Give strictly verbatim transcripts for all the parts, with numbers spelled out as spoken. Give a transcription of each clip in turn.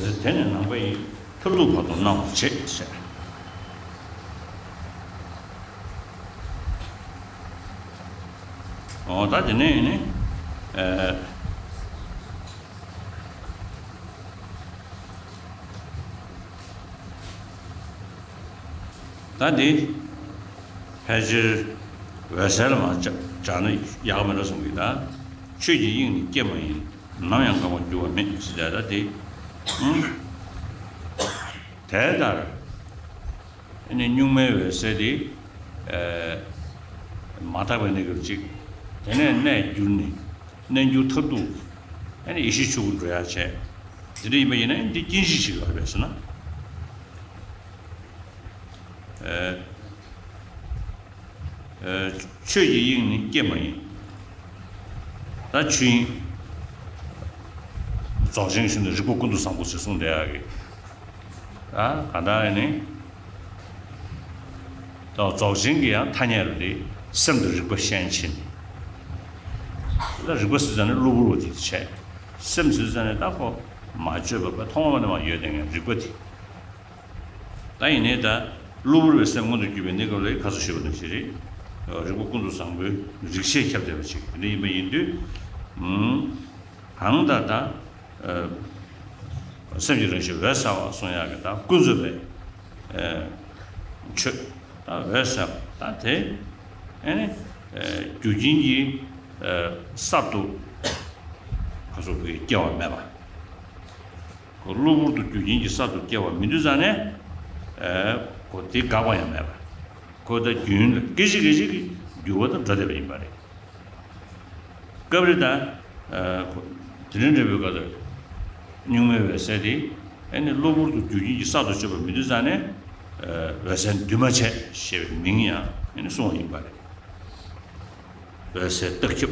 དེ་ནས་ནམ་མཁའ་ཡི་མཐར་ཐུག་བར་དུ་སྣང་བར་བྱེད་ཟེར། འོ་ད་དེ་ནས་ནི། ཨ། ད་འདི་ཕལ་ཆེར་འོད་གསལ་ལ་མར་སྦྱར་ན་ཡག་མེད་འགྲོ་བསམ་གྱི། ད་ཆོས་ཀྱི་དབྱིངས་ནི་སྐྱེ་མ་ཡིན། ནམ་ཡང་འགག་པར་འགྱུར་བ་མེད་ཟེར་ཡ་ད་དེ། ཨང་། དེ་ལྟར་ཨ་ནི་གཉུག་མའི་འོད་གསལ་དེ། ཨ། མ་དག་པའི་གནས་སྐབས་གཅིག་དེ་ནས་གནས་འགྱུར་ནས། གནས་འགྱུར་མཐར་ཐུག་ཨ་ནི་ཡེ་ཤེས་ཆོས་སྐུར་འགྲོ་ཡ་བྱས། དེ་འདྲ་ཡིན་པ་ཡིན་ན་འདི་སྐྱེ་མཆེད་ཞིག་ལ་རེད་ཟེར་ན། ཨ། ཨ། ཆོས་ཀྱི་དབྱིངས་ནི་སྐྱེ་མ་ཡིན། ད་ཆོས་དབྱིངས་རྫོགས་ཆེན་གྱི་ཆོས་ནི་རིག་པ་ཀུན་ཏུ་བཟང་པོ་ཞེས་གསུངས་བསྡད་ཡག་གི། ད་ག་ད་ནི། ད་རྫོགས་ཆེན་གྱི་ཡང་ཐ་སྙད་རུ་དེ་སེམས་དང་རིག་པ་ཤན་ཕྱེ་ནས། ད་རིག་པ་ཟེར་ཙང་ནི་གློ་བུར་བ་དེ་བྱས། སེམས་ཟེར་ཙང་ནི་ད་ཁོ་མ་བཅོས་པ་ཐོག་མ་ནས་མར་ཡོད་བསྡད་མཁན་རིག་པ་དེ། ད་ཡིན་ནའི་ད་གློ་བུར་བའི་སེམས་མངོན་དུ་གྱུར་པའི་གནས་སྐབས་ལ་ཁ་སང་ཞུས་པ་ནང་བཞིན་རེད། རིག་པ་ཀུན་ཏུ་བཟང་པོའི་རིགས་ཤེས་ཁྱབ་བསྡད་པ་ཅིག་དེ་འདྲ་ཡིན་པ་ཡིན་དུས། ཨུམ། གང་ལྟར་ད། ཨ། སེམས་ཀྱི་རང་བཞིན་འོད་གསལ་བ་གསུང་ཡག་གི་ད་ཀུན་རྫོབ་པའི། ཨ། ཆོས་ད་འོད་གསལ་བ་ད་དེ། ཨ་ནི། ཨ། རྒྱུ་རྐྱེན་གྱིས། ཨ། གསར་དུ་ཁ་སོགས་ཀྱི་སྐྱེ་བ་མེད་པ། ཁོ་གློ་བུར་དུ་རྒྱུ་རྐྱེན་གྱིས་གསར་དུ་སྐྱེ་བ་མི་འདུག་ཙང་ནས། ཨ། ཁོ་དེ་འགག་པ་ཡང་མེད་པ། ཁོ་ད་རྒྱུན་ལ་སྐད་ཅིག་སྐད་ཅིག་གིས་འགྱུར་བ་དང་འགྲོ་བསྡད་པ་ཡིན་པ་རེད། སྐབས་རེ་ད། ཨ། ཁོ་དེ་རིང་འདྲ་བོའི་སྐབས་དུ་གཉུག་མའི་འོད་གསལ་དེ་ཨ་ནི་གློ་བུར་དུ་རྒྱུ་རྐྱེན་གྱིས་གསར་དུ་བཅོས་པ་མི་འདུག་ཙང་ནས། ཨ། འོད་གསལ་འདུས་མ་བྱས་ཞེས་པའི་མིང་ཡང་ཨ་ནི་གསུངས་པ་ཡིན་པ་རེད། འོད་གསལ་རྟག་ཁྱབ་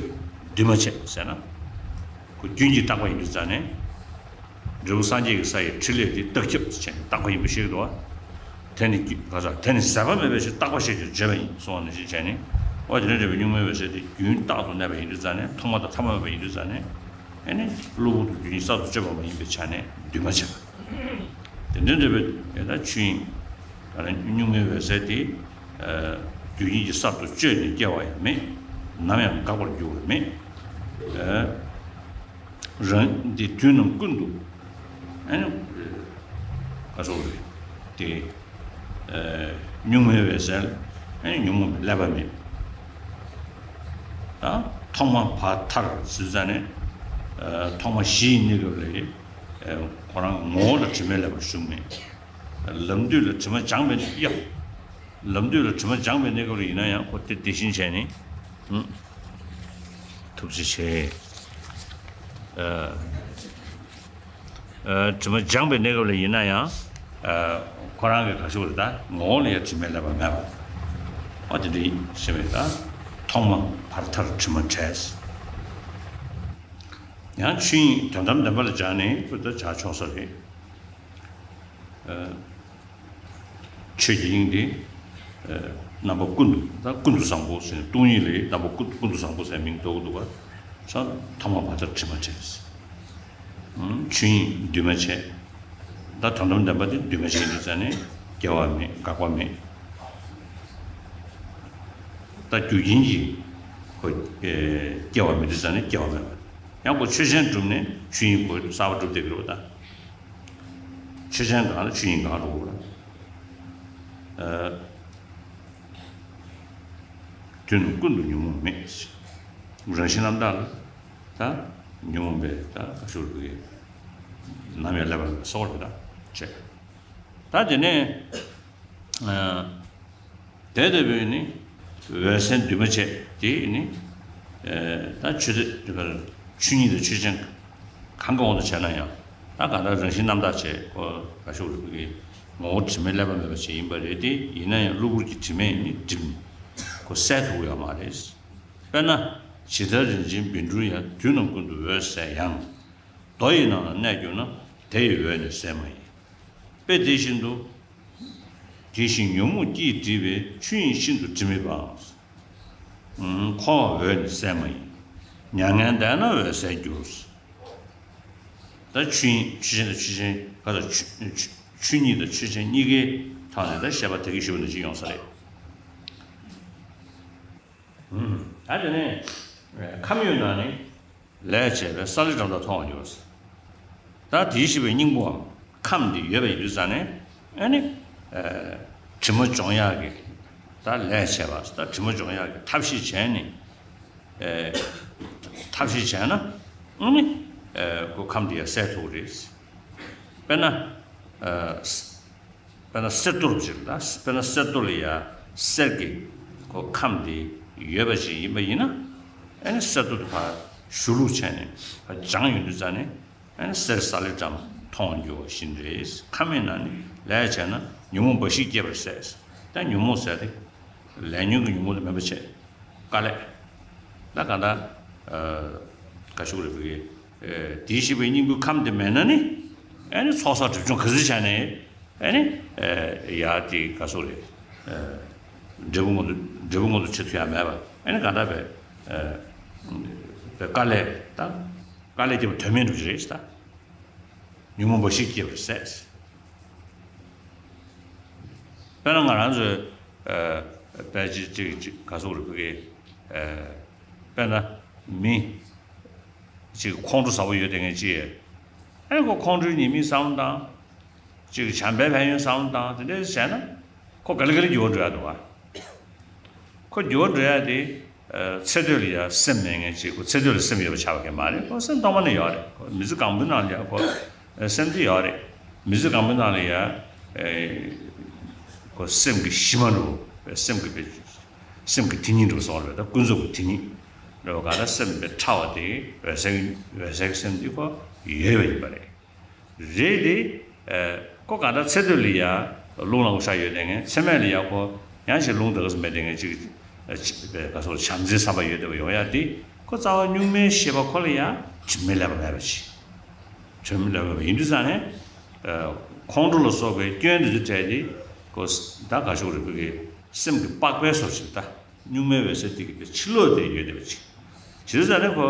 འདུས་མ་བྱས་ཟེར་ན། ཁོ་རྒྱུན་གྱིས་རྟག་པ་ཡིན་དུས་ཙང་ནས། འབྲས་བུ་སངས་རྒྱས་ཀྱི་ས་ཡི་ཕྲིན་ལས་དེ་རྟག་ཁྱབ་ཟེར་ནས་རྟག་པ་ཡིན་པ་ཞིག་འདུག་བ། དེ་ནི་ག་ས་དེ་ནི་ཟད་པ་མེད་པའི་ཕྱིར་རྟག་པ་ཞེས་ཀྱང་བརྗོད་པ་ཡིན་གསུངས་པ་ནང་བཞིན་བྱས་ནས། འོ་དེ་ནི་འདྲ་བའི་གཉུག་མའི་འོད་གསལ་དེ་རྒྱུན་རྟག་ཏུ་གནས་པ་ཡིན་དུས་ཙང་ནས་ཐོག་མ་དང་ཐ་མ་མེད་པ་ཡིན་དུས་ཙང་ནས། ཨ་ནི་གློ་བུར་དུ་རྒྱུ་རྐྱེན་གསར་དུ་བཅོས་པ་མ་ཡིན་པའི་ཆ་ནས་འདུས་མ་བྱས་པ། དེ་འདྲ་འདྲ་བའི་ཡང་ན་ཆོས་དབྱིངས་ག་ལ་གཉུག་མའི་འོད་གསལ་དེ། ཨ། རྒྱུ་རྐྱེན་གྱིས་གསར་དུ་བཅོས་ནས་སྐྱེ་བ་ཡང་མེད། ནམ་ཡང་འགག་པར་འགྱུར་བ་མེད། ཨ། རང་དེ་དུས་རྣམས་ཀུན་ཏུ། ཨ་ནི། ག་སོགས་རེད། དེ། ཨ། གཉུག་མའི་འོད་གསལ། ཨ་ནི་ཉོན་མོངས་པའི་ཀླད་པ་མེད། ད་ཐོག་མ་བར་མཐར་ཟེར་ཙང་ནས། ཨ། ཐོག་མ་གཞི་ཡི་གནས་སྐབས་ལ། ཨ། ཁོ་རང་ངོ་བོ་ལ་དྲི་མའི་ཀླད་པ་ཞུགས་མེད། ལམ་དུས་ལ་དྲི་མ་སྦྱངས་པའི་ཡ། ལམ་དུས་ལ་དྲི་མ་སྦྱངས་པའི་གནས་སྐབས་ལ་ཡིན་ན་ཡང་ཁོ་དེ་དེ་བཞིན་བྱས་ནས། ཨུ། ཐུགས་རྗེ་ཆེ། ཨ། ཨ། དྲི་མ་སྦྱངས་པའི་གནས་སྐབས་ལ་ཡིན་ན་ཡང་། ཨ། ཁོ་རང་གི་ག་ཤོག་རེད་ད་ངོ་བོ་ལ་ཡང་དྲི་མའི་ཀླད་པ་མེད་པ། ཨ། དེ་འདྲ་ཡིན་ཟེར་བས་ད། ཐོག་མ་བར་མཐར་དྲི་མ་བྲལ། ཡང་ཆོས་དབྱིངས་དོན་དམ་བདེན་པ་ལ་སྦྱར་ནས་ཁོ་ད་སྦྱར་ཆོག་ས་རེད། ཨ། ཆོས་ཀྱི་དབྱིངས་དེ། ཨ། རྣམ་པ་ཀུན་ཏུ་ད་ཀུན་ཏུ་བཟང་པོ་ཟེར་ནས་སྟོང་ཉིད་ལས་རྣམ་པ་ཀུན་ཀུན་ཏུ་བཟང་པོ་ཟེར་མིང་ཐོགས་ཀྱི་འདུག་ག་ས་ཐོག་མ་བར་མཐར་དྲི་མ་བྲལ། ཨང་། ཆོས་དབྱིངས་འདུས་མ་བྱས། ད་དོན་དམ་བདེན་པ་དེ་འདུས་མ་བྱས་ཡིན་དུས་ཙང་ནས་སྐྱེ་བ་མེད། འགག་པ་མེད། ད་རྒྱུ་རྐྱེན་གྱིས་ཁོ། ཨེ། སྐྱེ་བ་མེད་དུས་ཙང་ནས་སྐྱེ་བ་མེད་པ། ཡང་ཁོ་ཆོས་ཅན་གྲུབ་ནས་ཆོས་དབྱིངས་ཁོ་གསར་པ་གྲུབ་བསྡད་ཀྱི་རེད་པ་ད། ཆོས་ཅན་གང་ལ་ཆོས་དབྱིངས་གང་རུང་ལ། ཨ། དུས་རྣམས་ཀུན་ཏུ་ཉོན་མོངས་མེད། རང་བཞིན་རྣམ་དག་ལ་ད་ཉོན་མོངས་པའི་ད་ཤུགས་ཀྱིས་ནམ་ཡང་ཀླད་པ་མེད་པ་སོགས་རེད་ད་བྱས། ད་དེ་ནས། ཨ། དེ་ལྟ་བུའི་ནི་འོད་གསལ་འདུས་མ་བྱས་དེ་ནི། ཨ། ད་ཆོས་དེ་ཆོས་ཉིད་དང་ཆོས་ཅན་གང་གི་དབང་དུ་བྱས་ན་ཡང་ད་གང་ལྟར་རང་བཞིན་རྣམ་དག་བྱས་ཁོ་ག་ཤོག་རིག་པའི་ངོ་བོ་དྲི་མའི་ཀླད་པ་མེད་པ་ཞིག་ཡིན་པ་རེད་དེ། ཡིན་ན་ཡང་གློ་བུར་གྱི་དྲི་མས་ནི་བསྒྲིབས་ནས་ཁོ་གསལ་ཐུབ་ཡོད་མ་རེད། དཔེར་ན་ཇི་ལྟར་རིན་ཆེན་བཻ་ཌཱུརྱ། དུས་རྣམས་ཀུན་ཏུ་འོད་གསལ་ཡང་། རྡོ་ཡི་ནང་ན་གནས་གྱུར་ན། དེ་ཡི་འོད་ནི་གསལ་མ་ཡིན། དཔེ་དེ་བཞིན་དུ། དེ་བཞིན་ཉོན་མོངས་ཀྱིས་བསྒྲིབས་པའི། ཆོས་དབྱིངས་ཤིན་ཏུ་དྲི་མེད་པའང་། འཁོར་བ་འོད་ནི་གསལ་མ་ཡིན། མྱ་ངན་འདས་ན་འོད་གསལ་འགྱུར། ད་ཆོས་ཉིད་ཆོས་ཅན་དང་ཆོས་ཅན་ག་ཚོད་ཆོས་ཆོས་ཆོས་ཉིད་དང་ཆོས་ཅན་གཉིས་ཀའི་ཐོག་ནས་ད་བཤད་པ་དེ་གི་ཞུ་བ་འདི་ཅིག་ཡོང་ས་རེད། ཨུམ། ད་དེ་ནས་ཁམས་ཡོད་ན་ནི་ལས་བྱས་པས་ས་ལེ་སྦྲམ་དག་མཐོང་བར་འགྱུར་བ། ད་དེའི་ཤེས་པའི་སྙིང་པོའམ་ཁམས་འདི་ཡོད་པ་ཡིན་དུས་ཙང་ནས་ཨ་ནི་དྲི་མ་སྦྱོང་ཡག་གི་ད་ལས་བྱས་པ་ད་དྲི་མ་སྦྱོང་ཡག་གི་ཐབས་ཤེས་བྱས་ནས་ཐབས་ཤེས་བྱས་ན་ཨ་ནི་ཁོ་ཁམས་འདི་ཡང་སེལ་ཐུབ་ཀྱི་རེད། དཔེར་ན། དཔེར་ན་གསེར་ཏོག་ཅིག་ལ་དཔེར་ན་གསེར་ཏོག་ལ་ཡ་གསེར་གྱི་ཁོ་ཁམས་དེ་ཡོད་པ་ཅིག་ཡིན་པ་ཡིན་ན་ཨ་ནི་གསེར་ཏོག་དེ་ཕར་གཞུ་བླུགས་བྱས་ནས་ཕར་སྦྱངས་ཡོང་དུས་ཙང་ནས་ཨ་ནི་གསེར་ས་ལེ་སྦྲམ་མཐོང་རྒྱུ་བ་བཞིན་རེད། ཁམས་མེད་ན་ནི་ལས་བྱས་ན་ཉོན་མོངས་འབའ་ཞིག་སྐྱེད་པར་ཟད། ད་ཉོན་མོངས་ཟེར་ཏེ་ལས་ཉོན་གྱི་ཉོན་མོངས་དེ་མེད་པ་བྱས་དཀའ་ལས་ད་ག་ད་ག་ཤུག་རེད་བུ་གི་དེའི་ཤེས་པའི་སྙིང་པོའི་ཁམས་དེ་མེད་ན་ནི་ཨ་ནི་ཚོགས་བསགས་སྒྲིབ་སྦྱོང་ག་ཚོད་བྱས་ནས། ཨ་ནི། ཡ་དེ་ག་སོགས་རེད། འབྲས་བུ་མངོན་དུ་འབྲས་བུ་མངོན་དུ་བྱེད་ཐུབ་ཡ་མེད་པ། ཨ་ནི་ག་འདྲ་བས། དཀའ་ལས་དང་། དཀའ་ལས་སྐྱེ་བ་དོན་མེད་འགྲུབ་ཀྱི་རེད་ད། ཉོན་མོངས་འབའ་ཞིག་སྐྱེ་བར་ཟད། དཔེར་ན་ང་རང་ཚོའི། དཔེ་ཅིག་ཅིག་ཅིག་ག་སོགས་རེད་བུ་གའི། དཔེར་ན་མི། ཅིག་ཁོང་ཁྲོ་ཟ་བ་ཡོད་དེ་ངས་ཅི། ཨ་ནི་ཁོ་ཁོང་ཁྲོའི་ཉེས་དམིགས་བསམ་བློ་བཏང་། ཅིག་བྱམས་པའི་ཕན་ཡོན་བསམ་བློ་བཏང་དེ་འདྲ་བྱས་ན་ཁོ་ག་ལེ་ག་ལེ་འགྱུར་བ་འགྲོ་ཡ་འདུག་བ། ཁོ་འགྱུར་བ་འགྲོ་ཡ་དེ་ཚེ་སྟོད་ལ་ཡ་སེམས་མེད་མཁན་ཅིག་ཁོ་ཚེ་སྟོད་ལ་སེམས་ཡོད་པ་ཆགས་པ་གི་མ་རེད། ཁོ་སེམས་སྟོང་པ་ནས་ཡོད་རེད། ཁོ་མི་ཚེ་གང་པོའི་ནང་ལ་ཡ་ཁོ་སེམས་དེ་ཡོད་རེད། མི་ཚེ་གང་པོའི་ནང་ལ་ཡ་ཁོ་སེམས་ཀྱི་གཞི་མ་འགྲོ་བའི་སེམས་ཀྱི་བེད། སེམས་ཀྱི་དེ་ཉིད་འགྲོ་སོང་རེད། ད་ཀུན་རྫོབ་ཀྱི་དེ་ཉིད་འགྲོ་བ་ག་ད་སེམས་པའི་ཕྲ་བ་དེ་འོད་གསལ་འོད་གསལ་གྱི་སེམས་དེ་ཁོ་ཡོད་པ་ཡིན་པ་རེད། རེད་དེ། ཁོ་ག་ད་ཚེ་སྟོད་ལ་ཡ་རླུང་ལ་ངོ་ཤ་ཡོད་དེ་ངས་ཚེ་སྨད་ལ་ཡ་ཁོ་ཡང་ཞིག་རླུང་དེ་ག་སུ་མེད་དེ་ངས་ཅིག་ཅིག་པའི་ག་སོ་བྱམས་བརྩེའི་བསམ་པ་ཡོད་དེ་བ་ཡོང་ཡ་དེ་ཁོ་རྩ་བ་གཉུག་མའི་ཤེས་པ་ཁོ་ལ་ཡ་དྲི་མ་ལས་པ་མེད་པ་ཅིག་དྲི་མ་ལས་པ་མེད་པ་ཡིན་དུས་ཙང་ནས། ཁོང་ཁྲོ་ལ་སོགས་པའི་སྐྱོན་དེ་ཚོ་བྲལ་ཏེ་ཁོ་ད་ག་ཤོག་རེད་བུ་གའི་སེམས་ཀྱི་པགས་པའི་སོར་ཞིག་ད། གཉུག་མའི་འོད་གསལ་དེ་གི་ཕྱི་ལོགས་དེ་ཡོད་བསྡད་པ་ཅིག་བྱས་ཙང་ནས་ཁོ།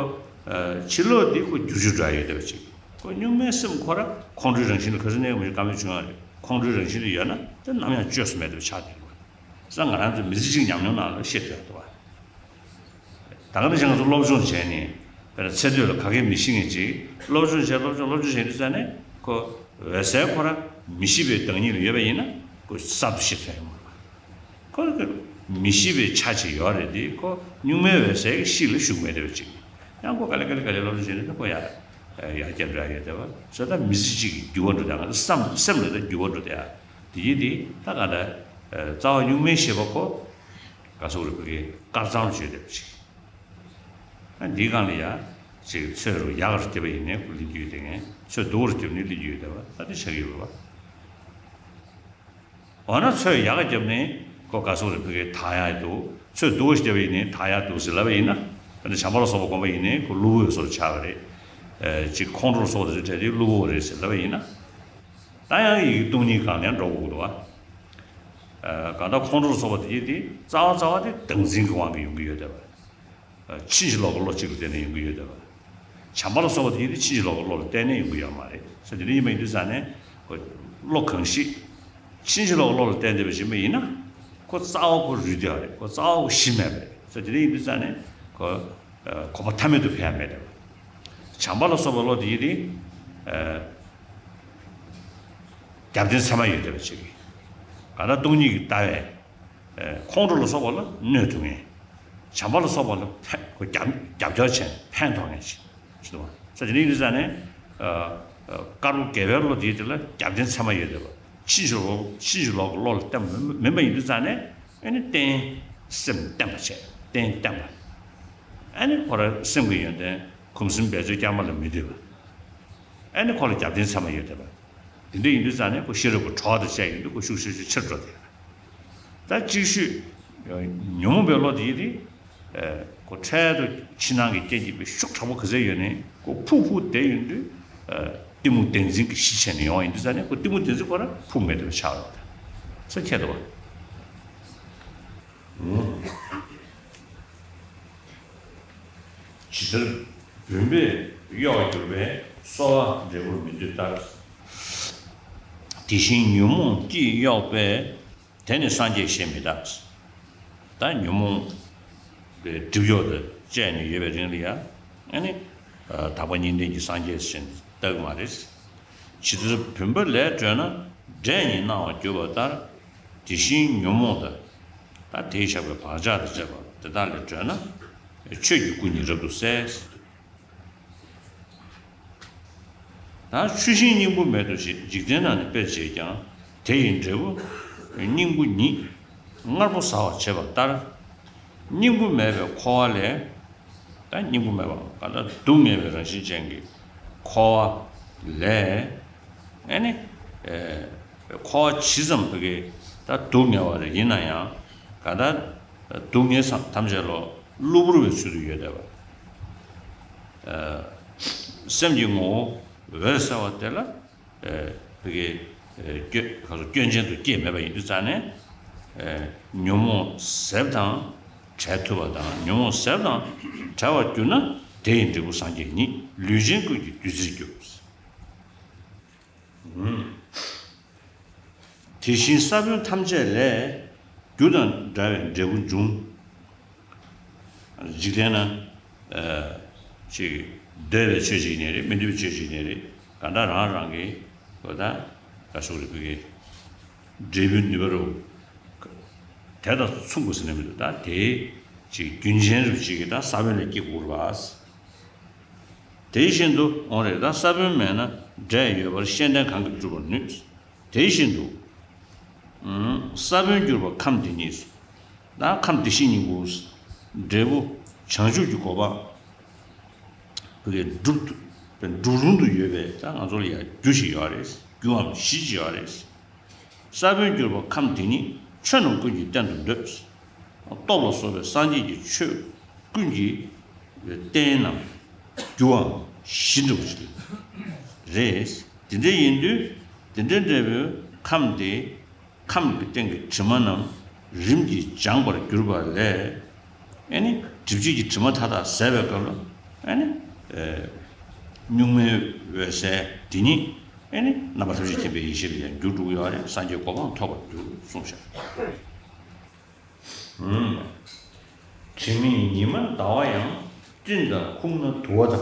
ཕྱི་ལོགས་དེ་ཁོ་བསྒྱུར་བཅོས་འགྲོ་ཡ་ཡོད་བསྡད་པ་ཅིག་ཁོ་གཉུག་མའི་སེམས་ཁོ་ར་ཁོང་ཁྲོའི་རང་བཞིན་ལ་ག་ཚོད་གནས་ཀྱི་མི་བཀའ་མོལ་བྱུང་ཡ་རེད། ཁོང་ཁྲོའི་རང་བཞིན་དུ་ཡོད་ན་དེ་ནམ་ཡང་བཅོས་སུ་མེད་བསྡད་པ་ཆགས་བསྡད་ཡོད་པ། ས་ང་རང་ཚོ་མི་ཚེ་གཅིག་ཉམས་མྱོང་ནང་ལ་ཤེས་ཐུབ་ཡ་འདུག་བ། ད་ག་ནང་བཞིན་ང་ཚོ་སློབ་སྦྱོང་བྱས་ནས་དཔེར་ན་ཚེ་སྟོད་ལ་ག་གེ་མི་ཤེས་མཁན་ཅིག་སློབ་སྦྱོང་བྱས་སློབ་སྦྱོང་སློབ་སྦྱོང་བྱས་དུས་ཙང་ནས་ཁོ་འོད་གསལ་ཁོ་ར་མི་ཤེས་པའི་བདག་ཉིད་ལ་ཡོད་པ་ཡིན་ན་ཁོ་གསར་དུ་ཤེས་ཐུབ་ཡ་ཡོད་མ་རེད། ཁོ་མི་ཤེས་པའི་ཆ་ཅིག་ཡོད་རེད་དེ་ཁོ་གཉུག་མའི་འོད་གསལ་གྱི་གཤིས་ལ་ཞུགས་མེད་བསྡད་པ་ཅིག་ཡང་ཁོ་ག་ལེ་ག་ལེ་ག་ལེ་སློབ་སྦྱོང་བྱས་ནས་ཁོ་ཡར་ཡར་རྒྱས་འགྲོ་ཡ་ཡོད་བསྡད་པ་བཟོ་ལྟ་མི་ཚེ་གཅིག་གི་འགྱུར་བ་འགྲོ་བསྡད་ང་ཚོ་བསམ་སེམས་ལ་ད་འགྱུར་བ་འགྲོ་བསྡད་ཡ་དེ་ཡིན་དེ་ད་ག་ད་རྩ་བ་གཉུག་མའི་ཤེས་པ་ཁོ། ག་སོགས་རེ་བུ་གའི་དཀར་གཙང་ལ་བརྗོད་བསྡད་པ་ཅིག་ཨ་འདིའི་སྒང་ལ་ཡ། ཅིག་ཚོད་རུ་ཡག་རུ་བརྒྱབ་པ་ཡིན་ནའི་ཁོ་ལེན་རྒྱུ་ཡོད་དེ་ངས་ཚོད་སྡུག་རུ་བརྒྱབ་ནས་ལེན་རྒྱུ་ཡོད་དེ་བ་ད་དེ་ཆགས་ཀྱི་ཡོད་པ། འོ་ན་ཚོད་ཡག་བརྒྱབ་ནས་ཁོ་ག་སོགས་རེ་བུ་གའི་དག་ཡག་འདུག་ཚོད་སྡུག་བརྒྱབ་པ་ཡིན་ནའི་དག་ཡག་འདུག་ཟེར་ལབ་པ་ཡིན་ན་ད་ནི་བྱམས་པ་ལ་སོགས་པ་སྒོམ་པ་ཡིན་ནའི་ཁོ་གློ་བུར་བའི་བཟོ་འདྲ་ཆགས་པ་རེད། ཅིག་ཁོང་ཁྲོ་ལ་སོགས་པ་དེ་ཚོ་གྲས་དེ་གློ་བུར་རེད་ཟེར་ལབ་པ་ཡིན་ན། ད་ཡང་ཡི་གེ་སྟོང་ཉིད་སྒང་ལ་ཡང་འགྲོ་དགོས་འདུག་བ། གང་ལྟར་ཁོང་ཁྲོ་ལ་སོགས་པ་དེ་ཡིན་དེ་རྩ་བ་རྩ་བ་དེ་བདག་འཛིན་གྱི་དབང་གིས་ཡོང་གི་ཡོད་བསྡད་པ། ཕྱིན་ཅི་ལོག་གི་བློ་གཅིག་ལ་བརྟེན་ནས་ཡོང་གི་ཡོད་བསྡད་པ། བྱམས་པ་ལ་སོགས་པ་དེ་ཡིན་དེ་ཕྱིན་ཅི་ལོག་གི་བློ་ལ་བརྟེན་ནས་ཡོང་གི་ཡོད་མ་རེད། ས་དེ་འདྲ་ཡིན་པ་ཡིན་དུས་ཙང་ནས་ཁོ་བློ་གང་ཞིག་ཕྱིན་ཅི་ལོག་གི་བློ་ལ་བརྟེན་བསྡད་པ་ཡིན་པ་ཡིན་ན་ཁོ་རྩ་བ་ཁོ་རུལ་བསྡད་པ་རེད། ཁོ་རྩ་བ་ཁོ་གཞི་མེད་པ་རེད། ས་དེ་འདྲ་ཡིན་དུས་ཙང་ནས་ཁོ། གོམ་པ་མཐའ་མེད་དུ་འཕེན་ཡ་མེད་དེ། བྱམས་པ་ལ་སོགས་པའི་བློ་དེ་ཡིན་དེ། རྒྱབ་རྟེན་ཚད་མ་ཡོད་བསྡད་པ་ཅིག་གང་ལྟར་སྟོང་ཉིད་ཀྱི་ལྟ་བས། ཁོང་ཁྲོ་ལ་སོགས་པ་ལ་གནོད་ཐུབ་མཁན། བྱམས་པ་ལ་སོགས་པ་ལ་ཕན་ཁོ་རྒྱབ་རྒྱབ་སྐྱོར་བྱས་ནས་ཕན་ཐོགས་མཁན་ཞིག་ཞིག་འདུག་བ། ས་དེ་ནས་ཡིན་དུས་ཙང་ནས། དཀར་པོ་དགེ་བའི་བློ་དེ་ཡིན་དེ་ལ་རྒྱབ་རྟེན་ཚད་མ་ཡོད་བསྡད་པ། ཕྱིན་ཅི་ལོག་ཕྱིན་ཅི་ལོག་གི་བློ་ལ་བརྟེན་པ་མིན་པ་ཡིན་དུས་ཙང་ནས། ཨ་ནི་རྟེན། སེམས་བརྟན་པ་བྱས། རྟེན་བརྟན་པ། ཨ་ནི་ཁོ་ར་སེམས་ཀྱི་ཡོན་ཏན་གོམས་གསུམ་འབད་རྩོལ་བསྐྱར་མ་ལ་མི་ལྟོས་པ། ཨ་ནི་ཁོ་ལ་རྒྱབ་རྟེན་ཚད་མ་ཡོད་བསྡད་པ། དེ་འདྲ་ཡིན་དུས་ཙང་ནས་ཁོ་ཤེས་རབ་ཀྱི་གྲོགས་དང་བཅས་ཡོང་དུས་ཁོ་ཤུགས་ཆེ་ཤོས་ཆེར་འགྲོ་བསྡད་པ། ད་གཅིག་ཤོས། ཉོན་མོངས་པའི་བློ་དེ་ཡིན་དེ། ཁོ་འཕྲལ་དུ་ཕྱི་ནང་གི་རྐྱེན་གྱིས་པའི་ཤུགས་དྲག་པོ་ག་ཚད་ཡོད་ནའི་ཁོ་ཕུག་ཕུག་བསྡད་ཡོང་དུས། གཏི་མུག་བདེན་འཛིན་གྱི་གཞི་བྱས་ནས་ཡོང་བ་ཡིན་དུས་ཙང་ནས་ཁོ་གཏི་མུག་བདེན་འཛིན་ཁོ་ར་ཕུག་མེད་དུ་ཆགས་ཡོང་། ས་ཁྱད་དུ་བ། ཇི་ལྟར་བུམ་པས་ གཡོགས་གྱུར་པས་གསོ་བ་འབྲས་བུར་མི་འདོད་ལྟར། དེ་བཞིན་ཉོན་མོངས་ཀྱིས་གཡོགས་པས། དེ་ནི་སངས་རྒྱས་ཞེས་མི་གདགས། ད་ཉོན་མོངས་པའི་སྒྲིབ་གཡོགས་དང་བཅས་ནས་ཡོད་པའི་རིང་ལ་ཡང་ཨ་ནི་དག་པ་གཉིས་ལྡན་གྱི་སངས་རྒྱས་ཞེས་བཏགས་ཀྱི་མ་རེད། ཇི་ལྟར་བུམ་པ་ལས་གྲོལ་ན་འབྲས་ཉིད་སྣང་བར་འགྱུར་བ་ལྟར། དེ་བཞིན་ཉོན་མོངས་དང་། ད་དེས་བཞག་པའི་བག་ཆགས་དང་བཅས་པ་དེ་དག་ལས་གྲོལ་ན་ཆོས་ཀྱི་སྐུ་ཉིད་རབ་ཏུ་གསལ། ད་ཆུ་ཤིང་སྙིང་པོ་མེད་དོ་ཞེས་འཇིག་རྟེན་ན་ནི་དཔེར་བྱས་ཀྱང་དེ་ཡི་འབྲས་བུ་སྙིང་པོ་ཉིད་མངར་པོ་ཟ་བར་བྱེད་པ་ལྟར། སྙིང་པོ་མེད་པའི་འཁོར་བ་ལས། ད་སྙིང་པོ་མེད་པ་ག་ད་སྡུག་བསྔལ་བའི་རང་བཞིན་ཅན་གྱི་འཁོར་བ་ལས། ཨེ་ནི། ཨེ། འཁོར་བ་ཇི་ཙམ་བུ་གའི་ད་སྡུག་བསྔལ་བ་རེ་ཡིན་ན་ཡང་ག་ད་སྡུག་བསྔལ་ཐམས་ཅད་ལོ། གློ་བུར་བའི་ཚུལ་དུ་ཡོད་བསྡད་པ། ཨ། སེམས་ཀྱི་ངོ་བོ་འོད་གསལ་བ་དེ་ལ། ཨ། བི་ཀའི། ཨ། སྐྱོན། ག་སོ་སྐྱོན་ཅན་དུ་སྐྱེས་མེད་པ་ཡིན་དུས་ཙང་ནས། ཨ། ཉོན་མོངས་ཟད་པ་དང་བྲལ་ཐུབ་པ་དང་། ཉོན་མོངས་ཟད་པ་དང་བྲལ་བར་གྱུར་ན་དེ་ཡི་འབྲས་བུ་སངས་རྒྱས་ཉིད། ལུས་ཅན་ཀུན་གྱི་བདུད་རྩིར་གྱུར། དེ་བཞིན་ས་བོན་ཐམས་ཅད་ལས། རྒྱུ་དང་འདྲ་བའི་འབྲས་བུ་འབྱུང་། འཇིག་རྟེན་ན། ཨ། ཅིག་འདོད་པའི་ཆོས་ཅིག་ཡིན་ནའི་རེད། མི་འདོད་པའི་ཆོས་ཅིག་ཡིན་ནའི་རེད། ག་འདྲ་རང་རང་གི་གོ་ད་ག་སོགས་རིག་པའི་འབྲས་བུའི་ནུས་པ་རུ། དེ་དང་མཚུངས་པ་ཟེར་ན་མི་འདུག་ད་དེའི་ཅིག་རྒྱུན་ཅན་རུ་ཅིག་གི་ད་ས་བོན་ལས་སྐྱེ་དགོས་རེད་པ། དེ་བཞིན་དུ་འོང་རེད། ད་ས་བོན་མེད་ན་འབྲས་ཡོད་པར་ཤེས་ལྡན་གང་གིས་སྒྲུབ་པར་ནུས། དེ་བཞིན་དུ། ཨུམ། ས་བོན་གྱུར་པ་ཁམས་དེ་ཉིད། ད་ཁམས་དེ་བཞིན་ཉིད་ཀྱི་འབྲས་བུ་བྱང་ཆུབ་ཀྱི་གོ་འཕང་བུ་གའི་སྒྲུབ་སྒྲུབ་རུང་དུ་ཡོད་པའི་ད་ང་ཚོ་ལ་ཡང་རྒྱུ་ཞིག་ཡོད་རེད། རྒྱུའམ་གཞི་ཞིག་ཡོད་རེད། ས་བོན་གྱུར་པ་ཁམས་དེ་ཉིད་ཆོས་རྣམས་ཀུན་གྱི་རྟེན་དུ་འདོད། སྟོབས་ལ་སོགས་པའི་སངས་རྒྱས་ཀྱི་ཆོས་ཀུན་གྱི་རྟེན་ནམ་རྒྱུའམ་གཞི་འདྲ་བོ་ཞིག་རེད། དེ་འདྲ་ཡིན་དུས་དེ་འདྲ་འདྲ་བོའི་ཁམས་དེ། ཁམས་ཀྱི་སྟེང་གི་དྲི་མ་རྣམས་རིམ་གྱིས་སྦྱངས་པར་གྱུར་པ་ལས། ཨེ་ནི་སྒྲིབ་བྱེད་ཀྱི་དྲི་མ་མཐའ་དག་ཟད་པའི་སྐབས་ལ་ཨེ་ནི། ཨེ། གཉུག་མའི་འོད་གསལ་དེ་ཉིད་ཨེ་ནི་རྣམ་པ་ཐམས་ཅད་མཁྱེན་པའི་ཡེ་ཤེས་ལ་ཡང་འགྱུར་འགྲོ་གི་ཡོད་རེད། སངས་རྒྱས་གོ་འཕང་ཐོབ་པར་འགྱུར་གསུངས་ཤག་ཨུམ། དྲི་མེད་ཉི་མ་ཟླ་བ་ཡང་། སྤྲིན་དང་ཁུག་རྣ་དུ་བ་དང་།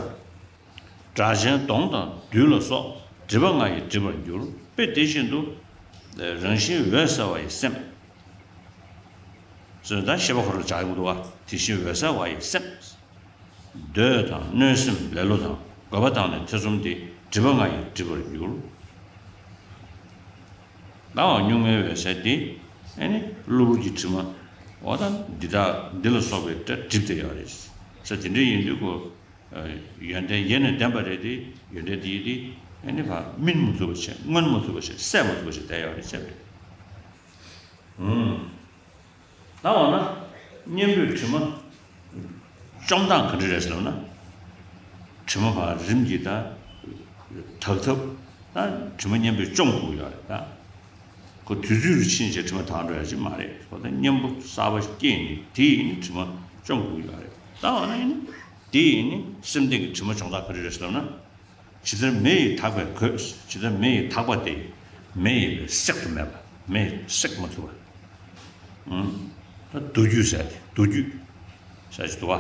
སྒྲ་གཅན་གདོང་དང་རྡུལ་ལ་སོགས། སྒྲིབ་པ་ལྔ་ཡིས་སྒྲིབ་པར་འགྱུར། དཔེ་དེ་བཞིན་དུ། རང་བཞིན་འོད་གསལ་བ་ཡི་སེམས། ཟེར་ད་ཤེས་པ་ཁོ་རང་སྦྱར་ཡོང་གི་འདུག་བ། དེ་བཞིན་འོད་གསལ་བ་ཡི་སེམས། འདོད་དང་གནོད་སེམས་ལེ་ལོ་དང་། འགོད་པ་དང་ནི་ཐེ་ཚོམ་སྟེ། སྒྲིབ་པ་ལྔ་ཡིས་སྒྲིབ་པར་འགྱུར། ད་འོ་གཉུག་མའི་འོད་གསལ་དེ། ཨེ་ནི་གློ་བུར་གྱི་དྲི་མ། འོ་ད་འདི་དག་འདི་ལ་སོགས་པའི་སྒྲ་སྒྲིབ་བསྡད་ཡོད་རེད། ས་དེ་འདྲ་ཡིན་དུས་ཁོ། ཡོན་ཏན་ཡེ་ནས་ལྡན་པ་རེད་དེ། ཡོན་ཏན་དེ་ཡི་དེ་ཨེ་ནི་ཕར་སྨིན་མ་ཐུབ་པ་བྱས། མངོན་མ་ཐུབ་པ་བྱས། གསལ་མ་ཐུབ་པ་བྱས་བསྡད་ཡོད་རེད་བྱས་པས། ད་འོ་ན་གཉེན་པོས་དྲི་མ་བཅོམ་སྟངས་ག་འདྲ་རེད་ཟེར་ལབ་ན། དྲི་མ་ཕར་རིམ་གྱིས་ད་དག་ཐབས། ད་དྲི་མ་གཉེན་པོས་བཅོམ་དགོས་ཡོད་རེད་ད། ཁོ་དུས་ཚོད་རུ་ཕྱིན་བྱས་དྲི་མ་དག་འགྲོ་ཡ་ཅིག་མ་རེད། ཁོ་ད་གཉེན་པོ་གསར་པ་སྐྱེས་ནས་དེ་ཡིས་ནི་དྲི་མ་བཅོམ་དགོས་ཡོད་རེད། ད་འོ་ན་ཡིན་ན་དེ་ཡིས་ནི་སེམས་གཏིང་གི་དྲི་མ་བཅོམ་སྟངས་ག་འདྲ་རེད་ཟེར་ལབ་ན། ཇི་ལྟར་མེ་ཡིས་དག་པའི་གོས། ཇི་ལྟར་མེ་ཡིས་དག་པ་སྟེ། མེ་ཡིས་པའི་བསྲེག་ཏུ་མེད་པ། མེ་ཡིས་བསྲེག་མ་ཐུབ་པ། ཨང་། ད་མདོ་རྒྱུད་ཟེར་ཏེ་མདོ་རྒྱུད་ཟེར་གྱི་འདུག་བ།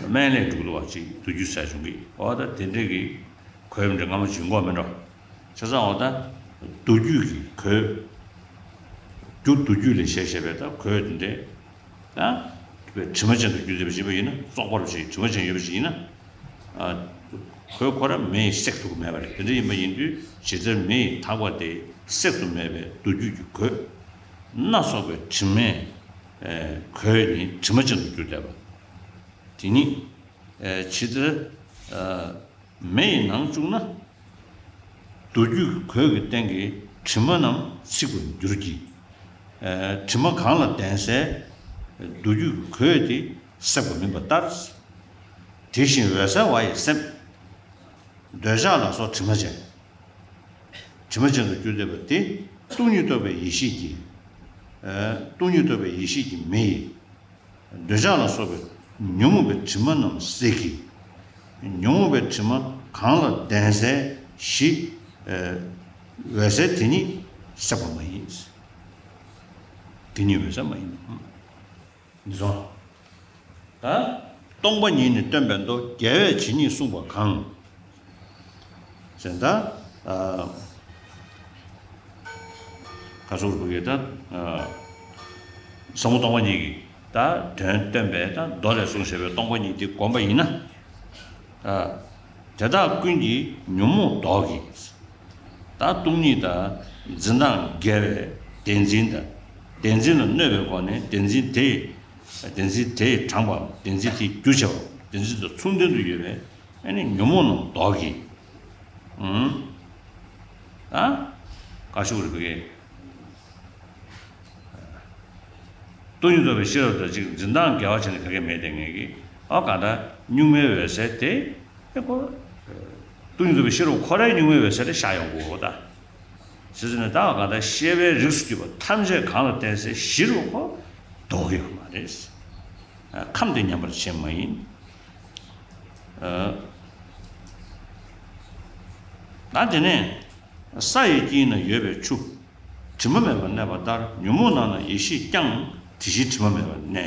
སྨན་ལས་འགྲོ་གི་འདུག་བ། ཅིག་མདོ་རྒྱུད་ཟེར་བྱུང་གི། འོ་ད་དེ་འདྲས་ཀྱི་གོས་འདྲ་སྔ་མོ་བྱིན་གོ་མེད་འགྲོ། བྱས་ཙང་འོ་ད་མདོ་རྒྱུད་ཀྱི་གོས། རྒྱུ་མདོ་རྒྱུད་ལས་བཤད་བཤད་པའི་ད་གོས་དེ་འདྲས། ད་དྲི་མ་ཅན་དུ་གྱུར་བསྡད་པ་ཞིག་ཡིན་ན། བཙོག་པ་རུ་ཞིག་དྲི་མ་ཅན་ཡོད་པ་ཞིག་ཡིན་ན། ཨ། གོས་ཁོ་རང་མེ་ཡིས་བསྲེག་ཐུབ་ཀྱི་མེད་པ་རེད། དེ་འདྲ་ཡིན་པ་ཡིན་དུས་ཇི་ལྟར་མེ་ཡིས་དག་པ་སྟེ། བསྲེག་ཏུ་མེད་པའི་མདོ་རྒྱུད་ཀྱི་གོས། སྣ་ཚོགས་པའི་དྲི་མས། ཨ། གོས་ནི་དྲི་མ་ཅན་དུ་གྱུར་བསྡད་པ། དེ་ཉིད། ཨ། ཇི་ལྟར། ཨ། མེ་ཡི་ནང་བཅུག་ན། མདོ་རྒྱུད་ཀྱི་གོས་ཀྱི་སྟེང་གི་དྲི་མ་རྣམས་ཚིག་པར་འགྱུར་གྱི། ཨ། དྲི་མ་གང་ལ་ལྡན་སའི་མདོ་རྒྱུད་ཀྱི་གོས་དེ་བསྲེག་པ་མིན་པ་ལྟར། དེ་བཞིན་འོད་གསལ་བ་ཡི་སེམས། འདོད་ཆགས་ལ་སོགས་དྲི་མ་ཅན། དྲི་མ་ཅན་དུ་གྱུར་བསྡད་པ་དེ་སྟོང་ཉིད་རྟོགས་པའི་ཡེ་ཤེས་ཀྱི། ཨ། སྟོང་ཉིད་རྟོགས་པའི་ཡེ་ཤེས་ཀྱི་མེ་ཡིས། འདོད་ཆགས་ལ་སོགས་པའི་ཉོན་མོངས་པའི་དྲི་མ་རྣམས་བསྲེག་གི། ཉོན་མོངས་པའི་དྲི་མ་གང་ལ་ལྡན་སའི་གཞི་འོད་གསལ་དེ་ཉིད་སྲེག་པ་མ་ཡིན། དེ་ཉིད་འོད་གསལ་མ་ཡིན་ནོ། འདི་ཚོ། ད་སྟོང་པ་ཉིད་ནི་སྟོན་པའི་མདོ། རྒྱལ་བས་ཇི་སྙེད་གསུངས་པ་གང་། ཟེར་ད། ཨ། ག་སོགས་རུ་གི་ད། ཨ། ཟབ་མོ་སྟོང་པ་ཉིད་ཀྱི་ད་དོན་སྟོན་པའི་ད་མདོ་ལས་གསུངས་བཞག་པའི་སྟོང་པ་ཉིད་དེ་བསྒོམ་པ་ཡིན་ན། ཨ། དེ་དག་ཀུན་གྱི་ཉོན་མོངས་བཟློག་གིས། ད་སྟོང་ཉིད་དང་འཛིན་སྟངས་འགལ་བའི་བདེན་འཛིན་དང་། བདེན་འཛིན་ལ་གནོད་པའི་སྒོ་ནས་བདེན་འཛིན་དེས། བདེན་འཛིན་དེས་དྲངས་པའམ་བདེན་འཛིན་དེས་རྒྱུ་བྱས་པའམ་བདེན་འཛིན་དང་མཚུངས་ལྡན་དུ་ཡོད་པའི་ཨ་ནི་ཉོན་མོངས་རྣམས་བཟློག་གིས། ཨུམ། ད། ག་ཤུག་རེད་བུ་གེ། སྟོང་ཉིད་རྫོགས་པའི་ཤེས་རབ་དང་གཅིག་འཛིན་སྟངས་འགལ་བ་བྱས་ནས་ག་གེ་མེད་དེ་ངེས་ཀྱི། ཨ་ག་ད་གཉུག་མའི་འོད་གསལ་དེ། ཨེ་ཁོ། སྟོང་ཉིད་རྫོགས་པའི་ཤེས་རབ་ཁོ་རའི་གཉུག་མའི་འོད་གསལ་དེ་ཤར་ཡོང་དགོས་ད། ཟེར་ཟེར་ནས་ད་ག་ད་ཤེས་པའི་རིགས་སུ་གྱུར་པ་ཐམས་ཅད་གང་ལ་བརྟེན་སའི་གཞི་རུ་ཁོ་ལྡོག་གི་ཡོད་མ་རེད། ཁམས་དེ་ཉམས་པར་བྱེད་མ་ཡིན། ད་དེ་ནས་ས་ཡི་དཀྱིལ་ན་ཡོད་པའི་ཆུ། དྲི་མ་མེད་པར་གནས་པ་ལྟར་ཉོན་མོངས་ནང་ན་ཡེ་ཤེས་ཀྱང་དེ་བཞིན་དྲི་མ་མེད་པར་གནས།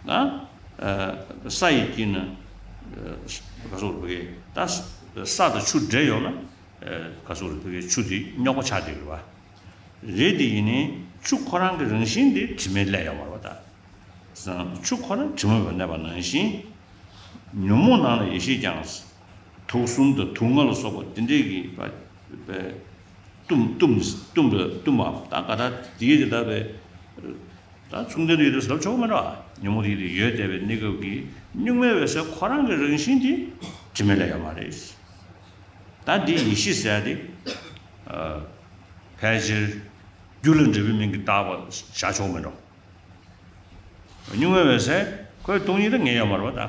ན། ས་ཡི་དཀྱིལ་ན། ག་སོགས་རེད་བུ་གེ་ད། ས་དང་ཆུ་འདྲེས་ཡོང་ན། ག་སོགས་རེད་བུ་གེ་ཆུ་དེ་རྙོག་པ་ཆགས་བསྡད་ཀྱི་རེད་བ། རེད་དེ་ཡིན་ནའི་ཆུ་ཁོ་རང་གི་རང་བཞིན་དེ་དྲི་མས་བསླད་ཡོད་མ་རེད་བ་ད། ཆུ་ཁོ་རང་དྲི་མ་མེད་པར་གནས་པ་ནང་བཞིན། ཉོན་མོངས་ནང་ལ་ཡེ་ཤེས་ཀྱང་། དུག་གསུམ་དང་དུག་ལྔ་ལ་སོགས་པ་དེ་འདྲས་ཀྱི་བ། བ། གཏུམ་གཏུམ་གཏུམ་པ་གཏུམ་པ་ད་ག་ད་དེ་ཡི་དེ་ལྟ་བའི། ད་མཚུངས་ལྡན་དུ་ཡོད་དུ་ཟབ་ཆོག་མེད་འགྲོ། ཉོན་མོངས་དེ་ཡི་དེ་ཡོད་བསྡད་པའི་གནས་སྐབས་ཀྱི་གཉུག་མའི་འོད་གསལ་ཁོ་རང་གི་རང་བཞིན་དེ་དྲི་མས་བསླད་ཡོད་མ་རེད། ད་འདི་ཡེ་ཤེས་ཟེར་ཡ་དེ། ཕལ་ཆེར་རྒྱུ་ལ་འབྲས་བུའི་མིང་གིས་བཏགས་པ་བཞག་ཆོག་མེད་འགྲོ། གཉུག་མའི་འོད་གསལ་ཁོའི་སྟོང་ཉིད་དེ་ངེས་ཡོད་མ་རེད་པ་ད།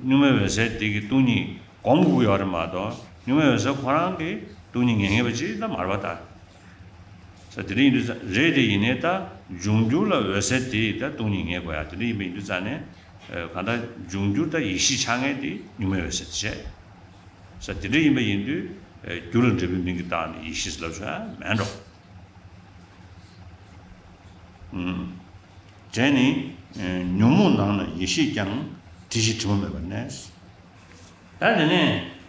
གཉུག་མའི་འོད་གསལ་དེ་གི་སྟོང་ཉིད་སྒོམ་དགོས་ཡོད་རེད་མ་གཏོགས་གཉུག་མའི་འོད་གསལ་ཁོ་རང་གི་སྟོང་ཉིད་ངེས་ངེས་པ་ཅིག་ད་མ་རེད་པ་ད། ས་དེ་འདྲ་ཡིན་དུས་ས་རེད་དེ་ཡིན་ནའི་ད་འབྱུང་འགྱུར་ལ་འོད་གསལ་དེ་ད་སྟོང་ཉིད་ངེས་དགོས་ཡ་དེ་འདྲ་ཡིན་པ་ཡིན་དུས་ཙང་ནས་གང་ལྟར་འབྱུང་འགྱུར་ད་ཡེ་ཤེས་ཆགས་ངེས་དེ་གཉུག་མའི་འོད་གསལ་དེ་བྱས། ས་དེ་འདྲ་ཡིན་པ་ཡིན་དུས་རྒྱུ་ལ་འབྲས་བུའི་མིང་གིས་བཏགས་ནས་ཡེ་ཤེས་ལབ་ཆོག་ཡ་མེད་འགྲོ། བྱས་ནས་ཉོན་མོངས་ནང་ན་ཡེ་ཤེས་ཀྱང་དེ་བཞིན་དྲི་མ་མེད་པར་གནས། ད་དེ་ནས་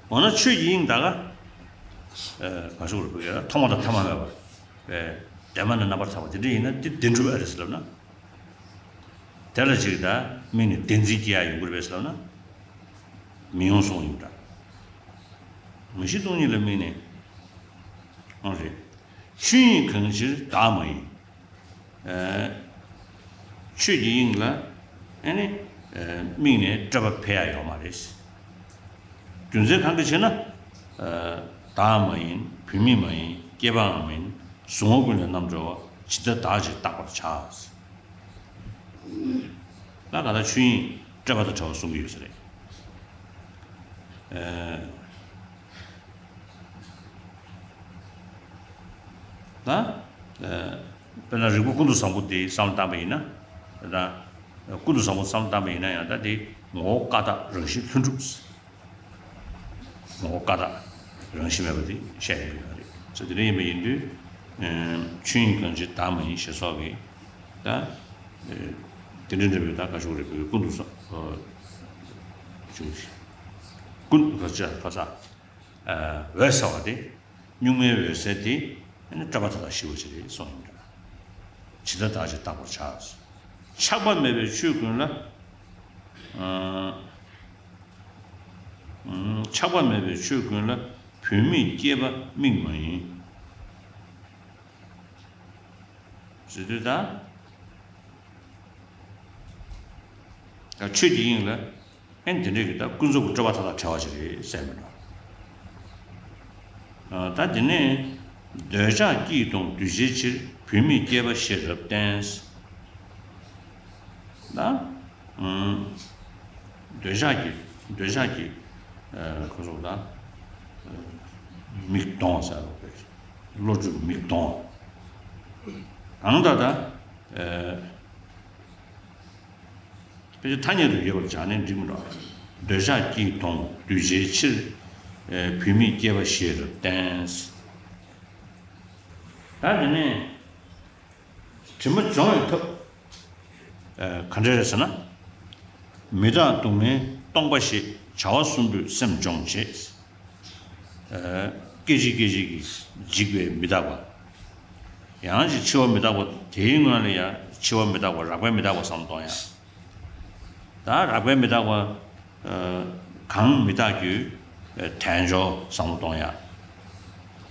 འོ་ན་ཆོས་ཀྱི་དབྱིངས་ད་ག་ག་ཤོག་རུ་བུ་ག་ཐོག་མ་དང་ཐ་མ་མེད་པར་བདེན་པ་ནི་རྣམ་པར་ཐར་པ་དེ་འདྲ་ཡིན་ན་དེ་བདེན་གྲུབ་ཨེ་རེད་ཟེར་ལབ་ན། དེ་ལ་ཅིག་ད་དམིགས་ནས་བདེན་འཛིན་སྐྱེ་ཡ་ཡོང་གི་རེད་པས་ཟེར་ན། མི་ཡོང་གསུངས་ཡིན་འདྲ། མ་གཞི་སྟོང་ཉིད་ལ་དམིགས་ནས། ཨང་རེད། ཆོས་དབྱིངས་གང་ཕྱིར་བདག་མ་ཡིན། ཆོས་ཀྱི་དབྱིངས་ལ་ཨེ་ནི་དམིགས་ནས་སྤྲོས་པ་འཕེལ་ཡ་ཡོད་མ་རེད། རྒྱུ་མཚན་གང་གི་ཕྱིར་ན། བདག་མ་ཡིན་བུད་མེད་མ་ཡིན་སྐྱེས་པའང་མིན་གཟུང་བ་ཀུན་ལས་རྣམ་གྲོལ་བ། ཇི་ལྟར་བདག་ཅེས་བཏགས་པར་བྱ། ད་ག་ད་ཆོས་དབྱིངས་སྤྲོས་པ་དང་བྲལ་བ་གསུང་གི་ཡོད་ས་རེད། ད། དཔེར་ན་རིགས་པ་ཀུན་ཏུ་བཟང་པོ་དེ་བསམ་བློ་བཏང་པ་ཡིན་ན། ད། ཀུན་ཏུ་བཟང་པོ་བསམ་བློ་བཏང་པ་ཡིན་ན་ཡང་ད་དེ་ངོ་བོ་ཀ་དག་རང་བཞིན་ལྷུན་གྲུབ། ངོ་བོ་ཀ་དག་རང་བཞིན་མེད་པ་དེ་བཤད་ཡོང་གི་ཡོད་རེད། ཚེ་འདི་འདྲ་ཡིན་པ་ཡིན་དུས། ཆོས་དབྱིངས་གང་ཕྱིར་བདག་མ་ཡིན་ཞེས་སོགས་ཀྱི། ད། དེ་འདྲ་འདྲ་བའི་ད་ག་ཤོག་རེད་བུ་ཀུན་ཏུ་བཟང་། ཀུན་ཏུ་ག་ཅི་ག་ས། འོད་གསལ་བ་དེ། གཉུག་མའི་འོད་གསལ་དེ་ནི་སྤྲོས་པ་མཐའ་དག་ཞི་བ་ཞིག་རེད་གསུངས་ཡིན་འདྲ། ཇི་ལྟར་བདག་ཅེས་བཏགས་པར་བྱ། ཆགས་པ་མེད་པའི་ཆོས་ཀུན་ལ། ཆགས་པ་མེད་པའི་ཆོས་ཀུན་ལ་བུད་མེད་སྐྱེས་པ་དམིགས་མ་ཡིན། ཟེར་དུས་ད། ཆོས་ཀྱི་དབྱིངས་ལ། ཨེ་འདི་འདྲའི་གི་ད་ཀུན་རྫོབ་ཀྱི་སྤྲོས་པ་མཐའ་དག་བྲལ་བ་ཞིག་རེད་ཟེར་མི་འགྲོ། ད་འདི་ནས་འདོད་ཆགས་སྐྱིད་གཏོང་གདུལ་བྱའི་ཕྱིར་བུད་མེད་སྐྱེས་པ་ཤེས་རབ་བསྟན། ད། འདོད་ཆགས་ཀྱི་འདོད་ཆགས་ཀྱི་ཁོ་ཚོ་ད་མིག་གདོང་ཟེར་བ་བློ་གྲོས་མིག་གདོང་ གང་ལྟར་ད། ཨ། དཔེ་ཆ་ཐ་སྙད་དུ་ཡོད་པར་སྦྱར་ནས་འགྲིག་མི་འགྲོ། འདོད་ཆགས་སྐྱིད་གདུང་འདུས་བྱའི་ཕྱིར། ཨ། བུད་མེད་སྐྱེས་པ་ཞེས་རབ་བསྟན། ད་དེ་ནས་དྲི་མ་སྦྱོང་བའི་ཐབས། ཨ། ག་འདྲ་རེད་ཟེར་ན། མི་རྟག་སྡུག་བསྔལ་སྟོང་པ་ཞེས། བྱ་བ་གསུམ་པོས་སེམས་སྦྱོང་བྱེད། ཨ། སྐད་ཅིག་སྐད་ཅིག་གིས་འཇིག་པའི་མི་རྟག་པ། ཡང་ཅིག་འཆི་བ་མི་རྟག་པ། དེའི་སྔོན་ལ་ཡང་འཆི་བ་མི་རྟག་པ། རགས་པའི་མི་རྟག་པ་བསམ་བློ་གཏོང་ཡ། ད་རགས་པའི་མི་རྟག་པ། ཨ། གང་མི་རྟག་རྒྱུའི་དལ་འབྱོར་བསམ་བློ་གཏོང་ཡ།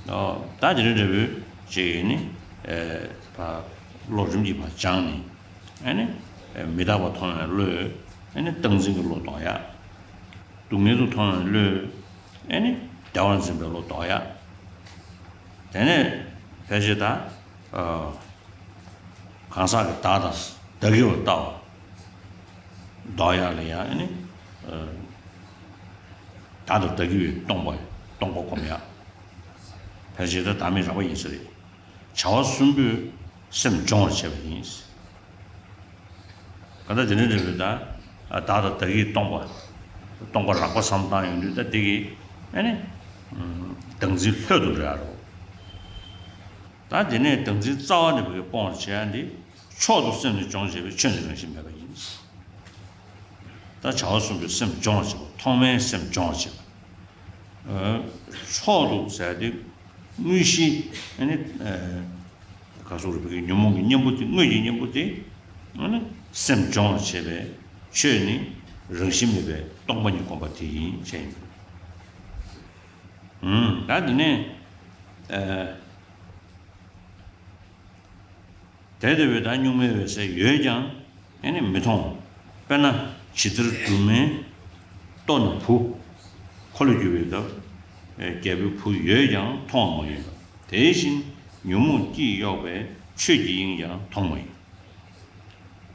ཨོ། ད་དེ་རིང་འདྲ་བོའི་ཅིག་ནི། ཨ། ཕར་བློ་རིམ་གྱིས་ཕར་སྦྱངས་ནས། ཨ་ནི། ཨ། མི་རྟག་པ་མཐོང་བའི་བློས། ཨ་ནི་སྟངས་འཛིན་གྱི་བློ་ལྡོག་ཡ། སྡུག་བསྔལ་དུ་མཐོང་བའི་བློས། ཨ་ནི་བདེ་བར་འཛིན་པའི་བློ་ལྡོག་ཡ། དེ་ནས་ཕལ་ཆེར་ད། ཨ། གང་ཟག་གི་བདག་དང་བདག་གི་བར་ལྟ་བ་ལྡོག་ཡ་ལ་ཡ། ཨ་ནི། ཨ། བདག་དང་བདག་གི་བར་སྟོང་པ། སྟོང་པ་སྒོམ་ཡ། ཕལ་ཆེར་ད་བདག་མེད་རགས་པ་ཡིན་ས་རེད། བྱ་བ་གསུམ་པོས་སེམས་སྦྱོང་བར་བྱེད་པ་ཡིན། གང་ལྟར་དེ་འདྲ་འདྲ་བོའི་ད། ཨ། བདག་དང་བདག་གི་སྟོང་པ། སྟོང་པ་རགས་པ་བསམ་བཏང་ཡོང་དུས་ད་དེ་གི། ཨ་ནི། ཨ། བདག་འཛིན་ལྷོད་དུ་འགྲོ་ཡ་རོ། ད་དེ་ནས་བདག་འཛིན་རྩ་བ་ནས་བུ་གའི་སྤོང་བར་བྱེད་ཡ་འདི། མཆོག་ཏུ་སེམས་ནི་སྦྱོང་བྱེད་པའི་ཆོས་ནི་རང་བཞིན་མེད་པ་ཡིན། ད་བྱ་བ་གསུམ་པོས་སེམས་སྦྱོང་བར་བྱེད་པ། ཐོག་མའི་སེམས་སྦྱོང་བར་བྱེད་པ། ཨ། མཆོག་ཏུ་ཟེར་ཏེ། དངོས་གཞི། ཨ་ནི། ཨ། ག་སོགས་རུ་བུ་གའི་ཉོན་མོངས་ཀྱི་གཉེན་པོ་དེ། དངོས་ཀྱི་གཉེན་པོ་དེ། ཨ་ནི་སེམས་སྦྱོང་བར་བྱེད་པའི་ཆོས་ནི་རང་བཞིན་མེད་པའི་སྟོང་པ་ཉིད་སྒོམ་པ་དེ་ཡིན་ཞེས་ཡིན། ཨུམ། ད་དེ་ནས། ཨ། དེ་ལྟ་བུའི་ད་གཉུག་མའི་འོད་གསལ་ཡོད་ཀྱང་། ཨ་ནི་མི་མཐོང་། དཔེར་ན་ཇི་ལྟར་སྦྲུམ་མའི་ལྟོ་ན་བུ། འཁོར་ལོས་སྒྱུར་བའི་སྐབས། རྒྱལ་པོའི་བུ་ཡོད་ཀྱང་མཐོང་བ་མ་ཡིན་པ། དེ་བཞིན་ཉོན་མོངས་སྐྱིད་གཡོགས་པའི་ཆོས་ཀྱི་དབྱིངས་ཀྱང་མཐོང་བ་ཡིན།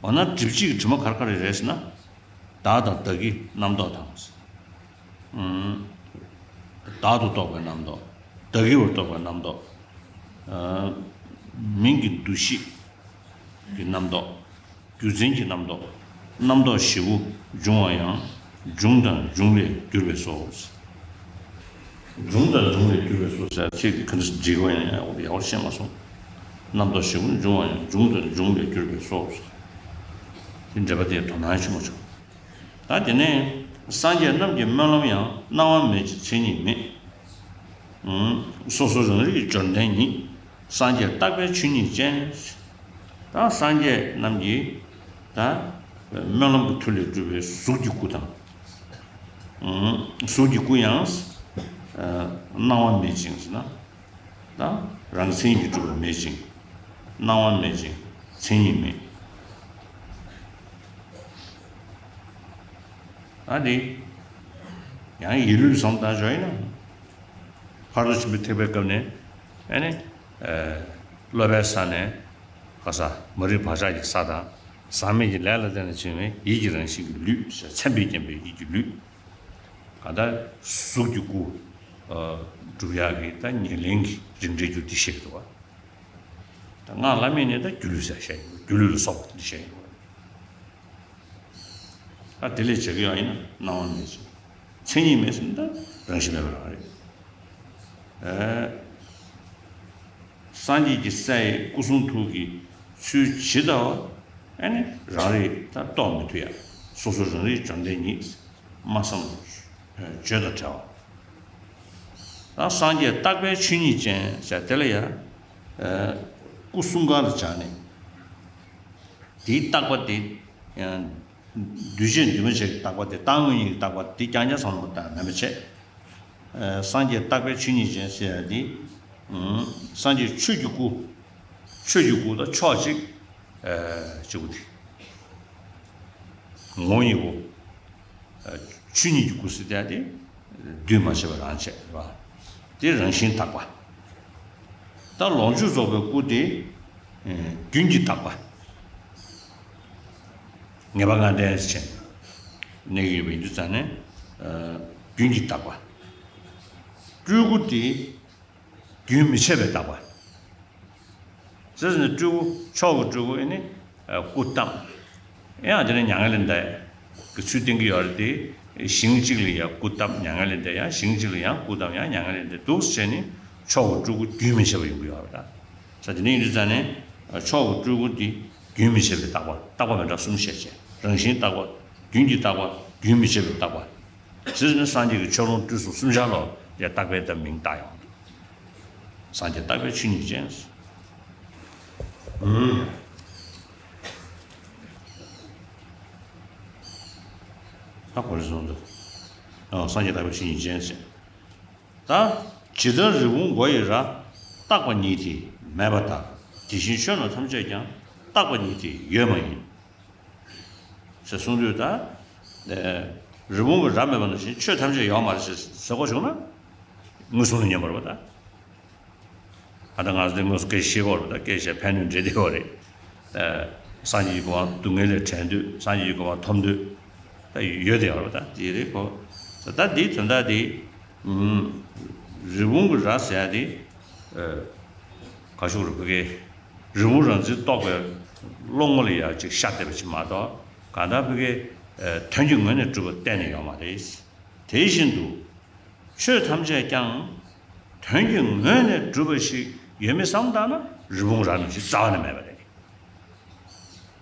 འོ་ན་སྒྲིབ་བྱེད་ཀྱི་དྲི་མ་ག་རེ་ག་རེ་རེད་ཟེར་ན། བདག་དང་བདག་གི་རྣམ་རྟོག་དང་། ཨུམ། བདག་ཏུ་རྟོག་པའི་རྣམ་རྟོག་བདག་གི་བར་རྟོག་པའི་རྣམ་རྟོག་ཨ། མིང་གི་འདུ་ཤེས་ཀྱི་རྣམ་རྟོག་རྒྱུ་མཚན་གྱི་རྣམ་རྟོག་རྣམ་རྟོག་བཞི་པོ་འབྱུང་བ་ཡང་། འབྱུང་དང་འབྱུང་བས་གྱུར་པས་སོ། འབྱུང་དང་འབྱུང་བས་གྱུར་པས་སོ་ཟེར་ཚིག་དེ་ག་འདྲ་འགྲིག་པ་ཡང་ཡག་པོ་ཤེས་མ་སོང་། རྣམ་རྟོག་བཞི་པོ་འབྱུང་བ་ཡང་། འབྱུང་དང་འབྱུང་བས་གྱུར་པས་སོ། དེ་འགྲེལ་པ་དེ་དོ་སྣང་ཆེན་པོ་བྱུང་། ད་དེ་ནས་སངས་རྒྱས་རྣམས་ཀྱི་སྨོན་ལམ་ཡང་། སྣང་བ་མེད་ཅིང་མཚན་ཉིད་མེད། སོ་སོ་རང་རིག་འབྱོར་ལྡན་ཉིད། སངས་རྒྱས་རྟག་པའི་ཆོས་ཉིད་ཅན། ད་སངས་རྒྱས་རྣམས་ཀྱི་ད་སྨོན་ལམ་གྱི་མཐུ་ལས་གྲུབ་པའི་གཟུགས་ཀྱི་སྐུ་དང་། གཟུགས་ཀྱི་སྐུ་ཡང་སྣང་བ་མེད་ཅིང་ཟེར་ན། ད་རང་མཚན་གྱིས་གྲུབ་པ་མེད་ཅིང་། སྣང་བ་མེད་ཅིང་མཚན་ཉིད་མེད། ཨ་ནི། ཡང་ཡིད་ལུས་བསམ་བཏང་ཞོག་ཡིན་ན། ཕར་ཚུར་ཕྱིན་པའི་ཐེག་པའི་སྐབས་ནས། ཨ་ནི། ཨ། སློབ་པའི་ས་ནས། ག་ས། མ་རིག་བག་ཆགས་ཀྱི་ས་དང་། ཟག་མེད་ཀྱི་ལས་ལ་བརྟེན་ནས་བྱུང་བའི་ཡིད་ཀྱི་རང་བཞིན་གྱི་ལུས། མཚན་དཔེས་བསྟན་པའི་ཡིད་ཀྱི་ལུས། གང་ལྟར་གཟུགས་ཀྱི་སྐུ། ཨ། སྒྲུབ་ཡག་གི་ད་ཉེར་ལེན་གྱི་རིགས་འགྲེ་རྒྱུ་འདི་བཤད་ཀྱི་འདུག་པ། ད་སྔགས་བླ་མེད་ནས་ད་སྒྱུ་ལུས་ཟེར་བཤད་ཀྱི་འདུག་སྒྱུ་ལུས་ལ་སོགས་པ་འདི་བཤད་ཀྱི་འདུག་པ། ད་དེ་ལས་བྱེད་ཀྱི་ཡོད་ཡིན་ན་སྣང་བ་མེད་ཅིང་། མཚན་ཉིད་མེད་ཟེར་ན་ད་རང་བཞིན་མེད་པ་རང་རེད། ཨེ། སངས་རྒྱས་ཀྱི་སའི་སྐུ་གསུང་ཐུགས་ཀྱི་ཚུལ་ཇི་ལྟ་བ། ཨ་ནི་རང་རིག་ད་རྟོགས་མི་ཐུབ་ཡ། སོ་སོ་རང་རིག་འབྱོར་ལྡན་ཉིད། སྨྲ་བསམ་བརྗོད་དང་བྲལ་བ། ད་སངས་རྒྱས་རྟག་པའི་ཆོས་ཉིད་ཅན་ཟེར་དེ་ལ་ཡ། ཨེ། སྐུ་གསུམ་ཀ་ལ་སྦྱར་ནས། དེའི་རྟག་པ་དེ། ཡང་། འདུས་བྱས་འདུས་མ་བྱས་ཀྱི་རྟག་པ་དེ། རྟག་དངོས་གཉིས་ཀྱི་རྟག་པ་དེ་རྐྱང་རྐྱང་བསམ་བློ་བཏང་ན་མི་བྱེད། ཨ། སངས་རྒྱས་རྟག་པའི་ཆོས་ཉིད་ཅན་ཟེར་ཡ་དེ། ཨུམ། སངས་རྒྱས་ཆོས་ཀྱི་སྐུ། ཆོས་ཀྱི་སྐུ་དང་ཕྱོགས་གཅིག་ཨ། གཅིག་པུ་དེ། ངོ་བོ་ཉིད་སྐུ། ཨ། ཆོས་ཉིད་ཀྱི་སྐུ་ཟེར་ཡ་དེ། འདུས་མ་བྱས་པ་རང་བྱས་རེད་པ། དེ་རང་བཞིན་དག་པ། ད་ལོངས་སྤྱོད་རྫོགས་པའི་སྐུ་དེ། ཨེ། རྒྱུན་གྱིས་དག་པ། ངེས་པ་ལྔ་ལྡན་ཅན་གནས་ཀྱི་ཡོད་པ་ཡིན་དུས་ཙང་ནས། ཨ། རྒྱུན་གྱིས་དག་པ། སྤྲུལ་སྐུ་དེ་རྒྱུན་མི་འཆད་པའི་དག་པ། ཟེར་ནས་སྤྲུལ་སྐུ་མཆོག་གི་སྤྲུལ་སྐུ་ཨེ་ནི་སྐུ་བལྟམས། ཡང་དེ་ནས་མྱ་ངན་ལས་འདས་ཀྱི་ཚུལ་བསྟན་གྱི་ཡོད་རེད་དེ། ཞིང་གཅིག་ལ་ཡང་སྐུ་བལྟམས། མྱ་ངན་ལས་འདས། ཡང་ཞིང་གཅིག་ལ་ཡང་སྐུ་བལྟམས། ཡང་མྱ་ངན་ལས་འདས། འདུག་སེ་བྱས་ནས་མཆོག་གི་སྤྲུལ་སྐུ་རྒྱུན་མི་འཆད་པ་ཡོང་གི་ཡོད་རེད་ད། ས་དེ་ནས་ཡིན་དུས་ཙང་ནས་མཆོག་གི་སྤྲུལ་སྐུ་དེ་རྒྱུན་མི་འཆད་པའི་རྟག་པ། རྟག་པ་མི་འདྲ་གསུམ་བཤད་བྱས། རང་བཞིན་རྟག་པ། རྒྱུན་གྱི་རྟག་པ། རྒྱུན་མི་འཆད་པའི་རྟག་པ། ཟེར་ནས་སངས་རྒྱས་ཀྱི་ཆོས་ལོངས་སྤྲུལ་གསུམ་གསུམ་ཆར་ལ་ཡང་རྟག་པའི་ད་མིང་བཏགས་ཡོང་འདུག་སངས་རྒྱས་རྟག་པའི་ཆོས་ཉིད་ཅན། ཨུམ། ད་གོ་རེ་སོང་འདུག་ཨ། སངས་རྒྱས་རྟག་པའི་ཆོས་ཉིད་ཅན་ཟེར། ད་ཇི་ལྟར་རི་བོང་མགོ་ཡི་རྭ། རྟག་པ་ཉིད་དེ་མེད་པ་ལྟར། དེ་བཞིན་ཆོས་རྣམས་ཐམས་ཅད་ཀྱང་། རྟག་པ་ཉིད་དེ་ཡོད་མ་ཡིན། ཟེར་གསུངས་དུས་ད། ཨེ། རི་བོང་གི་རྭ་མེད་པ་ནང་བཞིན་ཆོས་ཐམས་ཅད་ཡོད་མ་རེད་ཟེར་ཟེར་གོ་བྱུང་ན། མངོན་སུམ་ལ་ཉན་པ་རེད་པ་ད། ཨ་ད་ང་ཚོ་དེ་དངོས་སུ་སྐད་ཆ་བཤད་ཀྱི་ཡོད་རེད་ད། སྐད་ཆ་ཕན་གནོད་འདྲེས་བསྡད་ཡོད་རེད། ཨ། སངས་རྒྱས་ཀྱི་གོ་འཕང་སྡུག་བསྔལ་ལས་བྲལ་དུས། སངས་རྒྱས་ཀྱི་གོ་འཕང་ཐོབ་དུས། ད་ཡོད་དེ་ཡོད་རེད་པ་ད། དེ་རེད་གོ། ད་ད་འདིའི་དོན་དག་དེ། ཨུམ། རི་བོང་གི་རྭ་ཟེར་ཡ་དེ། ཨ། ག་ཤུག་རུ་བུ་གའི་རི་བོང་རྭ་འཛིན་རྟོག་པའི་བློ་ངོ་ལ་ཡ་ཅིག་ཤར་བསྡད་པ་ཅིག་མ་གཏོགས། གང་ལྟར་བུ་གའི་ཨ་དོན་གྱི་ངོས་ནས་གྲུབ་པ་གཏན་ནས་ཡོད་མ་རེད། དེ་བཞིན་དུ། ཆོས་ཐམས་ཅད་ཀྱང་དོན་གྱི་ངོས་ནས་གྲུབ་པ་ཞིག་ཡོད་མེད་བསམ་བཏང་ན། རི་བོང་རྭ་ནང་བཞིན་རྩ་བ་ནས་མེད་པ་རེད།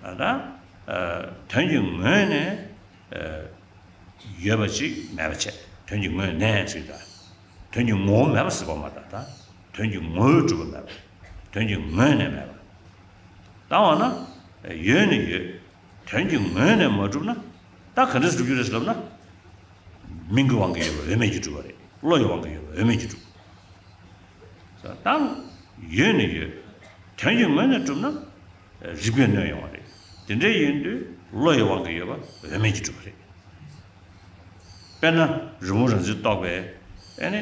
ད་ལྟ་ཨ་དོན་གྱི་ངོས་ནས་ཨ་ཡོད་པ་ཅིག་མེད་པ་བྱས། དོན་གྱི་ངོས་ནས་ཟེར་ད། དོན་གྱི་ངོ་བོ་མེད་པ་ཟེར་བ་མ་གཏོགས། ད་དོན་གྱི་ངོ་བོས་གྲུབ་པ་མེད་པ། དོན་གྱི་ངོས་ནས་མེད་པ། བཏང་བ་ན་ཡོད་ནི་ཡོད། དོན་གྱི་ངོས་ནས་མ་གྲུབ་ན། ད་ག་འདྲས་སེ་གྲུབ་རྒྱུ་རེད་ཟེར་ལབ་ན། མིང་གི་དབང་གིས་ཡོད་པ་འོས་མེད་ཀྱིས་གྲུབ་པ་རེད། བློ་ཡི་དབང་གིས་ཡོད་པ་འོས་མེད་ཀྱིས་གྲུབ། ད་ཡོད་ནི་ཡོད། དོན་གྱི་ངོས་ནས་གྲུབ་ན། རིགས་པས་གནོན་ཡོང་བ་རེད། དེ་འདྲ་ཡིན་དུས་བློ་ཡི་དབང་གིས་ཡོད་པ་འོས་མེད་ཀྱིས་གྲུབ་པ་རེད། དཔེར་ན་རི་བོང་རྭ་འཛིན་རྟོག་པའི་ཨེ་ནི།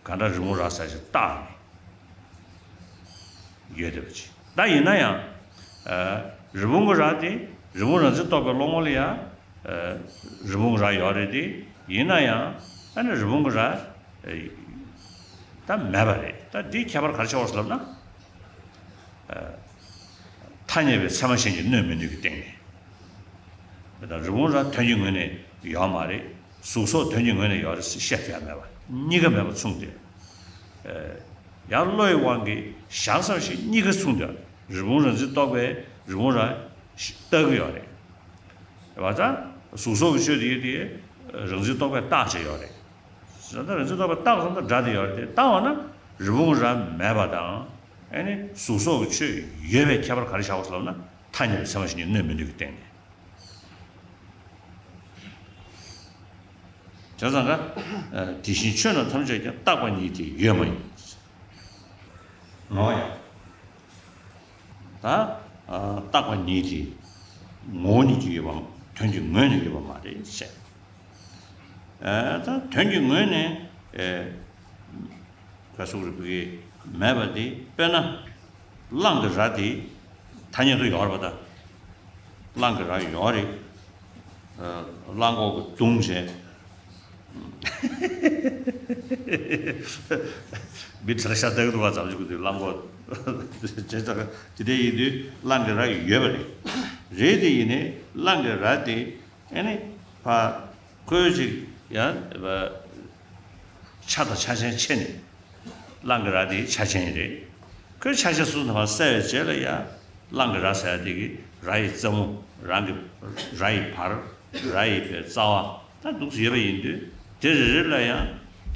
གང་ལྟར་རི་བོང་རྭ་ཟེར་ཞིག་བཏགས་ནས་ཡོད་བསྡད་པ་ཅིག་ད་ཡིན་ན་ཡང་། ཨ། རི་བོང་གི་རྭ་དེ་རི་བོང་རྭ་འཛིན་རྟོག་པའི་བློ་ངོ་ལ་ཡང་། ཨ། རི་བོང་གི་རྭ་ཡོད་རེད་དེ། ཡིན་ན་ཡང་ཨ་ནི་རི་བོང་གི་རྭ་ད་མེད་པ་རེད། ད་འདིའི་ཁྱད་པར་ག་རེ་ཆགས་པ་རེད་ཟེར་ལབ་ན། ཨ། ཐ་སྙད་པའི་ཚད་མ་གཞན་གྱིས་གནོད་མི་ནུས་ཀྱི་སྟེང་ནས། ད་རི་བོང་རྭ་དོན་གྱི་ངོས་ནས་ཡོད་མ་རེད། གཟུགས་སོགས་དོན་གྱི་ངོས་ནས་ཡོད་རེད་ཟེར་བཤད་ཐུབ་ཡ་མེད་པ། གཉིས་ཀ་མེད་པ་མཚུངས་ཏེ། ཨེ། ཡང་བློ་ཡི་དབང་གིས་བཞག་ས་ཞིག་གཉིས་ཀ་མཚུངས་ཏེ། རི་བོང་རྭ་འཛིན་རྟོག་པས་རི་བོང་རྭ་ཞིག་བཏགས་ཀྱི་ཡོད་རེད། རེད་བ། ད་གཟུགས་སོགས་ཀྱི་ཆོས་དེ་དེ་རྭ་འཛིན་རྟོག་པས་བཏགས་བྱས་ཡོད་རེད། ད་རྭ་འཛིན་རྟོག་པས་བཏགས་སོང་ན་སྒྲ་དེ་ཡོད་རེད་དེ། བཏགས་པ་ན་རི་བོང་རྭ་མེད་པ་དང་། ཨེ་ནི་གཟུགས་སོགས་ཀྱི་ཆོས་ཡོད་པའི་ཁྱད་པར་ག་རེ་ཆགས་པ་ཟེར་ལབ་ན། ཐ་སྙད་པའི་ཚད་མ་གཞན་གྱིས་གནོད་མི་ནུས་ཀྱི་སྟེང་ནས། བྱས་ཙང་ཀ། དེ་བཞིན་ཆོས་རྣམས་ཐམས་ཅད་ཀྱང་། རྟག་པ་ཉིད་དེ་ཡོད་མ་ཡིན། ངོ་ཡ། ད་རྟག་པ་ཉིད་དེ་ངོ་བོ་ཉིད་ཀྱིས་ཡོད་པ། དོན་གྱི་ངོས་ནས་ཡོད་པ་མ་རེད་ཟེར། ད་དོན་གྱི་ངོས་ནས། ཨེ། ག་སུ་རུ་བུ་གའི་མེད་པ་དེ། དཔེར་ན་གླང་གི་རྭ་དེ་ཐ་སྙད་དུ་ཡོད་རེད་པ་ད། གླང་གི་རྭ་ཡོད་རེད། ཨ། གླང་གོག་གིས་བརྡུངས་བྱས། མི་དེ་ལ་ཤ་སྟག་འདུག་ག་ཙམ་ཞིག་གི་དུས་གླང་གོག་བྱས་ཙང་། དེ་འདྲ་ཡིན་དུས་གླང་གི་རྭ་ཡོད་པ་རེད། རེད་དེ་ཡིན་ནའི་གླང་གི་རྭ་དེ་ཨེ་ནི་ཕ། ཁོའི་ཅིག་ཡང་། ཆ་དང་ཆ་ཅན་ཕྱེ་ནས། གླང་གི་རྭ་དེ་ཆ་ཅན་རེད། ཁོའི་ཆ་ཤས་སོ་སོ་ནས་ཕར་བསལ་བའི་རྗེས་ལ་ཡང་། གླང་གི་རྭ་ཟེར་ཡ་དེ་གི་རྭ་ཡི་རྩེ་མོ། རང་གི་རྭ་ཡི་བར། རྭ་ཡི་པའི་རྩ་བ། ད་འདུག་སེ་ཡོད་པ་ཡིན་དུས། དེ་རེ་རེ་ལ་ཡང་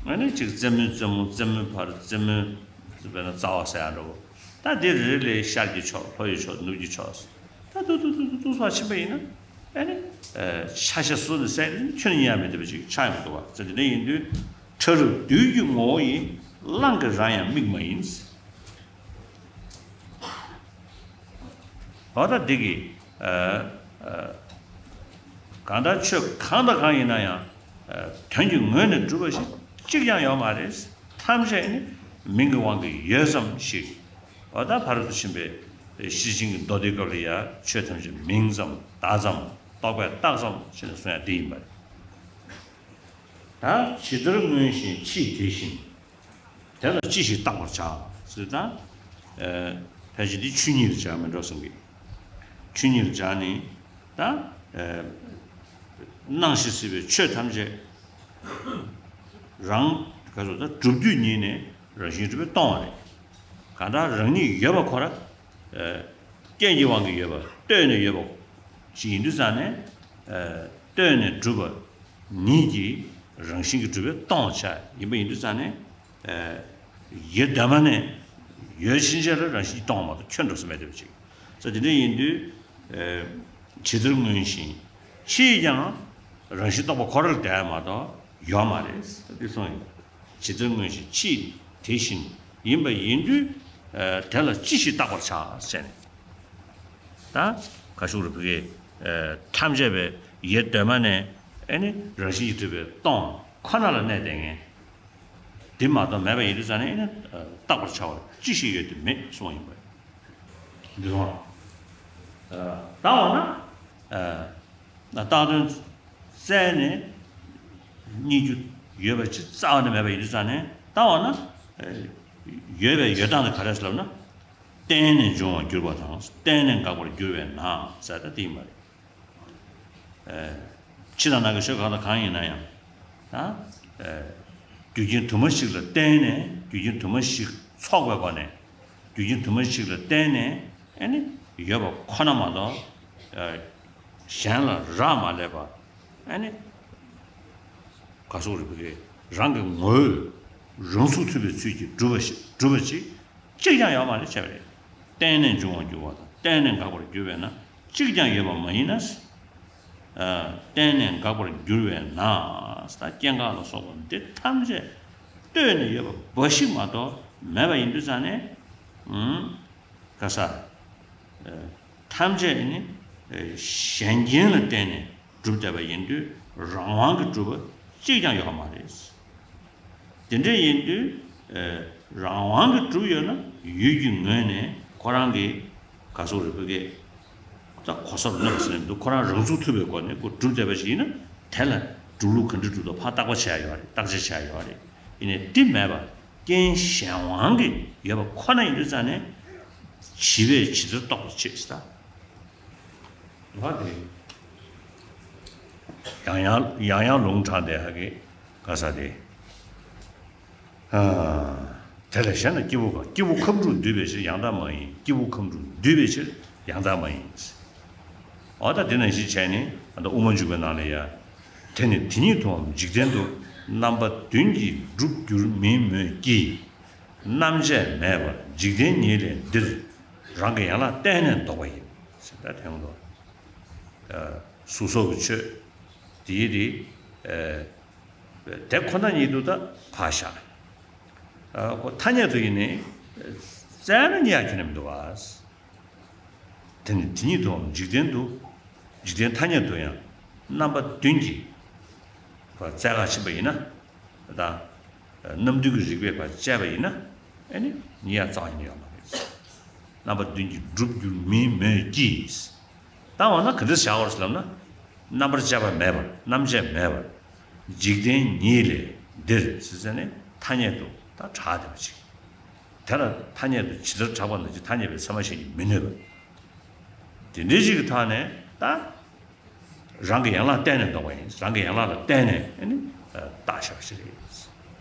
ཨ་ནི་ཅིག་རྩེ་མོའི་རྩེ་མོ། རྩེ་མོའི་བར། རྩེ་མོའི། དཔེར་ན་རྩ་བ་ཟེར་ཡ་འདྲ་བོ། ད་དེ་རེ་རེ་ལ་ཤར་གྱི་ཕྱོགས། ལྷོ་ཡི་ཕྱོགས། ནུབ་ཀྱི་ཕྱོགས། ད་འདུག་འདུག་འདུག་འདུག་འདུག་སེ་ཕར་ཕྱིན་པ་ཡིན་ན། ཨ་ནི། ཨ། ཆ་ཤས་སོ་སོ་ནས་བསལ་ནས་ཁྱོན་ནས་གཉིས་ཡང་མི་ལྡན་པ་ཅིག་ཆགས་ཡོང་གི་འདུག་བ། ཙང་དེ་འདྲ་ཡིན་དུས། ཕྲ་རབ་རྡུལ་གྱི་ངོ་བོ་ཡི། གླང་གི་རྭ་ཡང་མིག་མ་ཡིན། འོ་ད་འདི་གི། ཨ། ཨ། གང་ལྟར་ཆོས་གང་དང་གང་ཡིན་ན་ཡང་། ཨ། དོན་གྱི་ངོས་ནས་གྲུབ་པ་ཞིག་གཅིག་ཀྱང་ཡོད་མ་རེད། ཐམས་ཅད་ནི་མིང་གི་དབང་གིས་ཡོད་ཙམ་ཞིག་འོ་ད་ཕ་རོལ་ཏུ་ཕྱིན་པའི་ཤེར་ཕྱིན་གྱི་མདོ་སྡེའི་སྐབས་ལ་ཡང་ཆོས་ཐམས་ཅད་མིང་ཙམ་བརྡ་ཙམ་རྟོག་པས་བཏགས་ཙམ་ཞེས་གསུང་ཡ་འདི་ཡིན་པ་རེད། ད་ཇི་ལྟར་མངོན་ཞེན་ཅི་དེ་བཞིན། དེ་ལ་ཅི་ཞིག་བརྟག་པར་བྱ། ཟེར་ད། ཕལ་ཆེར་འདི་ཆོས་ཉིད་ལ་སྦྱར་མི་འགྲོ་བསམ་གི། ཆོས་ཉིད་ལ་སྦྱར་ནས་ད་སྣང་ཞིང་སྲིད་པའི་ཆོས་ཐམས་ཅད་རང་ག་ཚོད་ད་གྲུབ་དུས་ཉིད་ནས་རང་བཞིན་གྲུབ་པས་སྟོང་བ་རེད། གང་ལྟར་རང་ཉིད་ཡོད་པ་ཁོ་ར་རྐྱེན་གྱི་དབང་གིས་ཡོད་པ་ལྟོས་ནས་ཡོད་པ་ཞིག་ཡིན་དུས་ཙང་ནས་ལྟོས་ནས་གྲུབ་པ་ཉིད་ཀྱིས་རང་བཞིན་གྱིས་གྲུབ་པས་སྟོང་བ་ཆགས་ཡིན་པ་ཡིན་དུས་ཙང་ནས། ཡེ་གདོད་མ་ནས་ཡོད་ཕྱིན་ཆད་ལ་རང་བཞིན་སྟོང་བ་མ་གཏོགས་ཁྱོན་འགྲོ་ས་མེད་བསྡད་པ་ཅིག་ས་དེ་འདྲ་ཡིན་དུས། ཇི་ལྟར་མངོན་ཞེན་ཕྱིས་ཀྱང་རང་བཞིན་རྟོག་པ་ཁོ་ར་ལ་བསྡད་མ་གཏོགས་ཡོད་མ་རེད་ས་དེ་གསུངས་ཡོད། ཇི་ལྟར་མངོན་ཞེན་ཕྱིས་དེ་བཞིན་ཡིན་པ་ཡིན་དུས། དེ་ལ་ཅི་ཞིག་བརྟག་པར་བྱ་ཟེར་ནས། ད་ག་ཤུག་རུ་བུ་གས་ཐམས་ཅད་པའི་ཡེ་གདོད་མ་ནས་ཨེ་ནི་རང་བཞིན་གྱིས་གྲུབ་པའི་སྟོང་ཁོ་ན་ལ་གནས་བསྡད་མཁན། འདི་མ་གཏོགས་མེད་པ་ཡིན་དུས་ཙང་ནས་ཨེ་ནི་བརྟག་པར་བྱ་བ་ཅི་ཞིག་ཡོད་དེ་མེད་གསུངས་ཡིན་པས། འདི་སོང་ལ། ད་འོ་ན། ན་བཏགས་དོན་བཙལ་ནས་རྙེད་རྒྱུ་ཡོད་པ་ཅིག་རྩ་བ་ནས་མེད་པ་ཡིན་དུས་ཙང་ནས་ད་འོ་ན། ཡོད་པའི་ཡོད་སྟངས་དེ་ག་རེ་ཟེར་ལབ་ན། བརྟེན་ནས་འབྱུང་བར་འགྱུར་བ་དང་བརྟེན་ནས་འགག་པར་འགྱུར་བས་ན་ཟེར་ད་དེ་ཡིན་པ་རེད། ཕྱི་དང་ནང་གི་ཆོས་གང་དང་གང་ཡིན་ན་ཡང་། ད། རྒྱུ་རྐྱེན་དུ་མ་ཞིག་ལ་བརྟེན་ནས་རྒྱུ་རྐྱེན་དུ་མ་ཞིག་ཚོགས་པའི་སྒོ་ནས། རྒྱུ་རྐྱེན་དུ་མ་ཞིག་ལ་བརྟེན་ནས་ཨ་ནི་ཡོད་པ་ཁོ་ན་མ་གཏོགས། གཞན་ལ་རག་མ་ལས་པ། ཨ་ནི། ག་སོགས་རིག་པ་གིས་རང་གི་ངོ་བོས་རང་ཚུགས་ཐུབ་པའི་ཚུལ་གྱིས་གྲུབ་པ་ཞིག་གྲུབ་པ་ཅིག་གཅིག་ཀྱང་ཡོད་མ་རེད་བྱས་པ་རེད། བརྟེན་ནས་འབྱུང་བར་འགྱུར་བ་དང་བརྟེན་ནས་འགག་པར་འགྱུར་བས་ན་གཅིག་ཀྱང་ཡོད་པ་མ་ཡིན་ན། བརྟེན་ནས་འགག་པར་འགྱུར་བས་ན། ད་སྐྱེ་འགག་ལ་སོགས་པ་འདི་ཐམས་ཅད་ལྟོས་ནས་ཡོད་པ་འབའ་ཞིག་མ་གཏོགས་མེད་པ་ཡིན་དུས་ཙང་ནས། ག་ས། ཐམས་ཅད་ནི་གཞན་རྐྱེན་ལ་བརྟེན་ནས་གྲུབ་བསྡད་པ་ཡིན་དུས་རང་དབང་གིས་གྲུབ་པ་གཅིག་ཀྱང་ཡོད་མ་རེད། དེ་འདྲ་ཡིན་དུས་རང་དབང་གིས་གྲུབ་ཡོད་ན་ཡུལ་གྱི་ངོས་ནས་ཁོ་རང་གི་ག་སོགས་རིག་པ་གིས་ད་གོ་ས་རུ་གནོད་པ་ཟེར་ནས་འདུག་ཁོ་རང་རང་ཚུགས་ཐུབ་པའི་སྒོ་ནས་ཁོ་གྲུབ་བསྡད་པ་ཞིག་ཡིན་ན་དེ་ལ་གྲུབ་ལུགས་ག་འདྲ་གྲུབ་འདུག་ཕར་བརྟག་པ་བྱས་ཡོད་རེད། བརྟག་དཔྱད་བྱས་ཡོད་རེད། ཡིན་ནའི་འདི་མེད་པ། རྐྱེན་གཞན་དབང་གིས་ཡོད་པ་ཁོ་ན་ཡིན་དུས་ཙང་ནས་བྱིས་པས་ཇི་ལྟར་རྟོགས་པར་བྱེད་ཟེར་ད། ང་དེ་ཡང་ཡང་ཡང་ཡང་ལུང་དྲངས་ཏེ་ཧ་གི་ག་ས་དེ། དེ་ལས་གཞན་ལ་སྐྱེས་བུ་ག་སྐྱེས་བུ་ཁམས་དྲུག་འདུས་པའི་ཕྱིར་ཡང་དག་མ་ཡིན། སྐྱེས་བུ་ཁམས་དྲུག་འདུས་པའི་ཕྱིར་ཡང་དག་མ་ཡིན། འོ་ད་དེ་ནང་བཞིན་བྱས་ནས་ཨ་ད་དབུ་མ་འཇུག་པའི་ནང་ལ་ཡ། དེ་ནི་དེ་ཉིད་དུའང་འཇིག་རྟེན་དུ་རྣམ་པ་བདུན་གྱིས་གྲུབ་འགྱུར་མིན་མོད་ཀྱི། རྣམ་དཔྱད་མེད་པར་འཇིག་རྟེན་ཉིད་ལས་འདིར་རང་གི་ཡན་ལག་གཏན་ནས་ལྡོག་པ་ཡིན། ད་དེ་ཡོང་དུ་གཟུགས་སོགས་ཀྱི་ཆོས་དེའི་དེ་དེ་ཁོ་ན་ཉིད་དུ་ད་ཕར་བཞག་ཁོ་ཐ་སྙད་དུ་ཡིན་ནི་བཙལ་ན་རྙེད་ཡ་ཁྱོན་ནས་མི་འདུག་བ། དེ་ནི་དེ་ཉིད་དུའང་འཇིག་རྟེན་དུ། འཇིག་རྟེན་ཐ་སྙད་དུ་ཡང་རྣམ་པ་བདུན་གྱིས་བརྩད་ག་ཕྱིན་པ་ཡིན་ན། ད་རྣམ་བདུན་གྱི་རིགས་པས་བར་བཅད་པ་ཡིན་ན་ཨེ་ནི་རྙེད་ཡ་རྩ་བ་ཉིད་ནས་ཡོད་མ་རེད། རྣམ་པ་བདུན་གྱིས་གྲུབ་འགྱུར་མིན་མོད་ཀྱི། ད་འོ་ན་ག་འདྲ་བྱ་བར་ལབ་ན། རྣམ་པར་དཔྱད་པ་མེད་པར་རྣམ་དཔྱད་མེད་པར། འཇིག་རྟེན་ཉིད་ལས་འདིར་ཟེར་ཟེར་ནས་ཐ་སྙད་དུ་ད་གྲགས་བསྡད་པ་ཅིག་དེ་ལ་ཐ་སྙད་དུ་ཇི་ལྟར་གྲགས་པ་ནང་བཞིན་ཐ་སྙད་པའི་ཚད་མ་བཤད་ཀྱི་མི་ནུས་པ། དེ་འདྲའི་ཞིག་གི་ཐོག་ནས་ད། རང་གི་ཡན་ལག་གཏན་ནས་ལྡོག་པ་ཡིན། རང་གི་ཡན་ལག་ལ་བརྟེན་ནས་ཨ་ནི་བརྟགས་བཞག་པ་ཞིག་རེད།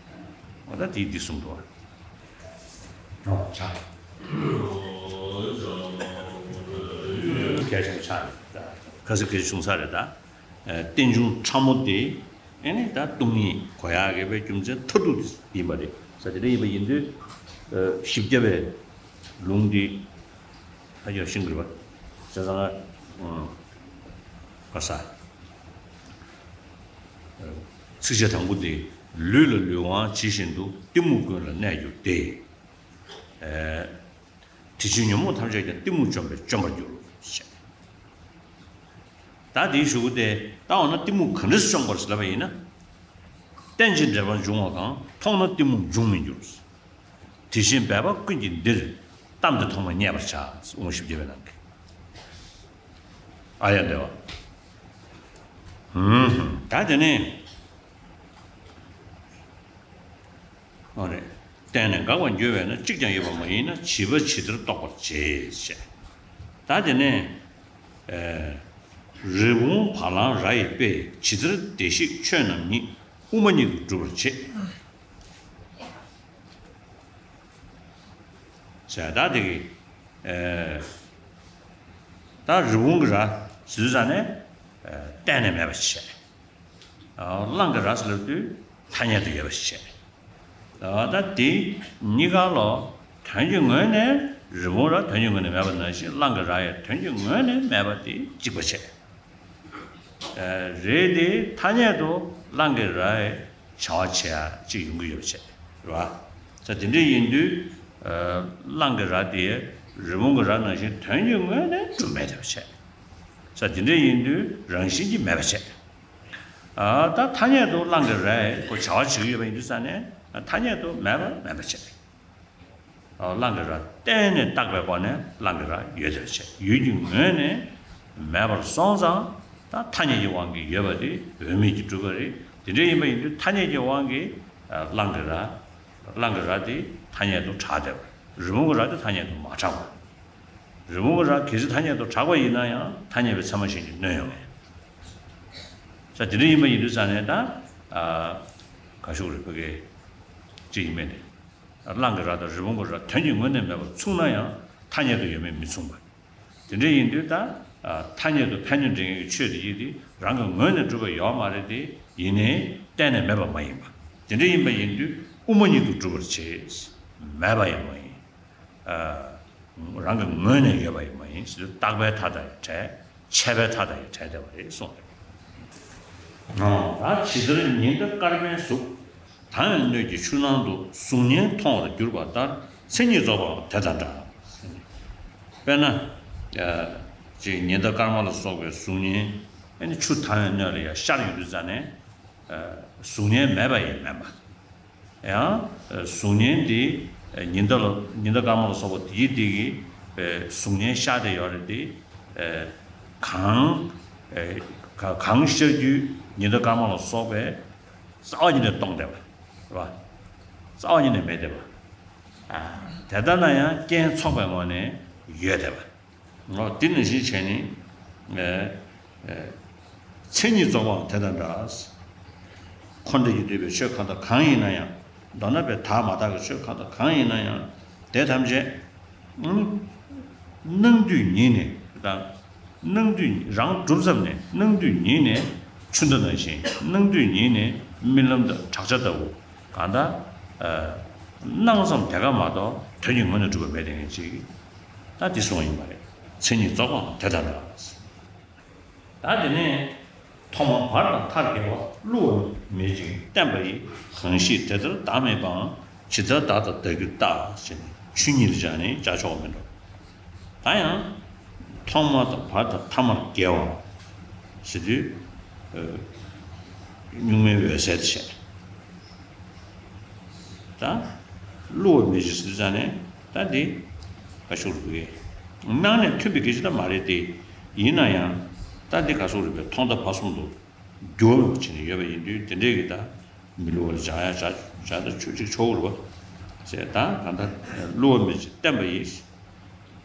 འོ་ད་དེ་འདི་གསུངས་འདུག་བ། ཨོ་ཆ། གལ་ཆེན་པོ་ཆགས་རེད་ད། ག་ཚོད་གལ་ཆུང་ས་རེད་ད། རྟེན་འབྱུང་ཕྲ་མོ་དེ་ཨེ་ནི་ད་སྟོང་ཉིད་གོ་ཡག་གི་བའི་རྒྱུ་མཚན་མཐར་ཐུག་དེ་ཡིན་པ་རེད། ས་དེ་འདྲ་ཡིན་པ་ཡིན་དུས་བཞི་བརྒྱ་པའི་ལུང་འདི་ཧ་ཅང་ཤིང་གི་རེད་པ། བྱས་ཙང་ང་ག་ས་ཚིགས་བཅད་དང་པོ་འདི་ལུས་ལ་ལུས་དབང་ཇི་བཞིན་དུ་གཏི་མུག་ཀུན་ལ་གནས་གྱུར་ཏེ། དེ་ཕྱིར་ཉོན་མོངས་ཐམས་ཅད་ཀྱང་གཏི་མུག་བཅོམ་པས་བཅོམ་པར་འགྱུར། ཞེས། ད་དེའི་གཞུག་གུ་དེ་ད་འོ་ན་གཏི་མུག་ག་འདྲ་སེ་བཅོམ་དགོས་ཟེར་ལབ་པ་ཡིན་ན། རྟེན་ཅིང་འབྲེལ་པར་འབྱུང་བ་གང་། མཐོང་ན་གཏི་མུག་འབྱུང་མི་འགྱུར། དེ་བཞིན་འབད་པ་ཀུན་གྱིས་འདིར། གཏམས་ཏེ་མཐོང་བས་རྙེད་པར་བྱ། དབུ་མ་བཞི་བརྒྱ་པའི་ནང་གི། ཨ་ཡ་འདྲ་བ། ཧུམ་ཧུམ། ད་དེ་ནས། ཨོ་རེད། བརྟེན་ནས་འགག་པར་འགྱུར་བས་ན་གཅིག་ཀྱང་ཡོད་པ་མ་ཡིན་ན་བྱིས་པ་ཇི་ལྟར་རྟོགས་པར་བྱེད་ཅེས། ད་དེ་ནས། ཨེ། རི་བོང་བ་ལང་ར་ཡི་དཔེ་ཇི་ལྟར་བདེ་གཤེགས་ཆོས་རྣམས་ཉིད་དབུ་མ་ཉིད་དུ་སྒྲུབ་པར་བྱེད། ཟེར་ད་དེ་གི། ཨེ། ད་རི་བོང་གི་ར་ཟེར་དུས་ཙང་ནས། ཨེ། གཏན་ནས་མེད་པ་ཞིག་བྱས། ཨ། གླང་གི་ར་ཟེར་ལབ་དུས་ཐ་སྙད་དུ་ཡོད་པ་ཞིག་བྱས། ཨ། ད་དེ་གཉིས་ཀ་ལོ་དོན་གྱི་ངོས་ནས་རི་བོང་ར་དོན་གྱི་ངོས་ནས་མེད་པ་ནང་བཞིན་གླང་གི་ར་ཡང་དོན་གྱི་ངོས་ནས་མེད་པ་དེ་གཅིག་པ་བྱས། ཨ། རེད་དེ་ཐ་སྙད་དུ་གླང་གི་ར་ཡི་བྱ་བ་བྱེད་ཡ་གཅིག་ཡོང་གི་ཡོད་པ་བྱས། རེད་བ། ས་དེ་འདྲ་ཡིན་དུས། ཨ། གླང་གི་ར་དེ་རི་བོང་གི་ར་ནང་བཞིན་དོན་གྱི་ངོས་ནས་གྲུབ་མེད་བྱས། ས་དེ་འདྲ་ཡིན་དུས་རང་བཞིན་གྱིས་མེད་པ་བྱས། ཨ། ད་ཐ་སྙད་དུ་གླང་གི་རས་ཁོ་བྱ་བ་བྱེད་ཀྱི་ཡོད་པ་ཡིན་དུས་ཙང་ནས་ཐ་སྙད་དུ་མེད་པ་མེད་པ་བྱས། ཨ། གླང་གི་ར་གཏན་ནས་བཏགས་པའི་སྒོ་ནས་གླང་གི་ར་ཡོད་ཚོད་བྱས། ཡུལ་གྱི་ངོས་ནས་མེད་པར་སོང་ཙང་ད་ཐ་སྙད་ཀྱི་དབང་གིས་ཡོད་པ་དེ་འོས་མིན་གྱིས་གྲུབ་པ་རེད། དེ་འདྲ་ཡིན་པ་ཡིན་དུས་ཐ་སྙད་ཀྱི་དབང་གིས། ཨ། གླང་གི་ར། གླང་གི་ར་དེ་ཐ་སྙད་དུ་གྲགས་བསྡད་པ། རི་བོང་གི་ར་དེ་ཐ་སྙད་དུ་མ་གྲགས་པ། རི་བོང་གི་ར་གལ་སྲིད་ཐ་སྙད་དུ་གྲགས་པ་ཡིན་ན་ཡང་ཐ་སྙད་པའི་ཚད་མ་གཞན་གྱིས་གནོན་ཡོང་ངེས། ས་དེ་འདྲ་ཡིན་པ་ཡིན་དུས་ཙང་ནས་ད། ཨ། ག་ཤུག་རེད་ཕ་གི་ཅི་ཡིན་མེད་དེ། གླང་གི་ར་དང་རི་བོང་གི་ར་དོན་གྱི་ངོས་ནས་མེད་པར་མཚུངས་ན་ཡང་ཐ་སྙད་དུ་ཡོད་མེད་མི་མཚུངས་པ། དེ་འདྲ་ཡིན་དུས་ད། ཨ། ཐ་སྙད་དུ་ཕན་གནོད་འདྲེན་མཁན་གྱི་ཆོས་དེ་ཡིན་དུས་རང་གི་ངོས་ནས་གྲུབ་པ་ཡོད་མ་རེད་དེ། ཡིན་ནའི་གཏན་ནས་མེད་པ་མ་ཡིན་པ། དེ་འདྲ་ཡིན་པ་ཡིན་དུས་དབུ་མ་ཉིད་དུ་སྒྲུབ་པར་བྱེད། མེད་པ་ཡང་མ་ཡིན། ཨ། རང་གི་ངོས་ནས་ཡོད་པ་ཡང་མ་ཡིན་ཟེར་དུས་རྟག་པའི་མཐའ་དང་ཡང་བྲལ། ཆད་པའི་མཐའ་དང་ཡང་བྲལ་བསྡད་པ་རེད་གསུངས་རེད། ད་ཇི་ལྟར་ཉི་ཟླ་སྐར་མའི་གཟུགས། དྭངས་པའི་སྣོད་ཀྱི་ཆུ་ནང་དུ། གཟུགས་བརྙན་མཐོང་བར་གྱུར་པ་ལྟར། མཚན་ཉིད་རྫོགས་པའང་དེ་དང་འདྲ། དཔེར་ན། ཨ། ཅིག་ཉི་ཟླ་སྐར་མ་ལ་སོགས་པའི་གཟུགས་བརྙན། ཨ་ནི་ཆུ་དྭངས་པའི་སྣོད་ལ་ཡར་ཤར་ཡོང་དུས་ཙང་ནས། ཨ། གཟུགས་བརྙན་མེད་པ་ཡང་མིན་པ། ཡང་། ཨ། གཟུགས་བརྙན་འདི། ཨ། ཉི་ཟླ་ལ། ཉི་ཟླ་སྐར་མ་ལ་སོགས་པ་དེའི་སྟེང་གི། ཨ། གཟུགས་བརྙན་ཤར་བསྡད་ཡོད་རེད་དེ། ཨ། གང་། ཨ། ག- གང་ཤར་རྒྱུའི་ཉི་ཟླ་སྐར་མ་ལ་སོགས་པའི་རྩ་བ་ཉིད་ནས་སྟོང་བསྡད་པ། རེད་པ། རྩ་བ་ཉིད་ནས་མེད་བསྡད་པ། ཨ། དེ་ལྟ་ན་ཡང་རྐྱེན་ཚོགས་པའི་ངོས་ནས་ཡོད་བསྡད་པ། འོ། དེ་ནང་བཞིན་བྱས་ནས། ཨེ། ཨེ། མཚན་ཉིད་རྫོགས་པའང་དེ་དང་འདྲ། འཁོར་འདས་ཀྱིས་བསྡུས་པའི་ཆོས་གང་དང་གང་ཡིན་ན་ཡང་། མདོར་ན་པའི་དག་མ་དག་གི་ཆོས་གང་དང་གང་ཡིན་ན་ཡང་དེ་ཐམས་ཅད། ཨ། སྣང་དུས་ཉིད་ནས་དང་། སྣང་དུས་རང་གྲུབ་ཙམ་ནས་སྣང་དུས་ཉིད་ནས་ཆུ་ཟླ་ནང་བཞིན། སྣང་དུས་ཉིད་ནས་རྨི་ལམ་དང་བྲག་ཆ་ལྟ་བུ་གང་ལྟར། ཨ། སྣང་ཙམ་དེ་ཀ་མ་གཏོགས་དོན་གྱི་ངོས་ནས་གྲུབ་པ་མེད་དེ་ངེས་ཅིག་ད་འདི་གསུངས་ཡིན་པ་རེད། མཚན་ཉིད་རྫོགས་པའང་དེ་དང་འདྲ། ད་དེ་ནས་ཐོག་མ་བར་དང་མཐར་དགེ་བ་བསླུ་བ་མེད་ཅིང་བརྟན་པ་ཡི། གང་ཞིག་དེ་ལྟར་བདག་མེད་པའང་། ཇི་ལྟར་བདག་དང་བདག་གིར་བརྟག་ཅེས་ནས་ཆོས་ཉིད་ལ་སྦྱར་ནས་སྦྱར་ཆོག་མི་འགྲོ། ད་ཡང་ཐོག་མ་དང་བར་དང་ཐ་མར་དགེ་བ་ཟེར་དུས། ཨ། གཉུག་མའི་འོད་གསལ་དེ་བཤད། ད་བསླུ་བ་མེད་ཅིང་ཟེར་དུས་ཙང་ནས་ད་འདི་ག་ཤུག་རུ་གི་སྣང་ནས་ཐོན་པའི་སྐད་ཆ་ད་མ་རེད་དེ། ཡིན་ན་ཡང་ད་འདི་ག་ཤུག་རུ་བའི་ཐོག་མཐའ་བར་གསུམ་དུ་འགྱུར་བ་མེད་པ་བྱས་ནས་ཡོད་པ་ཡིན་དུས། དེ་འདྲའི་གི་ད་མི་བསླུ་བ་ལ་སྦྱར་ཡ་སྦྱར་སྦྱར་ད་ཆོས་གཅིག་ཆོག་རུ་བ་ཟེར། ད་གང་ལྟར་བསླུ་བ་མེད་ཅིང་བརྟན་པ་ཡིས།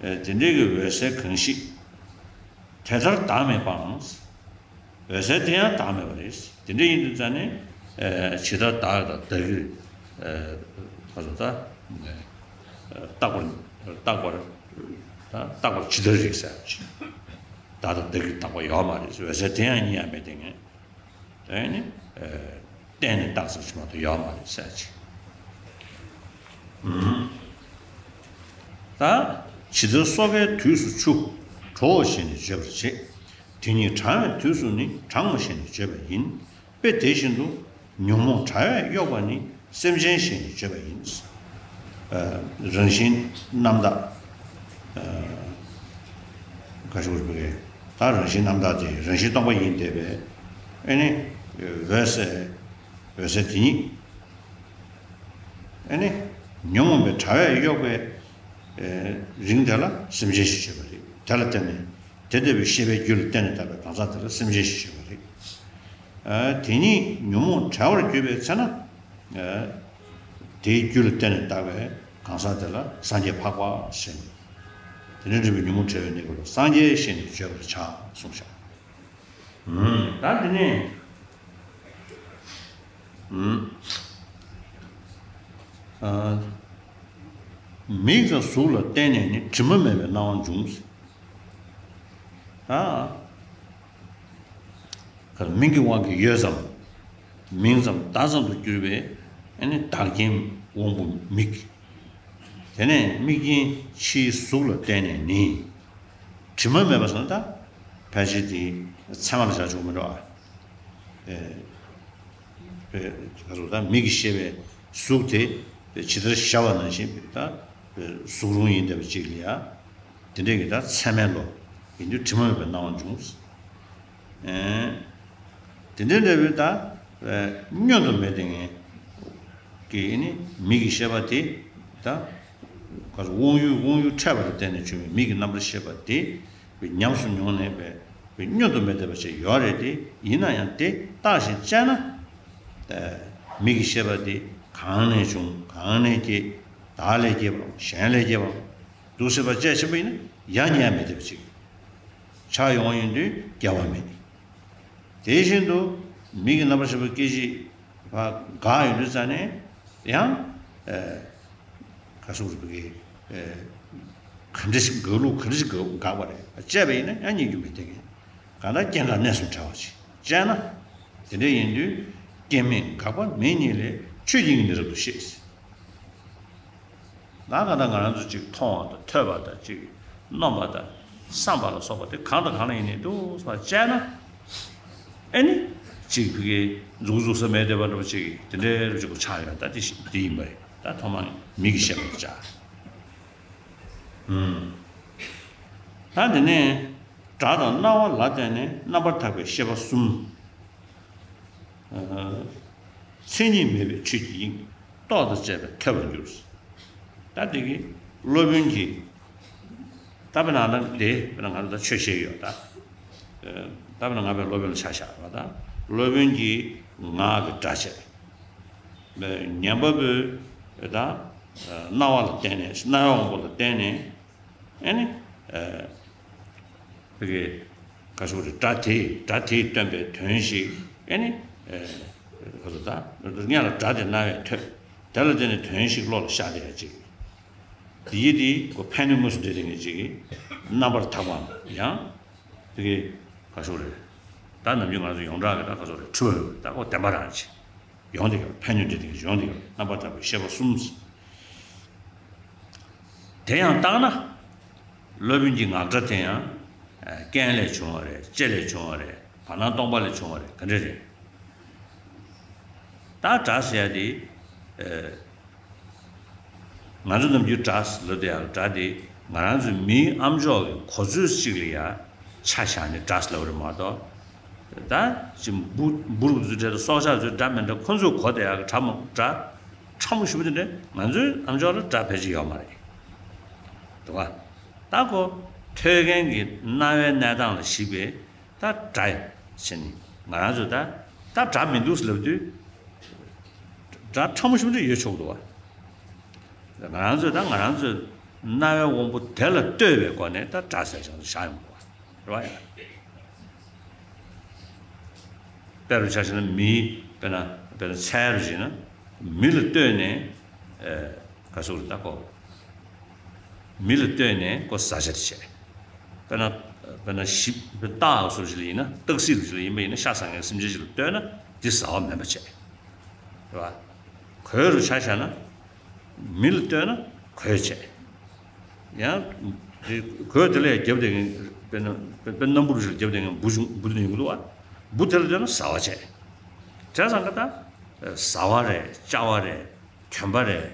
ཨ། དེ་འདྲའི་གི་འོད་གསལ་གང་ཞིག་དེ་ལྟར་བདག་མེད་པའང་། འོད་གསལ་དེ་ཡང་བདག་མེད་པ་རེད། དེ་འདྲ་ཡིན་དུས་ཙང་ནས། ཨ། ཇི་ལྟར་བདག་དང་བདག་གིར། ཨ། ག་ཚོད་ད། ཨ། རྟག་པར་རྟག་པར། ད་རྟག་པར་ཇི་ལྟར་རིགས་ཟེར་ཅིག་བདག་དང་བདག་གིར་རྟག་པ་ཡོད་མ་རེད། འོད་གསལ་དེ་ཡང་གཉིས་ཡང་མེད་དེ་ངས། ཨེ་ནི། ཨ། གཏན་ནས་རྟག་ཙམ་ཞིག་མ་གཏོགས་ཡོད་མ་རེད་ཟེར་ཅིག་ད་ཇི་ལྟར་སོ་ཀའི་དུས་སུ་ཆུ་གྲོའོ་ཞེས་ནི་བརྗོད་པར་བྱེད། དེ་ཉིད་གྲང་བའི་དུས་སུ་ནི་གྲང་ངོ་ཞེས་ནི་བརྗོད་པ་ཡིན། དཔེ་དེ་བཞིན་དུ་ཉོན་མོངས་དྲ་བས་གཡོགས་པ་ནི་སེམས་ཅན་ཞེས་ནི་བརྗོད་པ་ཡིན། ཨ། རང་བཞིན་རྣམ་དག་ཨ། ག་ཤུག་རུ་བའི་ད་རང་བཞིན་རྣམ་དག་དེ་རང་བཞིན་སྟོང་པ་ཡིན་བསྡད་པས། ཨེ་ནི། འོད་གསལ། འོད་གསལ་དེ་ཉིད། ཨེ་ནི། ཉོན་མོངས་པའི་དྲ་བས་གཡོགས་པའི། ཨེ། རིང་དེ་ལ་སེམས་ཅན་ཞེས་བརྗོད་པ་རེད། དེ་ལ་བརྟེན་ནས་དེ་ལྟ་བུའི་ཤེས་པའི་རྒྱུད་ལ་བརྟེན་ནས་དག་པའི་གང་ཟག་དེ་ལ་སེམས་ཅན་ཞེས་བརྗོད་པ་རེད། ཨ། དེ་ཉིད་ཉོན་མོངས་བྲལ་བར་གྱུར་པའི་ཚེ་ན། ཨ། དེའི་རྒྱུ་ལ་བརྟེན་ནས་བཏགས་པའི་གང་ཟག་དེ་ལ་སངས་རྒྱས་འཕགས་པ་ཞེས་ནས། དེ་ནས་འབྲས་བུ་ཉོན་མོངས་བྲལ་བའི་གནས་སྐབས་ལ་སངས་རྒྱས་ཞེས་ནས་བརྗོད་པར་བྱ་གསུངས་བཞག་ད་འདི་ནས། ཨ། མིག་དང་གཟུགས་ལ་བརྟེན་ནས་ནི་དྲི་མ་མེད་པའི་སྣང་བ་འབྱུང་། ད། མིང་གི་དབང་གིས་ཡོད་ཙམ། མིང་ཙམ་བརྡ་ཙམ་དུ་གྱུར་པའི་ཨ་ནི་བདག་རྐྱེན་དབང་པོ་མིག་དེ་ནས་དམིགས་རྐྱེན་ཕྱིའི་གཟུགས་ལ་བརྟེན་ནས་ནི། དྲི་མ་མེད་པ་ཟེར་ན་ད། ཕལ་ཆེར་དེ་ཚད་མ་ལ་བཞག་ཆོག་མི་འགྲོ་ཨ། ཨེ། ཨེ། ག་རེ་ཟེར་ད་མིག་གིས་ཤེས་པའི་གཟུགས་དེ་ཇི་ལྟར་ཤར་བ་ནང་བཞིན་ད་གཟུགས་རུང་ཡིན་བསྡད་པ་ཅིག་ལ་ཡ། དེ་འདྲས་ཀྱི་ད་ཚད་མས་ལོ། ཡིན་དུས་དྲི་མ་མེད་པའི་སྣང་བ་འབྱུང་། ཨེ། དེ་འདྲའི་འབྲས་བུ་ད། ཨེ། བསྙོན་དུ་མེད་དེ་ངེས། ཀྱི་ནི་མིག་གི་ཤེས་པ་དེ། ད། ག་རེ་དབང་ཡུལ་དབང་ཡུལ་ཕྲད་པ་ལ་བརྟེན་ནས་བྱུང་བའི་མིག་གི་རྣམ་པར་ཤེས་པ་དེ། ཉམས་སུ་མྱོང་ནས་པའི་བསྙོན་དུ་མེད་བསྡད་པ་ཞིག་ཡོད་རེད་དེ། ཡིན་ན་ཡང་དེ་བརྟགས་ཤིང་དཔྱད་ན། ཨེ། མིག་གི་ཤེས་པ་དེ་གང་ནས་བྱུང་གང་ནས་སྐྱེས། བདག་ལས་སྐྱེས་པའམ་གཞན་ལས་སྐྱེས་པའམ། འདུག་སེ་བར་དཔྱད་ཕྱིན་པ་ཡིན་ན་ཡང་རྙེད་ཡ་མེད་བསྡད་པ་ཅིག་ཆགས་ཡོང་བ་ཡིན་དུས་སྐྱེ་བ་མེད། དེ་བཞིན་དུ་མིག་གི་རྣམ་པར་ཤེས་པ་སྐྱེ་མཆེད་འགག་ཡོང་དུས་ཙ་ནས་ཡང་། ཨེ། ག་སོགས་རིག་པའི་ཨེ། ག་འདྲ་ཞིག་འགག་ལུགས་ག་འདྲ་ཞིག་འགག་འགག་པ་རེད། དཔྱད་པ་ཡིན་ན་ཡང་རྙེད་རྒྱུ་མེད་དེ། གང་ལྟར་སྐྱེ་འགག་གནས་གསུམ་བྲལ་བ་ཞིག་དཔྱད་ན། དེ་འདྲ་ཡིན་དུས་སྐྱེ་མེད་འགག་པ་མེད་ཉིད་ལས་ཆོས་ཉིད་ཀྱིས་ནི་རབ་ཏུ་ཤེས། ད་ག་ད་ང་རང་ཚོ་ཅིག་མཐོང་བ་དང་ཐོས་པ་དང་ཅིག་རྣམ་པ་དང་བསམ་པ་ལ་སོགས་པ་དེ་གང་དང་གང་ལ་ཡིན་ནའི་འདུག་སེ་དཔྱད་ན། ཨེ་ནི། ཅིག་ཕ་གི་འཛུགས་འཛུགས་ས་མེད་བསྡད་པ་འདྲ་པོ་ཅིག་དེ་འདྲའི་རུ་ཅིག་གོ་ཆགས་ཡོད་ད་དེ་ཞིག་དེ་ཡིན་པ་རེད། ད་ཐོག་མར་མིག་གིས་ཤེས་པར་བྱ། ཨུམ། ད་དེ་ནས་སྒྲ་དང་རྣ་བ་ལ་བརྟེན་ནས་རྣམ་པར་དག་པའི་ཤེས་པ་གསུམ། མཚན་ཉིད་མེད་པའི་ཆོས་ཀྱི་དབྱིངས། རྟོག་དང་བཅས་པས་ཐོས་པར་འགྱུར། ད་དེ་གི་སློབ་དཔོན་གྱིས། ད་དཔེར་ན་ད་དེ་དཔེར་ན་ང་ཚོ་ད་ཆོས་བཤད་ཡོད་ད། ད་དཔེར་ན་ང་པའི་སློབ་དཔོན་ལ་ཆ་བཞག་པ་ད། སློབ་དཔོན་གྱིས་ངག་གི་སྒྲ་བྱས། ཉན་པ་པོས་ད། རྣ་བ་ལ་བརྟེན་ནས་རྣ་བའི་དབང་པོ་ལ་བརྟེན་ནས། ཨེ་ནི། ཕ་གི། ག་ཞུ་རེད། སྒྲ་དེས་སྒྲ་དེས་སྟོན་པའི་དོན་ཞིག་ཨེ་ནི། ག་ཞུ་ད། སྔོན་ལ་སྒྲ་དེ་རྣ་བས་ཐོས། དེ་ལ་བརྟེན་ནས་དོན་ཞིག་བློ་ལ་ཤར་བསྡད་ཡ་ཅིག་དེ་ཡིད་དེ་ཁོ་ཕན་ནུས་དངོས་སུ་འདྲེས་དེ་ངེས་ཅིག་རྣམ་པར་དག་པའམ་ཡང་། ཕ་གི། ག་ཞུ་རེད། ད་ནམ་རྒྱུན་ང་ཚོ་ཡོངས་གྲགས་ཀྱི་ད་ག་ཞུ་རེད་འཁྲུལ་བ་ཡོད་ད་ཁོ་བདེན་པ་རང་ཅིག་ཡོང་དེ་ག་ཕན་ནུས་འདྲེས་དེ་ངེས་ཡོང་དེ་ག་རྣམ་པར་དག་པའི་ཤེས་པ་གསུམ། དེ་ཡང་བརྟགས་ན། སློབ་དཔོན་གྱི་ངག་སྒྲ་དེ་ཡང་། རྐན་ལས་བྱུང་བ་རེད། ལྕེ་ལས་བྱུང་བ་རེད། བར་སྣང་སྟོང་པ་ལས་བྱུང་བ་རེད། ག་འདྲ་རེད། ད་སྒྲ་ཟེར་ཡ་དེ། ང་ཚོ་ནམ་རྒྱུན་སྒྲ་ལབ་དེ་ཡང་སྒྲ་དེ་ང་རང་ཚོའི་མིའི་ཨམ་ཅོག་གི་གོ་ཚོད་ཅིག་ལ་ཡང་ཆ་བཞག་ནས་སྒྲ་ལབ་རེད་མ་གཏོགས། ད་ཅིག་འབུ་འབུ་རུ་ཚོའི་གྲས་དང་སྲོག་ཆགས་ཚོའི་སྒྲ་མི་འདྲ་ཁོ་ཚོས་གོ་བསྡད་ཡག་གི་སྒྲ་མ་སྒྲ་ཕྲ་མོ་ཞེ་པོ་དེ་འདྲ་ང་ཚོའི་ཨམ་ཅོག་ལ་སྒྲ་ཕལ་ཆེར་ཡོད་མ་རེད། འདུག་ག་ད་ཁོ་ཐོས་མཁན་གྱི་རྣ་བའི་གནས་སྟངས་ལ་གཞིགས་པའི་ད་སྒྲ་ཡིན་ཕྱིར་ནི་ང་རང་ཚོས་ད་ད་སྒྲ་མི་འདུག་ལབ་དུས་སྒྲ་ཕྲ་མོ་ཞེ་པོ་དེ་འདྲ་ཡོད་ཆོག་འདུག་ག་ང་རང་ཚོས་ད་ང་རང་ཚོའི་རྣ་བའི་དབང་པོ་དེ་ལ་ལྟོས་པའི་སྒོ་ནས་ད་སྒྲ་ཟེར་བྱས་བཞག་ཡོང་གི་འདུག་ག་རེད་བ་ཡ། དཔེ་རུ་ཆ་བཞག་ན་མི། དཔེར་ན་དཔེར་ན་ཚལ་རུ་བཞག་ན་མི་ལ་ལྟོས་ནས། ཨེ། ག་སོགས་རུ་ལྟ་གོ་མི་ལ་ལྟོས་ནས་ཁོ་ཟ་བྱ་དེ་བྱས། དཔེར་ན་དཔེར་ན་ཞིབ་སྟག་སོགས་ཞིག་ལ་ཡིན་ན་སྟག་གཟིག་རུ་ཞིག་ལ་ཡིན་པ་ཡིན་ན་ཤ་ཟ་མཁན་སེམས་ཅན་ཞིག་ལ་ལྟོས་ན་དེ་ཟ་བ་མིན་པ་བྱས། རེད་བ། གོས་རུ་ཆ་བཞག་ན། མི་ལ་ལྟོས་ན་གོས་བྱས། ཡང་། དེ་གོས་དེ་ལ་རྒྱབ་བསྡད་མཁན་དཔེར་ན་དཔེར་ན་སྣམ་བུ་རུ་ཞིག་ལ་རྒྱབ་བསྡད་མཁན་འབུ་ཆུང་འབུ་དེ་ཡོང་གི་འདུག་བ། འབུ་དེ་ལ་ལྟོས་ན་ཟ་བ་བྱས། བྱས་ཙང་ཀ་ད། ཟ་བ་རེད། བཅའ་བ་རེད། གྱོན་པ་རེད།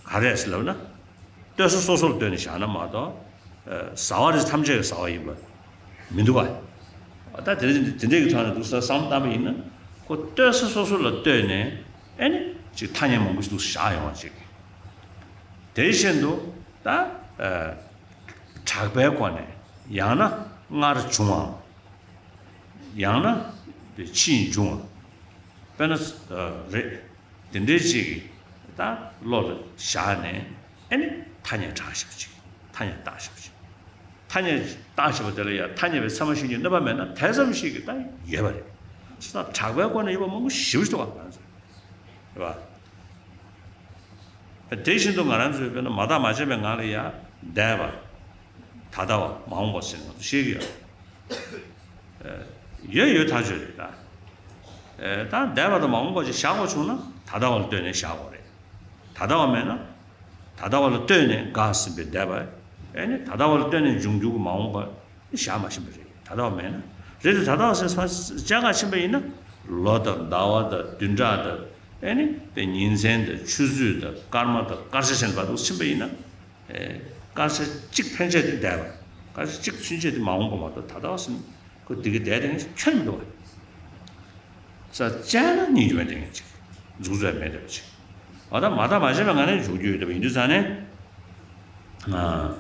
ག་རེ་རེད་ཟེར་ལབ་ན། ལྟོས་ས་སོ་སོ་ལ་ལྟོས་ནས་བཞག་ན་མ་གཏོགས། ཟ་བ་རེད་ཐམས་ཅད་ཀྱི་ཟ་བ་ཡིན་པ་མི་འདུག་བ། ད་དེ་འདྲ་དེ་འདྲའི་གི་ཐོག་ནས་འདུག་ས་བསམ་བློ་བཏང་པ་ཡིན་ན་ཁོ་ལྟོས་ས་སོ་སོ་ལ་ལྟོས་ནས་ཨེ་ནི་ཅིག་ཐ་སྙད་མང་པོ་ཞིག་འདུག་བཞག་ཡོང་བ་ཅིག་དེ་བཞིན་དུ་ད་གྲགས་པའི་སྒོ་ནས་ཡང་ན་སྔར་བྱུང་བའམ། ཡང་ན་ཕྱིས་འབྱུང་བ། དཔེར་ན་རེད། དེ་འདྲའི་ཅིག་ ད་བློ་ལ་བཞག་ནས་ཨེ་ནི་ཐ་སྙད་གྲགས་བཞག་ཅིག་ཐ་སྙད་བཏགས་བཞག་ཅིག་ཐ་སྙད་བཏགས་བཞག་པ་དེ་ལ་ཡང་ཐ་སྙད་པའི་ཚད་མ་གཞིར་གྱུར་གནོད་པ་མེད་ན་དེ་ཙམ་ཞིག་གིས་ད་ཡོད་པ་རེད། བྱས་ཙང་གྲགས་པའི་སྒོ་ནས་ཡོད་པ་མང་པོ་ཞེ་པོ་ཅིག་འདུག་ག་ང་ཚོ་རེད་པ། དེ་བཞིན་དུ་ང་རང་ཚོས་དཔེར་ན་མ་བརྟགས་མ་དཔྱད་པའི་ངང་ལ་ཡང་འདས་པ། ད་ལྟ་བ། མ་འོངས་པ་ཟེར་ནས་ང་ཚོ་བཤད་ཀྱི་ཡོད། ཡོད་ཡོད་ཐག་ཆོད་རེད་ད། ད་འདས་པ་དང་མ་འོངས་པ་ཅིག་བཞག་དགོས་བྱུང་ན་ད་ལྟ་བ་ལ་ལྟོས་ནས་བཞག་དགོས་རེད། ད་ལྟ་བ་མེད་ན། ད་ལྟ་བ་ལ་ལྟོས་ནས་འགགས་ཟིན་པའི་འདས་པ། ཨེ་ནི་ད་ལྟ་བ་ལ་ལྟོས་ནས་འབྱུང་འགྱུར་གྱི་མ་འོངས་པ། བཞག་མ་ཤེས་པ་རེད། ད་ལྟ་བ་མེད་ན། རེད་དེ་ད་ལྟ་བ་ཟེར་ས་བཅད་ཁ་ཕྱིན་པ་ཡིན་ན། ལོ་དང་ཟླ་བ་དང་བདུན་ཕྲག་དང་། ཨེ་ནི་དེ་ཉིན་མཚན་དང་ཆུ་ཚོད་དང་སྐར་མ་དང་སྐར་ཆ་ཟེར་བར་དུ་ཕྱིན་པ་ཡིན་ན། ཨེ། སྐར་ཆ་གཅིག་ཕན་ཆད་དེ་འདས་པ། སྐར་ཆ་གཅིག་ཚུན་ཆད་དེ་མ་འོངས་པ་མ་གཏོགས་ད་ལྟ་བ་ཟེར་ན། ཁོ་དེ་གི་བསྡད་དེ་ཁྱོན་མི་འདུག་བ། ས་བཅད་ན་རྙེད་རྒྱུ་མེད་དེ་ངས་ཅིག་འཛུགས་རྩོད་མེད་དེ་བ་ཅིག་ཨ་ད་མ་བརྟགས་མ་དཔྱད་པའི་ངང་ནས་འཇོག་རྒྱུ་ཡོད་དེ་བ་ཡིན་དུས་ཙང་ནས། ཨ།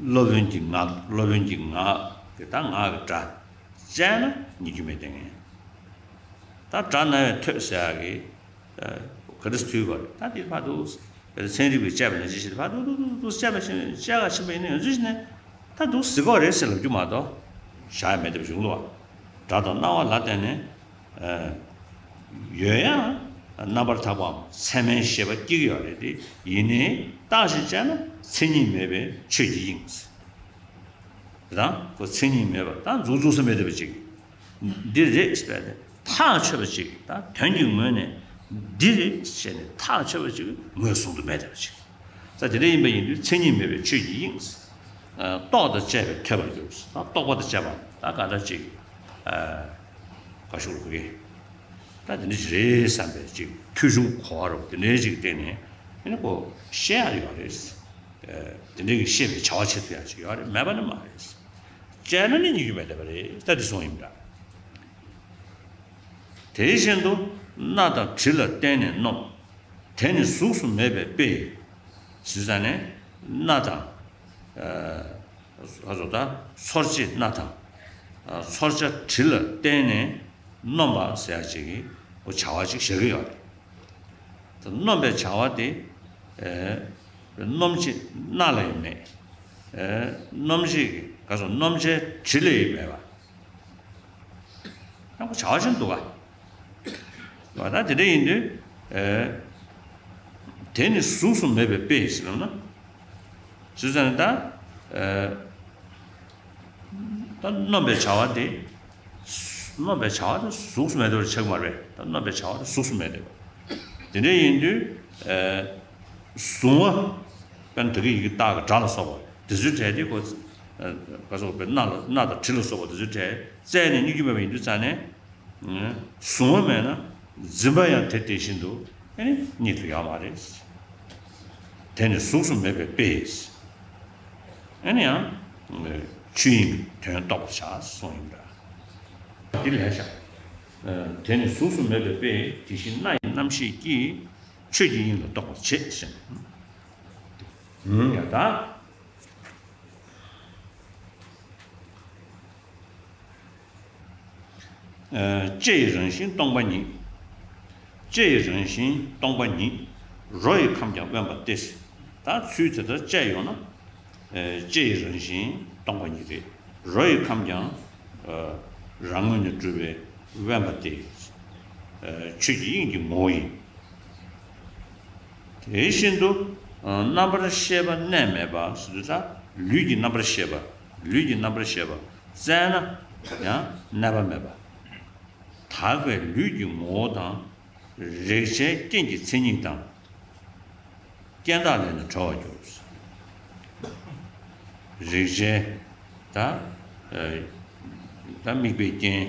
སློབ་དཔོན་གྱི་ངག་སློབ་དཔོན་གྱི་ངག་གི་ད་ངག་གི་སྒྲ། བཅད་ན་རྙེད་རྒྱུ་མེད་དེ་ངས། ད་སྒྲ་རྣ་བས་ཐོས་ཟེར་ཡག་གི། ག་འདྲ་ཐོས་པ་རེད། ད་འདི་ཕར་འདུག་ཚན་རིག་པས་དཔྱད་པ་ནང་བཞིན་བྱས་ཏེ་ཕར་འདུག་འདུག་འདུག་འདུག་དཔྱད་པ་ཕྱིན་དཔྱད་ག་ཕྱིན་པ་ཡིན་ན་ཡང་ཚོད་ཅིག་ནས་ད་འདུག་ཟེར་གོ་རེད་ཟེར་ལབ་རྒྱུ་མ་གཏོགས་བཞག་ཡ་མེད་དེ་བ་བྱུང་འདུག་བ། སྒྲ་དང་རྣ་བ་ལ་བརྟེན་ནས། ཡོད་ཡང་རྣམ་པར་དག་པའམ་ཚད་མའི་ཤེས་པ་སྐྱེ་གི་ཡོད་རེད་དེ། ཡིན་ནའི་རྟགས་ཤིག་བྱས་ན་མཚན་ཉིད་མེད་པའི་ཆོས་ཀྱི་དབྱིངས། དེ་དང་ཁོ་མཚན་ཉིད་མེད་པ་ད་འཛུགས་འཛུགས་སུ་མེད་བསྡད་པ་ཅིག་འདི་རེད་ཟེར་ནས་ཐག་ཆོད་པ་ཅིག་ད་དོན་གྱི་ངོས་ནས་འདི་རེད་ཟེར་ནས་ཐག་ཆོད་པ་ཅིག་ངོས་བཟུང་དུ་མེད་བསྡད་པ་ཅིག་ད་དེ་འདྲ་ཡིན་པ་ཡིན་དུས་མཚན་ཉིད་མེད་པའི་ཆོས་ཀྱི་དབྱིངས། རྟོག་དང་བཅས་པས་ཐོས་པར་འགྱུར། ད་རྟོག་པ་དང་བཅས་པ་ད་ག་འདྲ་ཅིག་ག་ཞུ་རུ་གི་ད་དེ་འདྲ་ཅིག་རེད་བསམ་པའི་ཅིག་ཐོས་བྱུང་གོ་བ་རུ་དེ་འདྲའི་ཅིག་སྟེང་ནས་ཨ་ནི་ཁོ་བཤད་ཡག་ཡོད་རེད། དེ་འདྲའི་གི་བཤད་པའི་བྱ་བ་བྱེད་ཐུབ་ཡག་ཅིག་ཡོད་རེད་མེད་པ་ནི་མ་རེད། བཅད་ན་ནི་རྙེད་རྒྱུ་མེད་བསྡད་པ་རེད་ད་དེ་གསུངས་ཡིན་པ་འདྲ། དེ་བཞིན་དུ་སྣ་དང་དྲི་ལ་བརྟེན་ནས་སྣོམ། དེ་ནི་གཟུགས་སུ་མེད་པའི་དཔེ། ཟེར་ཙང་ནས་སྣ་དང་། ཨ། ཨ་ཟོ་ད་ཚོར་བྱེད་སྣ་དང་། ཚོར་བྱ་དྲི་ལ་བརྟེན་ནས་སྣོམ་པ་ཟེར་ཡག་ཅིག་གི་ཁོ་བྱ་བ་ཅིག་བཞག་གི་ཡོད་རེད། ད་སྣོམ་པའི་བྱ་བ་དེ། ཨེ། སྣོམ་བྱེད་སྣ་ལ་ཡང་མེད། ཨེ། སྣོམ་བྱེད་ཀྱི་ག་སོ་སྣོམ་བྱའི་དྲི་ལ་ཡང་མེད་པ། ཡང་ཁོ་བྱ་བ་ཅན་འདུག་ག་བ་ད་དེ་འདྲ་ཡིན་དུས། ཨེ། དེ་ནི་གཟུགས་སུ་མེད་པའི་དཔེ་ཟེར་ལབ་ན། ཟེར་ཙང་ནི་ད། ཨེ། ད་སྣོམ་པའི་བྱ་བ་དེ། སྣོམ་པའི་བྱ་བ་དེ་གཟུགས་སུ་མེད་དེ་བ་ཆགས་མ་རེད་ད་སྣོམ་པའི་བྱ་བ་དེ་གཟུགས་སུ་མེད་དེ་བ། དེ་འདྲ་ཡིན་དུས། ཨེ། གཟུང་བ། དཔེར་ན་ད་གི་ཡི་གེ་རྟགས་ཀྱི་སྒྲ་ལ་སོགས་པ་དེ་ཚོའི་གྲས་དེ་ཁོ། ཨ། ག་སོགས་པའི་སྣ་ལ་སྣ་དང་དྲི་ལ་སོགས་པ་དེ་ཚོའི་གྲས་བཙལ་ནས་རྙེད་རྒྱུ་མེད་པ་ཡིན་དུས་ཙང་ནས། གཟུང་བ་མེད་ན་འཛིན་པ་ཡང་དེ་དེ་བཞིན་དུ་ཨ་ནི་རྙེད་ཐུབ་ཡོད་མ་རེད། དེ་ནི་གཟུགས་སུ་མེད་པའི་དཔེ། ཨ་ནི་ཡང་ཆོས་དབྱིངས་ཀྱི་དོན་རྟོགས་པར་བྱ་གསུངས་ཡིན་པ་འདྲ། འདི་ལས་བྱ། དེ་ནི་གཟུགས་སུ་མེད་པའི་དཔེ་དེ་བཞིན་སྣ་ཡི་རྣམ་ཤེས་ཀྱིས། ཆོས་ཀྱི་དབྱིངས་ལ་རྟོགས་པར་བྱེད་ཟེར། ཡང་དག་ལྕེ་ཡི་རང་བཞིན་སྟོང་པ་ཉིད། ལྕེ་ཡི་རང་བཞིན་སྟོང་པ་ཉིད། རོ་ཡི་ཁམས་ཀྱང་དབེན་པ་སྟེ། ད་ཚུལ་དེ་ལྟར་དཔྱད་ཡོང་ན། ལྕེ་ཡི་རང་བཞིན་སྟོང་པ་ཉིད་རེད། རོ་ཡི་ཁམས་ཀྱང་རང་ངོས་ནས་གྲུབ་པའི་དབེན་པ་སྟེ། ཆོས་ཀྱི་དབྱིངས་ཀྱི་ངོ་བོ་ཡིན། དེ་བཞིན་དུ། རྣམ་པར་ཤེས་པ་གནས་མེད་པ་ཟེར་དུས་ད་ལུས་ཀྱི་རྣམ་པར་ཤེས་པ། ལུས་ཀྱི་རྣམ་པར་ཤེས་པ་བཙལ་ན་ཡང་གནས་པ་མེད་པ། དག་པའི་ལུས་ཀྱི་ངོ་བོ་དང་། རེག་བྱའི་རྐྱེན་གྱི་མཚན་ཉིད་དང་། རྐྱེན་དག་ལས་ནི་གྲོལ་བར་འགྱུར། རེག་བྱའི། ད། ད་དམིགས་པའི་རྐྱེན།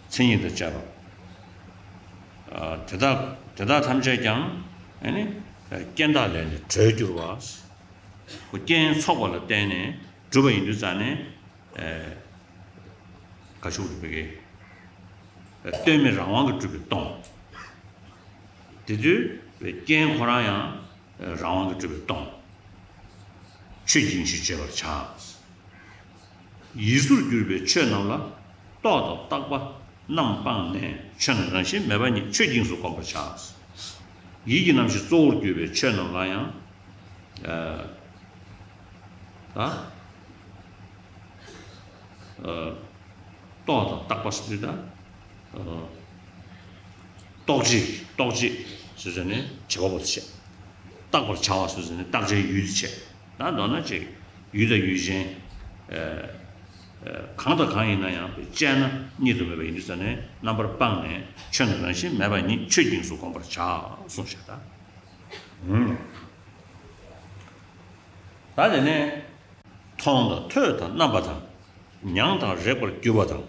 མཚན་ཉིད་དང་བཅས་པ། དེ་དག་དེ་དག་ཐམས་ཅད་ཀྱང་ཨ་ནི་རྐྱེན་དག་ལས་ནི་གྲོལ་འགྱུར་བ། ཁོ་རྐྱེན་ཚོགས་པ་ལ་བརྟེན་ནས་གྲུབ་པ་ཡིན་དུས་ཙང་ནས། ག་ཤུག་རུ་བེ་གེ། ལྟོས་མེད་རང་དབང་གིས་གྲུབ་པས་སྟོང་། དེ་དུས་རྐྱེན་ཁོ་རང་ཡང་རང་དབང་གིས་གྲུབ་པས་སྟོང་། ཆོས་ཀྱི་དབྱིངས་ཞེས་བརྗོད་པར་བྱ། ཡིད་གཟུགས་གྱུར་པའི་ཆོས་རྣམས་ལ་རྟོག་དང་བརྟག་པ་རྣམས་སྤངས་ནས་ཆོས་ནི་རང་བཞིན་མེད་པ་ཉིད་ཆོས་ཀྱི་དབྱིངས་སུ་བསྒོམ་པར་བྱ། ཡིད་ཀྱི་རྣམ་ཤེས་གཙོ་བོར་གྱུར་པའི་ཆོས་རྣམས་ལ་ཡང་། ཨ། ད། ཨ། རྟོག་དང་བརྟག་པ་ཟེར་དུས་ད། ཨ། རྟོག་བྱེད་རྟོག་བྱེད་ཟེར་ཟེར་ནས་བྱེད་པ་པོ་དེ་བྱས། བརྟག་པར་བྱ་བ་ཟེར་ཟེར་ནས་བརྟག་བྱའི་ཡུལ་དེ་བྱས། ད་མདོར་ན་ཅིག་ཡུལ་དང་ཡུལ་ཅན། ཨ། ཨ། གང་དང་གང་ཡིན་ན་ཡང་དཔྱད་ན་རྙེད་དུ་མེད་པ་ཡིན་དུས་ཙ་ནས་རྣམ་པར་སྤངས་ནས་ཆོས་རྣམས་རང་བཞིན་མེད་པ་ཉིད་ཆོས་དབྱིངས་སུ་བསྒོམ་པར་བྱ་གསུངས་བཞག་ད། ད་དེ་ནས་མཐོང་དང་ཐོས་དང་རྣམ་པ་དང་། མྱང་དང་རེག་པར་གྱུར་པ་དང་།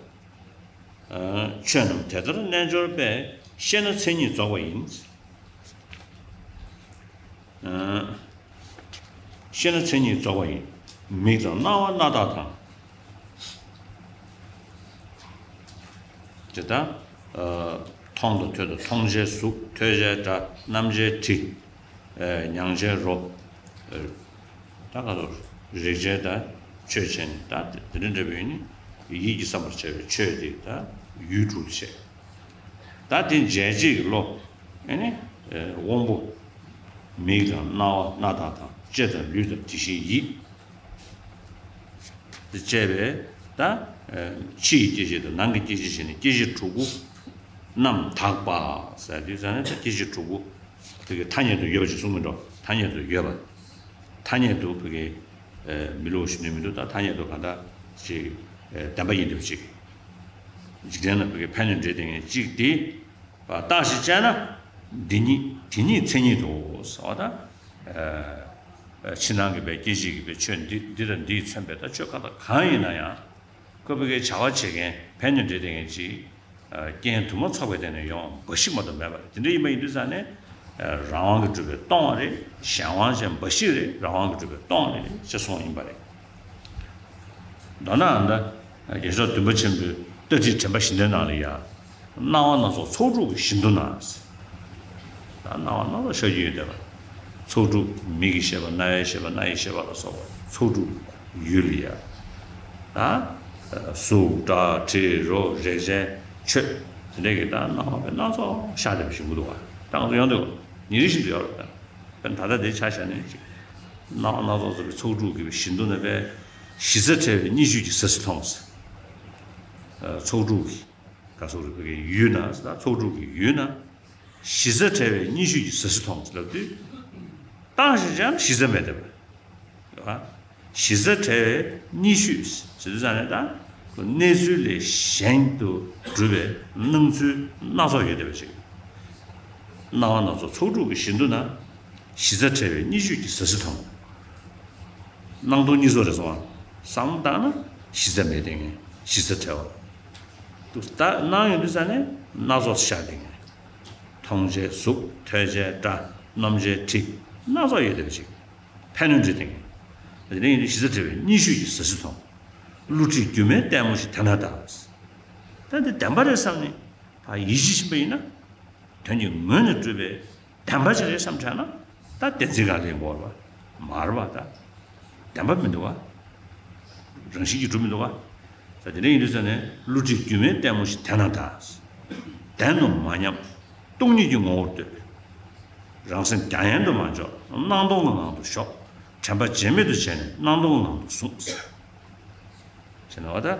ཨ། ཆོས་རྣམས་དེ་ལྟར་རྣལ་འབྱོར་པས། ཤེས་ན་མཚན་ཉིད་རྫོགས་པ་ཡིན། ཨ། ཤེས་ན་མཚན་ཉིད་རྫོགས་པ་ཡིན། མིག་དང་རྣ་བ་སྣ་ཐག་དང་། དེ་ལྟར། ཨ། མཐོང་དང་ཐོས་དང་། མཐོང་བྱའི་གཟུགས། ཐོས་བྱའི་སྒྲ། རྣམ་བྱའི་དྲི། ཨ། མྱང་བྱའི་རོ། ཨ། ད་ག་ཚོད་རེག་བྱའི་ད་ཆོས་བྱས་ནས་ད་དེ་འདྲ་འདྲ་བའི་ནི་ཡིད་ཀྱིས་བསམ་པར་བྱ་བའི་ཆོས་དེ་ད་ཡུལ་དྲུག་བྱས། ད་དེ་འཇལ་བྱེད་ཀྱི་བློ། ཨ་ནི། ཨ། དབང་པོ། མིག་དང་རྣ་བ་སྣ་ཐག་དང་། ལྕེ་དང་ལུས་དང་དེ་བཞིན་ཡིད། དེ་བཅས་པའི་ད། ཨ། ཕྱི་ཡི་སྐྱེ་མཆེད་དང་ནང་གི་སྐྱེ་མཆེད་བྱས་ནས་སྐྱེ་མཆེད་དྲུག་པོ་རྣམས་དག་པ་ཟེར་དུས་ཙ་ནས་ད་སྐྱེ་མཆེད་དྲུག་པོ་དེ་གི་ཐ་སྙད་དུ་ཡོད་པ་ཅིག་གསུངས་མི་འགྲོ། ཐ་སྙད་དུ་ཡོད་པ། ཐ་སྙད་དུ་བོད་ཀྱི། ཨ། མི་སླུ་བ་ཞུ་ནི་མི་འདུག་ད་ཐ་སྙད་དུ་གང་ལྟར་ཅིག་ཨ། བདེན་པ་ཡིན་འདུག་ཅིག་འཇིག་རྟེན་ན་བོད་ཀྱི་ཕན་གནོད་འབྲེལ་ལྡན་གཅིག་དེ། བརྟགས་ཤིང་དཔྱད་ན་འདི་ཉིད་དེ་ཉིད་མཚན་ཉིད་དོ་ཟེར་བ་དང་། ཨ། ཕྱི་ནང་གི་བའི་སྐྱེ་མཆེད་ཀྱི་བའི་ཆོས་འདི་འདི་དང་འདིས་མཚོན་པའི་ད་ཆོས་གང་དང་གང་ཡིན་ན་ཡང་། ཁོ་བོད་ཀྱི་བྱ་བ་བྱེད་མཁན་ཕན་གནོད་འབྲེལ་ལྡན་མཁན་ཅིག་ཨ། རྐྱེན་དུ་མ་ཚོགས་པའི་སྟེང་ནས་ཡོང་བ་ཞིག་མ་གཏོགས་མེད་པ་རེད། དེ་འདྲ་ཡིན་པ་ཡིན་དུས་ཙང་ནས། ཨ། རང་དབང་གིས་གྲུབ་པའི་སྟོང་པ་རེད། གཞན་དབང་ཅན་འབའ་ཞིག་རེད། རང་དབང་གིས་གྲུབ་པའི་སྟོང་པ་རེད་ཅེས་གསུངས་ཡིན་པ་རེད། མདོར་ན་ཨ་ད་རྒྱལ་མཆོག་བདུན་པོ་ཆེན་པོའི་ལྟ་ཁྲིད་དྲན་པ་བཞི་ལྡན་ནང་ལ་ཡ། སྣང་བ་སྣ་ཚོགས་ཚོགས་དྲུག་གི་བཞི་མདོ་ན། ད་སྣང་བ་སྣ་ཚོགས་ཤོད་ཀྱི་ཡོད་བསྡད་པ། ཚོགས་དྲུག་མིག་གི་ཤེས་པ། རྣ་བའི་ཤེས་པ། སྣ་ཡི་ཤེས་པ་ལ་སོགས་པ་ཚོགས་དྲུག་ཡུལ་ལ་ཡ། ད་གཟུགས་སྒྲ་དྲི་རོ་རེག་བྱའི་ཆོས་དེ་འདྲ་གི་ད་སྣང་བ་སྣ་ཚོགས་ཤར་བསྡད་པ་ཞིག་འདུག་བ། ད་ང་ཚོ་ཡོང་དུས་ཉིན་རེ་བཞིན་དུ་ཡོད་རེད། ད་ད་ལྟ་དེ་ཆ་བཞག་ནས་ཅིག་སྣང་བ་སྣ་ཚོགས་ཚོགས་པའི་ཚོགས་དྲུག་གི་བཞི་མདོ་ན་བས་གཞི་རྩ་བྲལ་བའི་གཉིས་བཅུད་ཀྱི་ཟེར་སྲིད་མཐོང་ཟེར། ཚོགས་དྲུག་གི་ག་སོགས་རིག་པའི་ཡུལ་ན། ཚོགས་དྲུག་གི་ཡུལ་ན། གཞི་རྩ་བྲལ་བའི་གཉིས་བཅུད་ཀྱི་ཟེར་སྲིད་མཐོང་ཟེར་ལབ་དུས། བརྟགས་ཤིང་དཔྱད་ན་གཞི་རྩ་མེད་བསྡད་པ། གཞི་རྩ་བྲལ་བའི་གཉིས་བཅུད་ཟེར་དུས་ཙང་ནས་ད། གནས་ཚུལ་ལས་གཞན་དུ་གྲུབ་པའི་སྣང་ཚུལ་སྣ་ཚོགས་ཡོད་བསྡད་པ་ཞིག་སྣང་བ་སྣ་ཚོགས་ཚོགས་དྲུག་གི་བཞི་མདོ་ན། གཞི་རྩ་བྲལ་བའི་གཉིས་བཅུད་ཀྱི་ཟེར་སྲིད་མཐོང་། སྣང་སྟོང་གཉིས་སུ་རེ་སོང་བ། བསམ་བཏང་ན་གཞི་རྩ་མེད་བསྡད་མཁན། གཞི་རྩ་བྲལ་བ། ད་སྣང་ཡོང་དུས་ཙང་ནས་སྣ་ཚོགས་ཤར་བསྡད་མཁན། མཐོང་བྱའི་གཟུགས། ཐོས་བྱའི་སྒྲ། རྣམ་བྱའི་དྲི། སྣ་ཚོགས་ཡོད་བསྡད་པ་ཞིག་ཕན་གནོད་འབྲེལ་ལྡན་གྱི། དེ་ནས་ཡིན་དུས་གཞི་རྩ་བྲལ་བའི་གཉིས་བཅུད་ཀྱི་ཟེར་སྲིད་མཐོང་། བསླུ་བྲིད་སྒྱུ་མའི་ལྟད་མོ་ཞིག་དེ་ན་གདའ། ད་འདི་བདེན་པ་རེད་བསམ་ནས་ཕར་ཡིད་ཆེས་ཕྱིན་པ་ཡིན་ན། དོན་གྱི་ངོས་ནས་གྲུབ་པའི་བདེན་པ་ཅིག་རེད་བསམ་དྲན་ན། ད་བདེན་འཛིན་གང་ལེན་དགོས་རེད་པ། མ་རེད་པ། ད་བདེན་པ་མི་འདུག་བ། རང་བཞིན་གྱིས་གྲུབ་མི་འདུག་བ། ད་དེ་འདྲ་ཡིན་དུས་ཙང་ནས་བསླུ་བྲིད་སྒྱུ་མའི་ལྟད་མོ་ཞིག་དེ་ན་གདའ། བདེན་དུ་མ་སྙམ། སྟོང་ཉིད་ཀྱི་ངོ་བོར་ལྟོས། རང་སེམས་རྒྱ་ཡན་དུ་མ་འཇོག་སྣང་སྟོང་གི་ངང་དུ་ཞོག་དྲན་པ་བརྗེད་མེད་དུ་བྱས་ནས་སྣང་སྟོང་གི་ངང་དུ་ཟུངས། ཟེར་ན་བ་ད།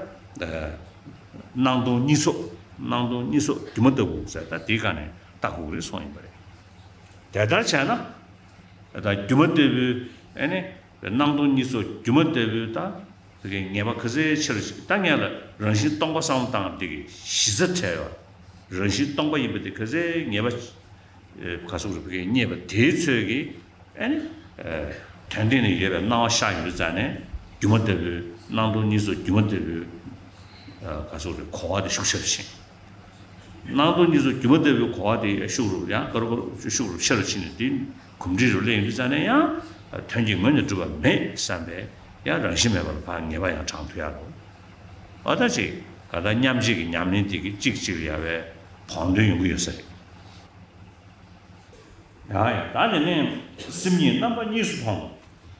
སྣང་སྟོང་གཉིས་ཚོགས། སྣང་སྟོང་གཉིས་ཚོགས་སྒྱུ་མ་ལྟ་བུ་ཟེར། ད་དེའི་སྒང་ནས་ལྟ་དགོས་རེད་གསུངས་ཡིན་པ་རེད། དེ་ལྟར་བྱས་ན། ད་སྒྱུ་མ་ལྟ་བུའི་ཨ་ནི། སྣང་སྟོང་གཉིས་ཚོགས་སྒྱུ་མ་ལྟ་བུའི་ད། དེ་གའི་ངེས་པ་ག་ཚོད་ཆེ་རུ་ཕྱིན། ད་ངས་ལ་རང་བཞིན་སྟོང་པ་བསམ་བློ་བཏང་དེ་གའི་གཞི་རྩ་བྲལ་བ། རང་བཞིན་སྟོང་པ་ཡིན་པ་དེ་ག་ཚོད་ངེས་པ། ག་སོགས་རེད་བ་གི་རྙེད་པ་དེའི་ཚོད་ཀྱིས་ཨ་ནི། དོན་སྟེང་ནས་ཡོད་པའི་སྣང་བ་ཤར་ཡོང་དུས་ཙང་ནས་སྒྱུ་མ་ལྟ་བུའི་སྣང་སྟོང་གཉིས་ཚོགས་སྒྱུ་མ་ལྟ་བུའི་ག་སོགས་རེད་གོ་བ་དེ་ཤུགས་ཆེ་རུ་ཕྱིན། སྣང་སྟོང་གཉིས་ཚོགས་སྒྱུ་མ་ལྟ་བུའི་གོ་བ་དེ་ཤུགས་རུ་ཡང་ཀ་རུ་ཀ་རུ་ཤུགས་རུ་ཆེ་རུ་ཕྱིན་ནས་དེ་གོམས་འདྲིས་རུ་སླེབས་ཡོང་དུས་ཙང་ནས་ཡང་དོན་གྱི་ངོས་ནས་གྲུབ་པ་མེད་བསམ་པའི་ཡང་རང་བཞིན་མེད་པར་ཕར་ངེས་པ་ཡང་དྲངས་ཐུབ་ཡག་རུ། ཨ་ད་ཅིག་ག་ད་མཉམ་རྗེས་ཀྱི་ཉམས་ལེན་དེ་གིས་གཅིག་གཅིག་ལ་ཡ་བའི་བང་མདོས་ཡོང་གི་ཡོད་ས་རེད། ཡང་ཡང་ད་དེ་ནས་སེམས་ཉིད་རྣམ་པ་གཉིས་སུ་མཐོང་།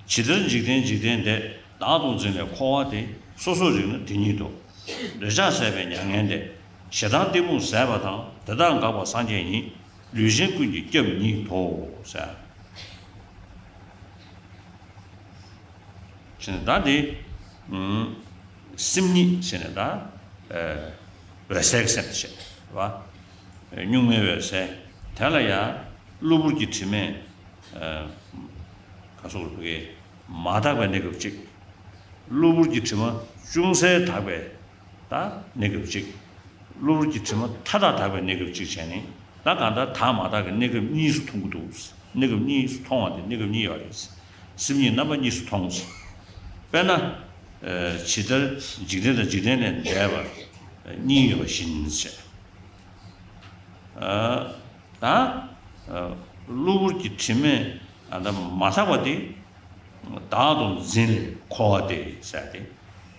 ཇི་ལྟར་འཇིག་རྟེན་འཇིག་རྟེན་འདས། བདག་ཏུ་འཛིན་པའི་འཁོར་བ་དེ། སོ་སོར་རིག་ན་དེ་ཉིད་དོ། འདོད་ཆགས་ཟད་པའི་མྱ་ངན་འདས། ཞེ་སྡང་གཏི་མུག་ཟད་པ་དང་། དེ་དག་འགགས་པ་སངས་རྒྱས་ཉིད། ལུས་ཅན་ཀུན་གྱི་སྐྱབས་ཉིད་དོ་ཟེར། ཞེས་ནས་ད་འདི། སེམས་ཉིད་ཞེས་ནས་ད། འོད་གསལ་གྱི་སེམས་དེ་བཤད་པ། གཉུག་མའི་འོད་གསལ། དེ་ལ་ཡང་གློ་བུར་གྱི་དྲི་མས། ག་སོགས་རུ་གའི་མ་དག་པའི་གནས་སྐབས་གཅིག་གློ་བུར་གྱི་དྲི་མ་ཅུང་ཟད་དག་པའི་ད་གནས་སྐབས་གཅིག་གློ་བུར་གྱི་དྲི་མ་མཐའ་དག་དག་པའི་གནས་སྐབས་གཅིག་བྱས་ནས། ད་གང་ལྟར་དག་མ་དག་གི་གནས་སྐབས་གཉིས་སུ་མཐོང་གི་འདུག་གནས་སྐབས་གཉིས་སུ་མཐོང་བ་དེ་གནས་སྐབས་གཉིས་ཡོད་རེད། སེམས་ཉིད་རྣམ་པ་གཉིས་སུ་མཐོང་། དཔེར་ན། ཇི་ལྟར་འཇིག་རྟེན་དང་འཇིག་རྟེན་ལས་འདས་པ་གཉིས་ཡོད་པ་བཞིན་བྱས། ད་གློ་བུར་གྱི་དྲི་མས་ད་མ་དག་པ་དེ་བདག་ཏུ་འཛིན་ལས་འཁོར་བ་སྟེ་ཟེར་ཏེ།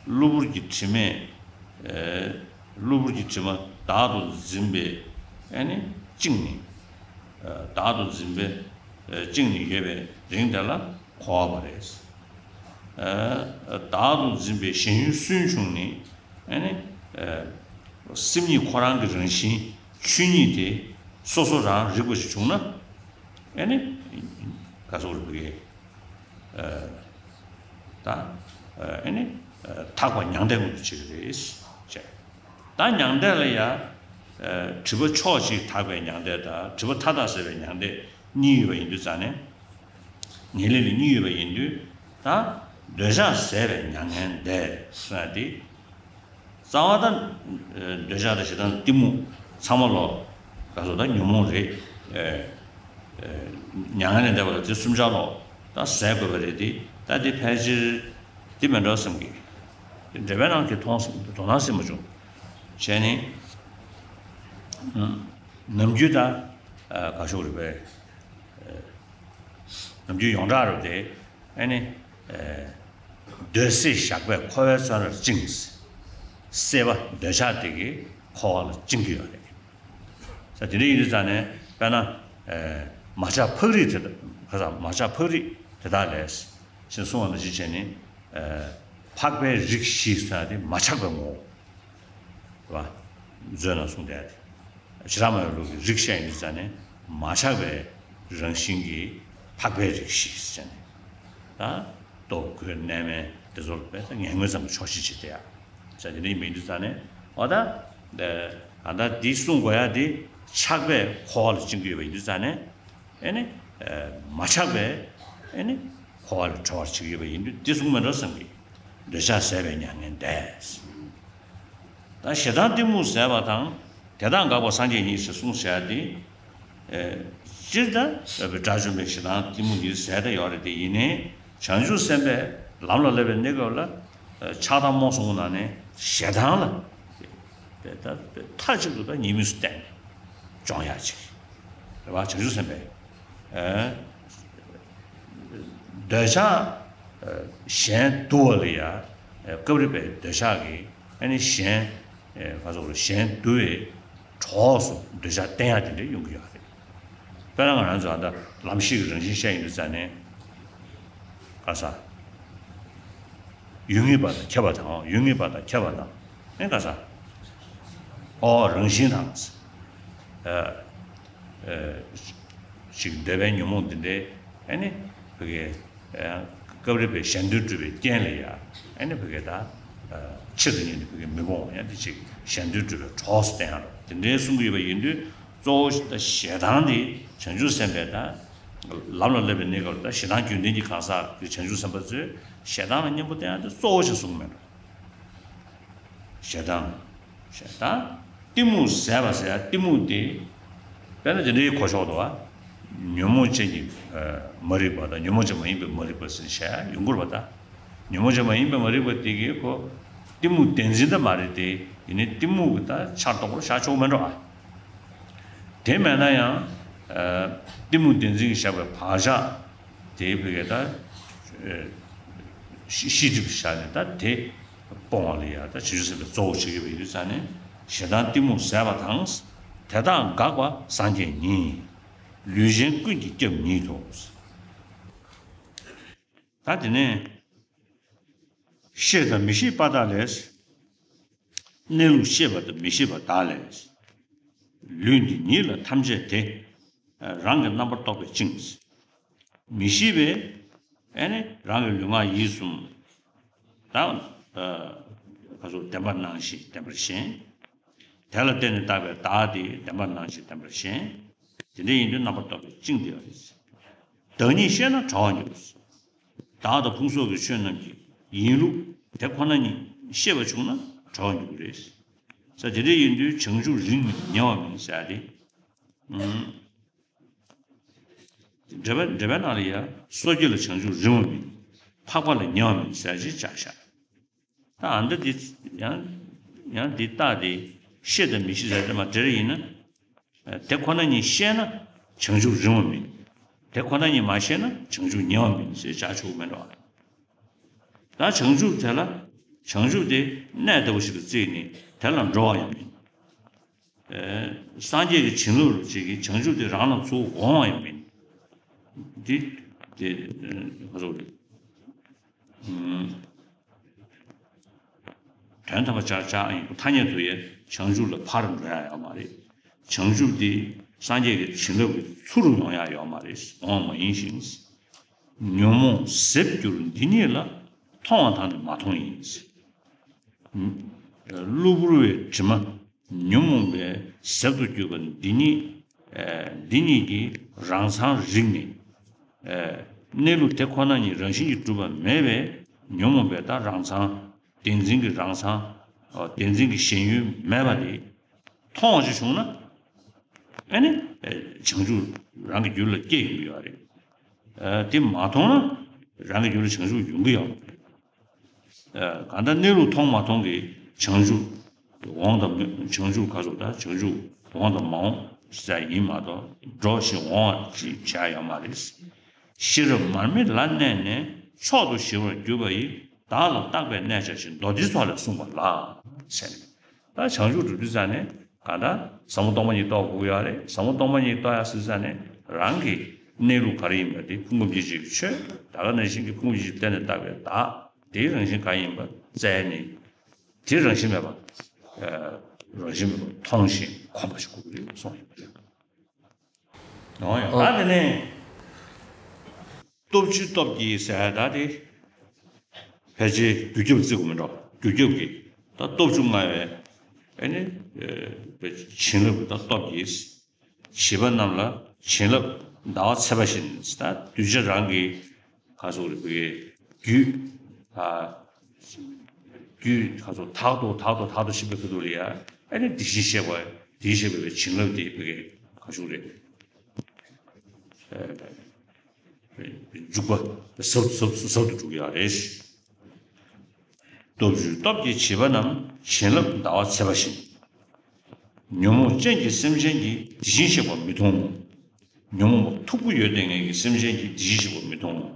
གློ་བུར་གྱི་དྲི་མས། གློ་བུར་གྱི་དྲི་མ་བདག་ཏུ་འཛིན་པའི་ཨ་ནི་བཅིངས་ནས། བདག་ཏུ་འཛིན་པའི་བཅིངས་ནས་ཡོད་པའི་རིང་དེ་ལ་འཁོར་བ་རེད། བདག་ཏུ་འཛིན་པའི་ཞེན་ཡུལ་སུན་ཕྱུང་ནས་ཨ་ནི། སེམས་ཉིད་ཁོ་རང་གི་རང་བཞིན་ཆོས་ཉིད་དེ་སོ་སོ་རང་རིག་པ་ཞིག་བྱུང་ན། ཨ་ནི། ག་སོགས་རིག་པའི། ད། ཨ་ནི། དག་པ་མྱང་འདས་མངོན་དུ་བྱེད་ཀྱི་རེད། ཅེས། ད་མྱང་འདས་ལ་ཡང་། སྒྲིབ་པ་ཕྱོགས་གཅིག་དག་པའི་མྱང་འདས་དང་སྒྲིབ་པ་མཐའ་དག་ཟད་པའི་མྱང་འདས་གཉིས་ཡོད་པ་ཡིན་དུས་ཙང་ནས། ངེས་ལེགས་ལ་གཉིས་ཡོད་པ་ཡིན་དུས། ད། འདོད་ཆགས་ཟད་པའི་མྱ་ངན་འདས་ཟེར་ཏེ། རྩ་བ་དང་། འདོད་ཆགས་དང་ཞེ་སྡང་གཏི་མུག་ཚང་མ་ལོ། ག་ཚོད་ད་ཉོན་མོངས་རེད། མྱ་ངན་ལས་འདས་པ་ལ་དེ་གསུམ་ཆར་ལོ། ད་ཟད་དགོས་པ་རེད་དེ། ད་དེ་ཕལ་ཆེར་དེ་མི་འདྲ་བསམ་གི། འགྲེལ་པའི་ནང་གི་མཐོང་དོ་སྣང་སེམས་མ་བྱུང་། བྱས་ནས། ནམ་རྒྱུན་ད། ག་ཤོག་རེད་པས། ནམ་རྒྱུན་ཡོངས་གྲགས་རུ་དེ། ཨ་ནི། འདོད་སྲེད་ཞགས་པས་འཁོར་བའི་མཚོན་རར་བཅིངས། སྲེད་པ་འདོད་ཆགས་དེ་གིས་འཁོར་བ་ལ་བཅིངས་ཀྱི་ཡོད་རེད། ས་དེ་འདྲ་ཡིན་དུས་ཙང་ནས་དཔེར་ན། མ་ཆགས་ཕག་རིས་དེ་དག་ག་ས་མ་ཆགས་ཕག་རིས་དེ་དག་ལས། ཞེས་གསུངས་པ་ནང་བཞིན་བྱས་ནས། འཕགས་པའི་རིགས་བཞི་ཟེར་ཡ་དེ་མ་ཆགས་པའི་ངོ་བོ། རེད་བ། མཛོད་ནང་གསུངས་བསྡད་དེ། བྱེ་བྲག་སྨྲ་བའི་ལུགས་ཀྱི་རིགས་བཤད་ཡིན་དུས་ཙང་ནས་མ་ཆགས་པའི་རང་བཞིན་གྱི་འཕགས་པའི་རིགས་བཞི་ཟེར་ནས། ད། སྟོབས་གོས་གནས་མལ་དེ་ཚོར་དཔེ་ད་ངན་ངོན་ཙམ་གྱི་ཆོག་ཤེས་བྱེད་དེ་ཡ། ཟེར་དེ་འདྲ་ཡིན་པ་ཡིན་དུས་ཙང་ནས། འོ་ད། ཨ་ད་འདི་གསུང་དགོས་ཡ་འདི་ཆགས་པས་འཁོར་བ་ལ་བཅིངས་ཀྱི་ཡོད་པ་ཡིན་དུས་ཙང་ནས། ཨེ་ནི། མ་ཆགས་པས། ཨེ་ནི། འཁོར་བ་ལས་གྲོལ་བར་བྱེད་ཀྱི་ཡོད་པ་ཡིན་དུས་འདི་གསུངས་མེད་འགྲོ་བསམ་གྱི། འདོད་ཆགས་ཟད་པས་མྱ་ངན་འདས། ད་ཞེ་སྡང་གཏི་མུག་ཟད་པ་དང་། དེ་དག་འགགས་པ་སངས་རྒྱས་ཉིད་ཞེས་གསུངས་བྱ་སྟེ། སྤྱིར་ད་དགྲ་བཅོམ་པའི་ཞེ་སྡང་གཏི་མུག་ཉིད་ཟད་བསྡད་ཡོད་རེད་དེ། ཡིན་ནའི་བྱང་ཆུབ་སེམས་དཔའི་ལམ་ལ་སླེབས་པའི་གནས་སྐབས་ལ། ཆགས་སྡང་རྨོངས་གསུམ་ནང་ནས་ཞེ་སྡང་ལ། དེ་ལྟར་མཐའ་གཅིག་ཏུ་ད་ཉེས་དམིགས་སུ་བསྟན་ནས་སྦྱོང་ཡག་ཅིག་རེད་བ། བྱང་ཆུབ་སེམས་དཔའི། འདོད་ཆགས་གཞན་བསྡུ་བ་ལ་ཡ། སྐབས་རེ་པའི་འདོད་ཆགས་ཀྱིས་ཨ་ནི་གཞན། ག་ཚོད་གཞན་བསྡུ་བའི་གྲོགས་སུ་འདོད་ཆགས་བསྟེན་ཡག་དེ་འདྲ་ཡོང་གི་ཡོད་རེད། དཔེར་ན་ང་རང་ཚོ་ཨ་ད་ལམ་ཤེས་ཀྱི་རང་བཞིན་བཤད་ཡིན་དུས་ཙང་ནས། ག་ས། ཡུལ་ངེས་པ་དང་ཁྱབ་པ་དང་། ཡུལ་ངེས་པ་དང་ཁྱབ་པ་དང་། ཨེ་ག་ས། ཨོ་རང་བཞིན་དང་། ཨ། ཨ། ཞིག་འདོད་པའི་ཉོན་མོངས་འདི་འདྲའི་ཨ་ནི་བུ་གའི། སྐབས་རེ་པའི་གཞན་དོན་སྒྲུབ་པའི་རྐྱེན་ལ་ཡ། ཨ་ནི་བུ་གའི་ད། ཕྱིར་དུ་གཉིད་ནས་བུ་གའི་མི་སྤོང་བ་ཡང་དེ་ཅིག་གཞན་དོན་སྒྲུབ་པའི་གྲོགས་སུ་བསྟེན་ཡག་རོགས་དེ་འདྲའི་གསུང་གི་ཡོད་པ་ཡིན་དུས། གཙོ་བོ་ཞེ་སྡང་འདི་བྱང་ཆུབ་སེམས་དཔའི་ད། ལམ་ལ་སླེབས་པའི་གནས་སྐབས་ལ་ད་ཞེ་སྡང་རྒྱུན་ལྡན་གྱི་གང་ཟག་གི་བྱང་ཆུབ་སེམས་དཔའ་ཚོས་ཞེ་སྡང་ལ་གཉེན་པོ་བསྟེན་ཡག་དེ་གཙོ་བོ་ཞིག་གསུངས་མེད་འགྲོ། ཞེ་སྡང་། ཞེ་སྡང་། གཏི་མུག་ཟད་པ་ཟེར་ཡ་གཏི་མུག་དེ། དཔེར་ན་དེ་འདྲའི་གོ་ཆོག་འདུག་བ། ཉོན་མོངས་ཅན་གྱི་མ་རིག་པ་དང་ཉོན་མོངས་ཅན་མ་ཡིན་པའི་མ་རིག་པ་ཟེར་བྱ་ཡ་ཡོང་གི་རེད་པ་ད། ཉོན་མོངས་ཅན་མ་ཡིན་པའི་མ་རིག་པ་དེ་གིས་ཁོ། གཏི་མུག་བདེན་འཛིན་ད་མ་རེད་དེ། ཡིན་ནའི་གཏི་མུག་གི་ད་ཆར་གཏོགས་པར་བཞག་ཆོག་མེད་འགྲོ་ཨ། དེ་མེད་ན་ཡང་། གཏི་མུག་བདེན་འཛིན་གྱིས་བཞག་པའི་བག་ཆགས་དེའི་བུ་གའི་ད། ཤེས་སྒྲིབ་བཞག་ནས་ད་དེ་སྤོང་བ་ལ་ཡ་ད་བྱང་ཆུབ་སེམས་དཔའི་གཙོ་བོ་བྱེད་ཀྱི་ཡོད་པ་ཡིན་དུས་ཙང་ནས་ཞེ་སྡང་གཏི་མུག་ཟད་པ་དང་། དེ་དག་འགགས་པ་སངས་རྒྱས་ཉིད། ལུས་ཅན་ཀུན་གྱི་སྐྱབས་ཉིད་དོ། ད་དེ་ནས། ཤེས་དང་མི་ཤེས་པ་དག་ལས། གནས་ལུགས་ཤེས་པ་དང་མི་ཤེས་པ་དག་ལས། ལུས་འདི་ཉིད་ལ་ཐམས་ཅད་དེ། རང་གི་རྣམ་པར་རྟོག་པས་བཅིངས། མི་ཤེས་པས་ཨེ་ནི་རང་གི་ལུས་ངག་ཡིད་གསུམ་ད་ག་ཚོད་བདེན་པར་སྣང་ཞིང་བདེན་པར་ཞེན། དེ་ལ་བརྟེན་ནས་བཏགས་པའི་བདག་དེ་བདེན་པར་སྣང་ཞིང་བདེན་པར་ཞེན། དེ་འདྲ་ཡིན་དུས་རྣམ་པར་རྟོག་པས་བཅིངས་བསྡད་པ་རེད། བདག་ཉིད་ཤེས་ན་གྲོལ་བར་འགྱུར། བདག་དང་ཕུང་སོགས་ཀྱི་ཆོས་རྣམས་ཀྱི་ཡིན་ལུགས་དེ་ཁོ་ན་ཉིད་ཤེས་པ་བྱུང་ན་གྲོལ་བར་འགྱུར་གྱི་རེད། ས་དེ་འདྲ་ཡིན་དུས་བྱང་ཆུབ་རིང་ཉེ་བ་མིན་ཟེར་ཏེ། འགྲེལ་པ་འགྲེལ་པའི་ནང་ལ་ཡང་སོ་སྐྱེ་ལ་བྱང་ཆུབ་རིང་བ་མིན། འཕགས་པ་ལ་ཉེ་བ་མིན་ཟེར་ཅིག་བྱ་བཞག་ད་ཨ་འདི་འདི་ཡང་ཡང་འདི་རྟགས་འདི་ཤེས་དང་མི་ཤེས་ཟེར་དེ་མ་དེ་རེ་ཡིན་ན། དེ་ཁོ་ན་ཉིད་ཤེས་ན་བྱང་ཆུབ་རིང་བ་མིན། དེ་ཁོ་ན་ཉིད་མ་ཤེས་ན་བྱང་ཆུབ་ཉེ་བ་མིན་ཟེར་བྱ་ཆོག་མེད་འགྲོ། ད་བྱང་ཆུབ་དེ་ལ་བྱང་ཆུབ་དེ་གནས་ལྟ་བུ་ཞིག་ཏུ་བརྩིས་ནས་དེ་ལ་འགྲོ་བ་ཡང་མིན། སངས་རྒྱས་ཀྱི་བྱིན་རླབས་ཅིག་གིས་བྱང་ཆུབ་དེ་རང་ལ་ཚུར་འོང་བ་ཡང་མིན། འདི་དེ་ཁོ་ཚོ་དོན་དམ་པ་ཅག་ཅག་ཡིན་ཐ་སྙད་དུ་ཡང་བྱང་ཆུབ་ལ་ཕར་འགྲོ་ཡ་ཡོད་མ་རེད། བྱང་ཆུབ་དེ་སངས་རྒྱས་ཀྱི་བྱིན་རླབས་ཀྱིས་ཚུར་ཡོང་ཡ་ཡོད་མ་རེད། འོང་བ་མ་ཡིན་ཞིང་། ཉོན་མོངས་ཟད་འགྱུར་འདི་ཉིད་ལ། མཐོང་བ་དང་ནི་མ་མཐོང་ཡིན། གློ་བུར་བའི་དྲི་མ་ཉོན་མོངས་པའི་ཟད་དུ་གྱུར་པ་འདི་ཉིད། འདི་ཉིད་ཀྱི་རང་མཚང་རིག་ནས། གནས་ལུགས་དེ་ཁོ་ན་ཉིད་རང་བཞིན་གྱིས་གྲུབ་པ་མེད་པས་ཉོན་མོངས་པའི་ད་རང་མཚང་། བདེན་འཛིན་གྱི་རང་མཚང་། བདེན་འཛིན་གྱི་ཞེན་ཡུལ་མེད་པ་དེ། མཐོང་བ་ཞིག་བྱུང་ན། ཨ་ནི། བྱང་ཆུབ་རང་གི་རྒྱུད་ལ་སྐྱེ་ཡོང་གི་ཡོད་རེད། དེ་མ་མཐོང་ན། རང་གི་རྒྱུད་ལ་བྱང་ཆུབ་ཡོང་གི་ཡོད་མ་རེད། གང་ལྟར་གནས་ལུགས་མཐོང་མ་མཐོང་གི་བྱང་ཆུབ་འོང་དང་མི་བྱང་ཆུབ་ག་ཚོད་ད་བྱང་ཆུབ་འོང་དང་མ་འོང་ཟེར་ཡིན་མ་གཏོགས་འགྲོ་ཞིང་འོང་བ་ཅིག་བྱས་ཡོད་མ་རེད། ཤེས་རབ་མར་མེ་ལ་གནས་ནས་མཆོག་ཏུ་ཞི་བར་གྱུར་པ་ཡི། བདག་ལ་བརྟག་པའི་གནས་བྱ་ཞིང་། མདོ་སྡེའི་ཚོགས་ལས་གསུངས་པ་ལགས། ཟེར་ནས། ད་བྱང་ཆུབ་སྒྲུབ་དུས་ཙང་ནས་གང་ལྟར་ཟབ་མོ་སྟོང་པ་ཉིད་རྟོགས་དགོས་ཡོད་རེད། ཟབ་མོ་སྟོང་པ་ཉིད་རྟོགས་ཡ་ཟེར་ཙང་ནས་རང་གི་གནས་ལུགས་ག་རེ་ཡིན་པ་དེ་ཕུང་ཁམས་སྐྱེ་མཆེད་ཀྱི་ཆོས་ད་ག་ནང་བཞིན་གྱི་ཕུང་ཁམས་སྐྱེ་མཆེད་བརྟེན་ནས་བཏགས་པའི་བདག་དེའི་རང་བཞིན་གང་ཡིན་པ་བཙལ་ནས་དེ་རང་བཞིན་མེད་པ། རང་བཞིན་མེད་པ་མཐོང་ཞིང་གོམས་པ་ཞིག་དགོས་ཀྱི་རེད་གསུངས་ཡོད་པ་རེད། འོ་ཡ་ད་དེ་ནས། སྟོབས་བཅུའི་སྟོབས་ཀྱིས་ཟེར་ད་དེ། ཕལ་ཆེར་རྒྱུ་རྒྱབ་བརྩི་དགོས་མི་འགྲོ་རྒྱུ་རྒྱབ་ཀྱི། ད་སྟོབས་བཅུ་མངའ་བའི་ཨ་ནི། བྱིན་རླབས་ཀྱི་ད་སྟོབས་ཀྱིས། བྱིས་པ་རྣམས་ལ་བྱིན་རླབས་ཟླ་བ་ཚེས་པ་བཞིན་ད་གདུལ་བྱ་རང་གི་ག་ཟེར་དགོས་རེད་བུ་གའི་རྒྱུད། རྒྱུད་ག་ཟེར་དག་ཏུ་དག་ཏུ་དག་ཏུ་ཕྱིན་པའི་ཁ་ཐུག་ལ་ཡ་ཨ་ནི་དེ་བཞིན་གཤེགས་པ་དེ་བཞིན་གཤེགས་པའི་བྱིན་རླབས་དེ་བུ་གའི་ག་ཟེར་དགོས་རེད། འཇུག་པ་ཟབ་ཟབ་ཟབ་ཏུ་འགྲོ་གི་ཡོད་རེད། སྟོབས་བཅུའི་སྟོབས་ཀྱིས་བྱིས་པ་རྣམས་བྱིན་རླབས་ཟླ་བ་ཚེས་པ་བཞིན། ཉོན་མོངས་ཅན་གྱི་སེམས་ཅན་གྱིས་དེ་བཞིན་གཤེགས་པ་མི་མཐོང་ངོ་། ཉོན་མོངས་པ་མཐུག་པོ་ཡོད་དེ་ངེས་ཀྱི་སེམས་ཅན་གྱིས་དེ་བཞིན་གཤེགས་པ་མི་མཐོང་ངོ་།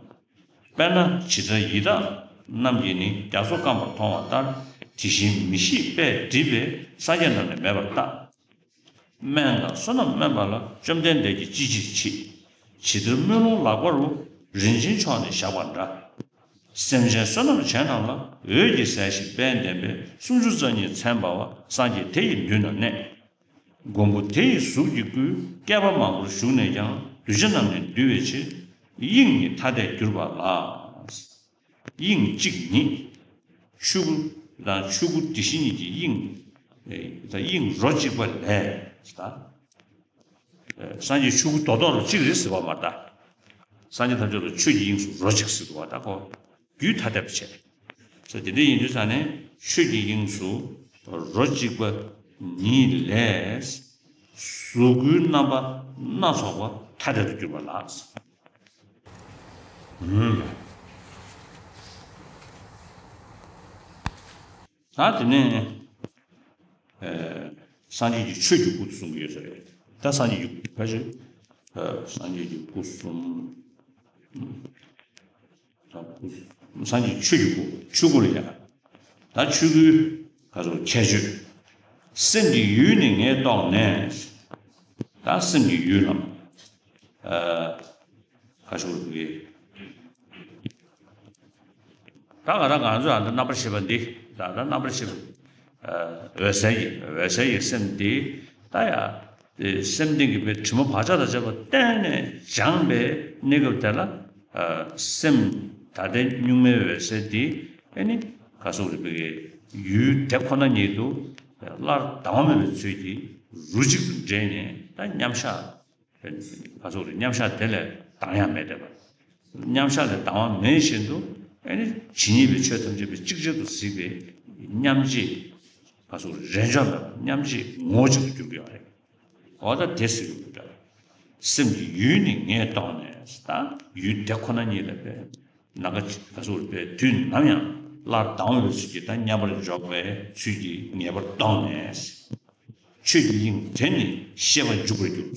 དཔེར་ན་ཇི་ལྟར་ཡི་དྭགས་རྣམས་ཀྱིས་ནི་རྒྱ་མཚོ་སྐམ་པར་མཐོང་བ་ལྟར། དེ་བཞིན་མི་ཤེས་པས་བསྒྲིབས་པའི་སངས་རྒྱས་རྣམས་ནི་མེད་པར་བལྟ། སྨན་དང་བསོད་ནམས་དམན་པ་ལ་བཅོམ་ལྡན་འདས་ཀྱིས་ཅི་ཕྱིར་མཆིས། ཇི་ལྟར་སྨོན་ལུང་ལག་པ་རུ། རིན་ཆེན་མཆོག་ནི་བཞག་པ་འདྲ། སེམས་ཅན་བསོད་ནམས་ཆེ་རྣམས་ལ། འོད་ཀྱིས་གསལ་ཞིང་དཔལ་ལྡན་པས། སུམ་ཅུ་རྩ་གཉིས་མཚན་འབར་བ། སངས་རྒྱས་དེ་ཡི་མདུན་ན་གནས། མགོན་པོ་དེ་ཡི་གཟུགས་ཀྱི་སྐུས། བསྐལ་པ་མང་པོར་བཞུགས་ནས་ཀྱང་། གདུལ་བྱ་རྣམས་ནི་འདུལ་བའི་ཕྱིར། དབྱིངས་ཉིད་ཐ་དད་གྱུར་པ་ལགས། དབྱིངས་གཅིག་ཉིད། ཆོས་སྐུ་དང་ཆོས་སྐུ་དེ་བཞིན་ཉིད་ཀྱི་དབྱིངས། ཨེ་ད་དབྱིངས་རོ་གཅིག་པ་ལས། ད་ཨེ་སངས་རྒྱས་ཆོས་སྐུ་རྡོག་རྡོག་རོ་གཅིག་རེད་ཟེར་བ་མ་རེད་ད། སངས་རྒྱས་ཐམས་ཅད་ལ་ཆོས་ཀྱི་དབྱིངས་སུ་རོ་གཅིག་ཟེར་བ་ད་ཁོ། རྒྱུད་ཐ་དད་པ་བྱས། ཟེར་དེ་འདྲ་ཡིན་དུས་ཙང་ནས་ཆོས་ཀྱི་དབྱིངས་སུ་རོ་གཅིག་པ་ཉིད་ལས། གཟུགས་སྐུའི་རྣམ་པ་སྣ་ཚོགས་པ་ཐ་དད་དུ་གྱུར་པ་ལགས། ད་དེ་ནས་ཨེ་སངས་རྒྱས་ཀྱི་ཆོས་ཀྱི་སྐུ་གསུང་གི་ཡོད་ས་རེད། ད་སངས་རྒྱས་ཀྱི་སྐུ་ཕལ་ཆེར་ཨེ་སངས་རྒྱས་ཀྱི་སྐུ་གསུམ། ད་སྐུ་སངས་རྒྱས་ཆོས་ཀྱི་སྐུ་ཆོས་སྐུ་ལ་ཡ། ད་ཆོས་སྐུའི་ག་ཚོད་ཁྱད་ཆོས། སེམས་ཀྱི་ཡུལ་ནི་ངས་རྟོགས་ནས། ད་སེམས་ཀྱི་ཡུལ་ལམ། ཨ་ཁ་ཤོར་དུ་ཡོད། ད་ག་ད་ང་ཚོས་ཨ་ད་རྣམ་པར་ཤེས་པ་འདི་ད་ད་རྣམ་པར་ཤེས་པ་འོད་གསལ་ཡི་འོད་གསལ་ཡི་སེམས་འདི་ད་ཡ་ དེ་སེམས་གཏིང་གི་པའི་དྲི་མ་བག་ཆགས་དང་བཅས་པ་གཏན་ནས་སྦྱངས་པའི་གནས་སྐབས་དེ་ལ། ཨ། སེམས་ད་ལྟའི་གཉུག་མའི་འོད་གསལ་འདི་ཨེ་ནི་ག་སོགས་རིག་པའི་ཡུལ་དེ་ཁོ་ན་ཉིད་དུ་སླར་ལྡང་བ་མེད་པའི་ཚུལ་གྱིས་རོ་གཅིག་ཏུ་འདྲེས་ནས། ད་མཉམ་བཞག་ག་སོགས་རིག་མཉམ་བཞག་དེ་ལས་ལྡང་ཡང་མེད་བསྡད་པ། མཉམ་བཞག་ལས་ལྡང་བ་མེད་བཞིན་དུ་ཨེ་ནི་ཇི་སྙེད་པའི་ཆོས་ཐམས་ཅད་པའི་ཅིག་ཅར་དུ་གཟིགས་པའི་མཉམ་རྗེས། ག་སོགས་རེས་འཇོག་མེད་པ་མཉམ་རྗེས་ངོ་བོ་གཅིག་ཏུ་གྱུར་གྱི་ཡོད་རེད། འོ་ད་དེ་ཟེར་གྱི་འདུག་ད། སེམས་ཀྱི་ཡུལ་ནི་ངས་རྟོགས་ནས། ད་ཡུལ་དེ་ཁོ་ན་ཉིད་ལ་པས་ནམ་མཁའ་ག་སོགས་པས་དུས་ནམ་ཡང་སླར་ལྡང་བའི་ཚུལ་གྱིས། ད་མཉམ་པར་འཇོག་པའི་ཚུལ་གྱིས་ངེས་པར་རྟོགས་ནས། ཆོས་ཀྱི་དབྱིངས་དེ་ནི་ཤེས་པར་འཇུག་པར་འགྱུར།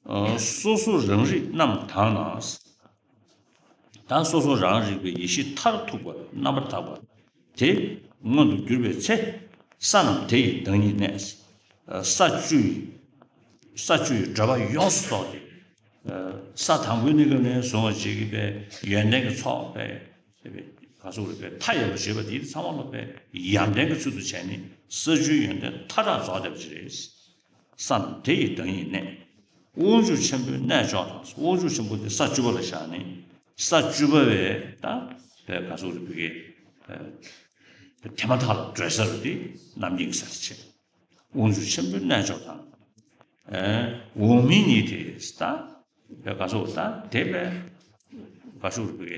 ཨ། སོ་སོ་རང་རིག་རྣམ་དག་ན། ད་སོ་སོ་རང་རིག་པའི་ཡེ་ཤེས་མཐར་ཐུག་པ་རྣམ་པར་དག་པ་དེ་མངོན་དུ་གྱུར་པའི་ཚེ། ས་རྣམས་དེ་ཡི་བདག་ཉིད་གནས། ས་བཅུ་ཡི་ས་བཅུ་ཡི་བགྲོད་པ་ཡོངས་སུ་རྫོགས་ཏེ། ས་དང་པོའི་གནས་སྐབས་ནས་བཟུང་བ་ཅིག་གི་པའི་ཡོན་ཏན་གྱི་ཚོགས་པའི་ག་སོགས་རིག་པའི་མཐའ་ཡས་པ་ཞེས་པ་དེ་ཚང་མ་ལ་པའི་ཡོན་ཏན་གྱི་ཚུལ་དུ་བྱས་ནས་ས་བཅུའི་ཡོན་ཏན་མཐའ་དག་རྫོགས་བསྡད་པ་ཅིག་རེད། ས་རྣམས་དེ་ཡི་བདག་ཉིད་གནས། དབང་ཕྱུག་ཆེན་པོའི་གནས་མཆོག་དང་། དབང་ཕྱུག་ཆེན་པོ་དེ་ས་བཅུ་པ་ལ་བཞག་ནས། ས་བཅུ་པ་བས་ད་དེ་ག་སོགས་རིག་པའི་དེ་མཐའ་ལ་བགྲོད་ས་རུ་དེ་རྣམ་མཁྱེན་གྱི་ས་དེ་བྱས། དབང་ཕྱུག་ཆེན་པོའི་གནས་མཆོག་དང་། འོག་མིན་ཉིད་དེ་ད། པའི་ག་སོགས་ད་དེ་པའི་ག་སོགས་རིག་པའི་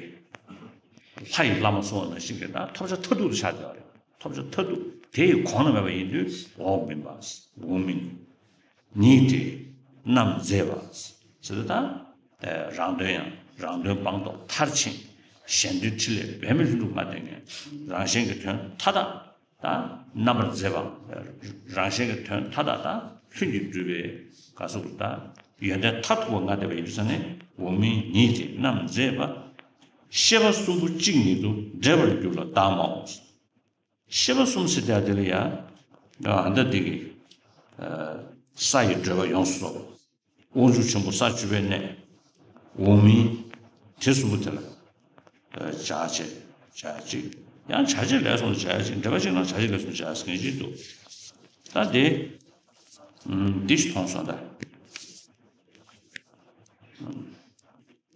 ལྷ་ཡི་བླ་མ་སོགས་ནང་བཞིན་གྱི་ད་ཐོབ་བྱ་མཐར་ཐུག་ཏུ་ཆགས་བསྡད་པ་རེད། ཐོབ་བྱ་མཐར་ཐུག་དེ་ཡི་གོང་ན་མེད་པ་ཡིན་དུས། འོག་མིན་པ། འོག་མིན་ཉིད་དེ་རྣམ་མཛེས་པ་ཟེར་ད། རང་དོན་ཡང་རང་དོན་སྤངས་རྟོགས་མཐར་ཕྱིན། གཞན་དོན་ཕྲིན་ལས་འབད་མེད་ལྷུན་གྲུབ་ལྔ་ལྡན་ངེས། རང་གཞན་གྱི་དོན་མཐའ་དག་ད་རྣམ་པར་མཛེས་པ། རང་གཞན་གྱི་དོན་མཐའ་དག་ད་ལྷུན་གྱིས་གྲུབ་པའི་ག་སོགས་ད་ཡོན་ཏན་མཐར་ཐུག་པ་ལྔ་ལྡན་པ་ཡིན་དུས་ཙ་ནས། འོག་མིན་ཉིད་དེ་རྣམ་མཛེས་པ། ཤེས་པ་གསུམ་པོ་གཅིག་ཉིད་དུ་འདྲེས་པར་གྱུར་པ་བདག་སྨྲའོ། ཤེས་པ་གསུམ་ཟེར་དེ་དེ་ལ་ཡང་ཨ་ད་དེ་གི་ས་ཡི་བགྲོད་པ་ཡོངས་སུ་རྫོགས། དབང་ཕྱུག་ཆེན་པོ་ས་བཅུ་པའི་གནས། འོག་མིན། དེ་གསུམ་པོ་དེ་ལ་བྱ་བྱེད་བྱ་གཅིག་ཡང་བྱ་བྱེད་ལས་གསུམ་ལ་བྱ་གཅིག་འགྲེལ་པ་གཅིག་ནང་བྱ་བྱེད་ལས་གསུམ་བྱ་ཟེར་མཁན་ཅིག་འདུག་ད་དེ་འདི་ཞིག་མཐོང་སོང་ད།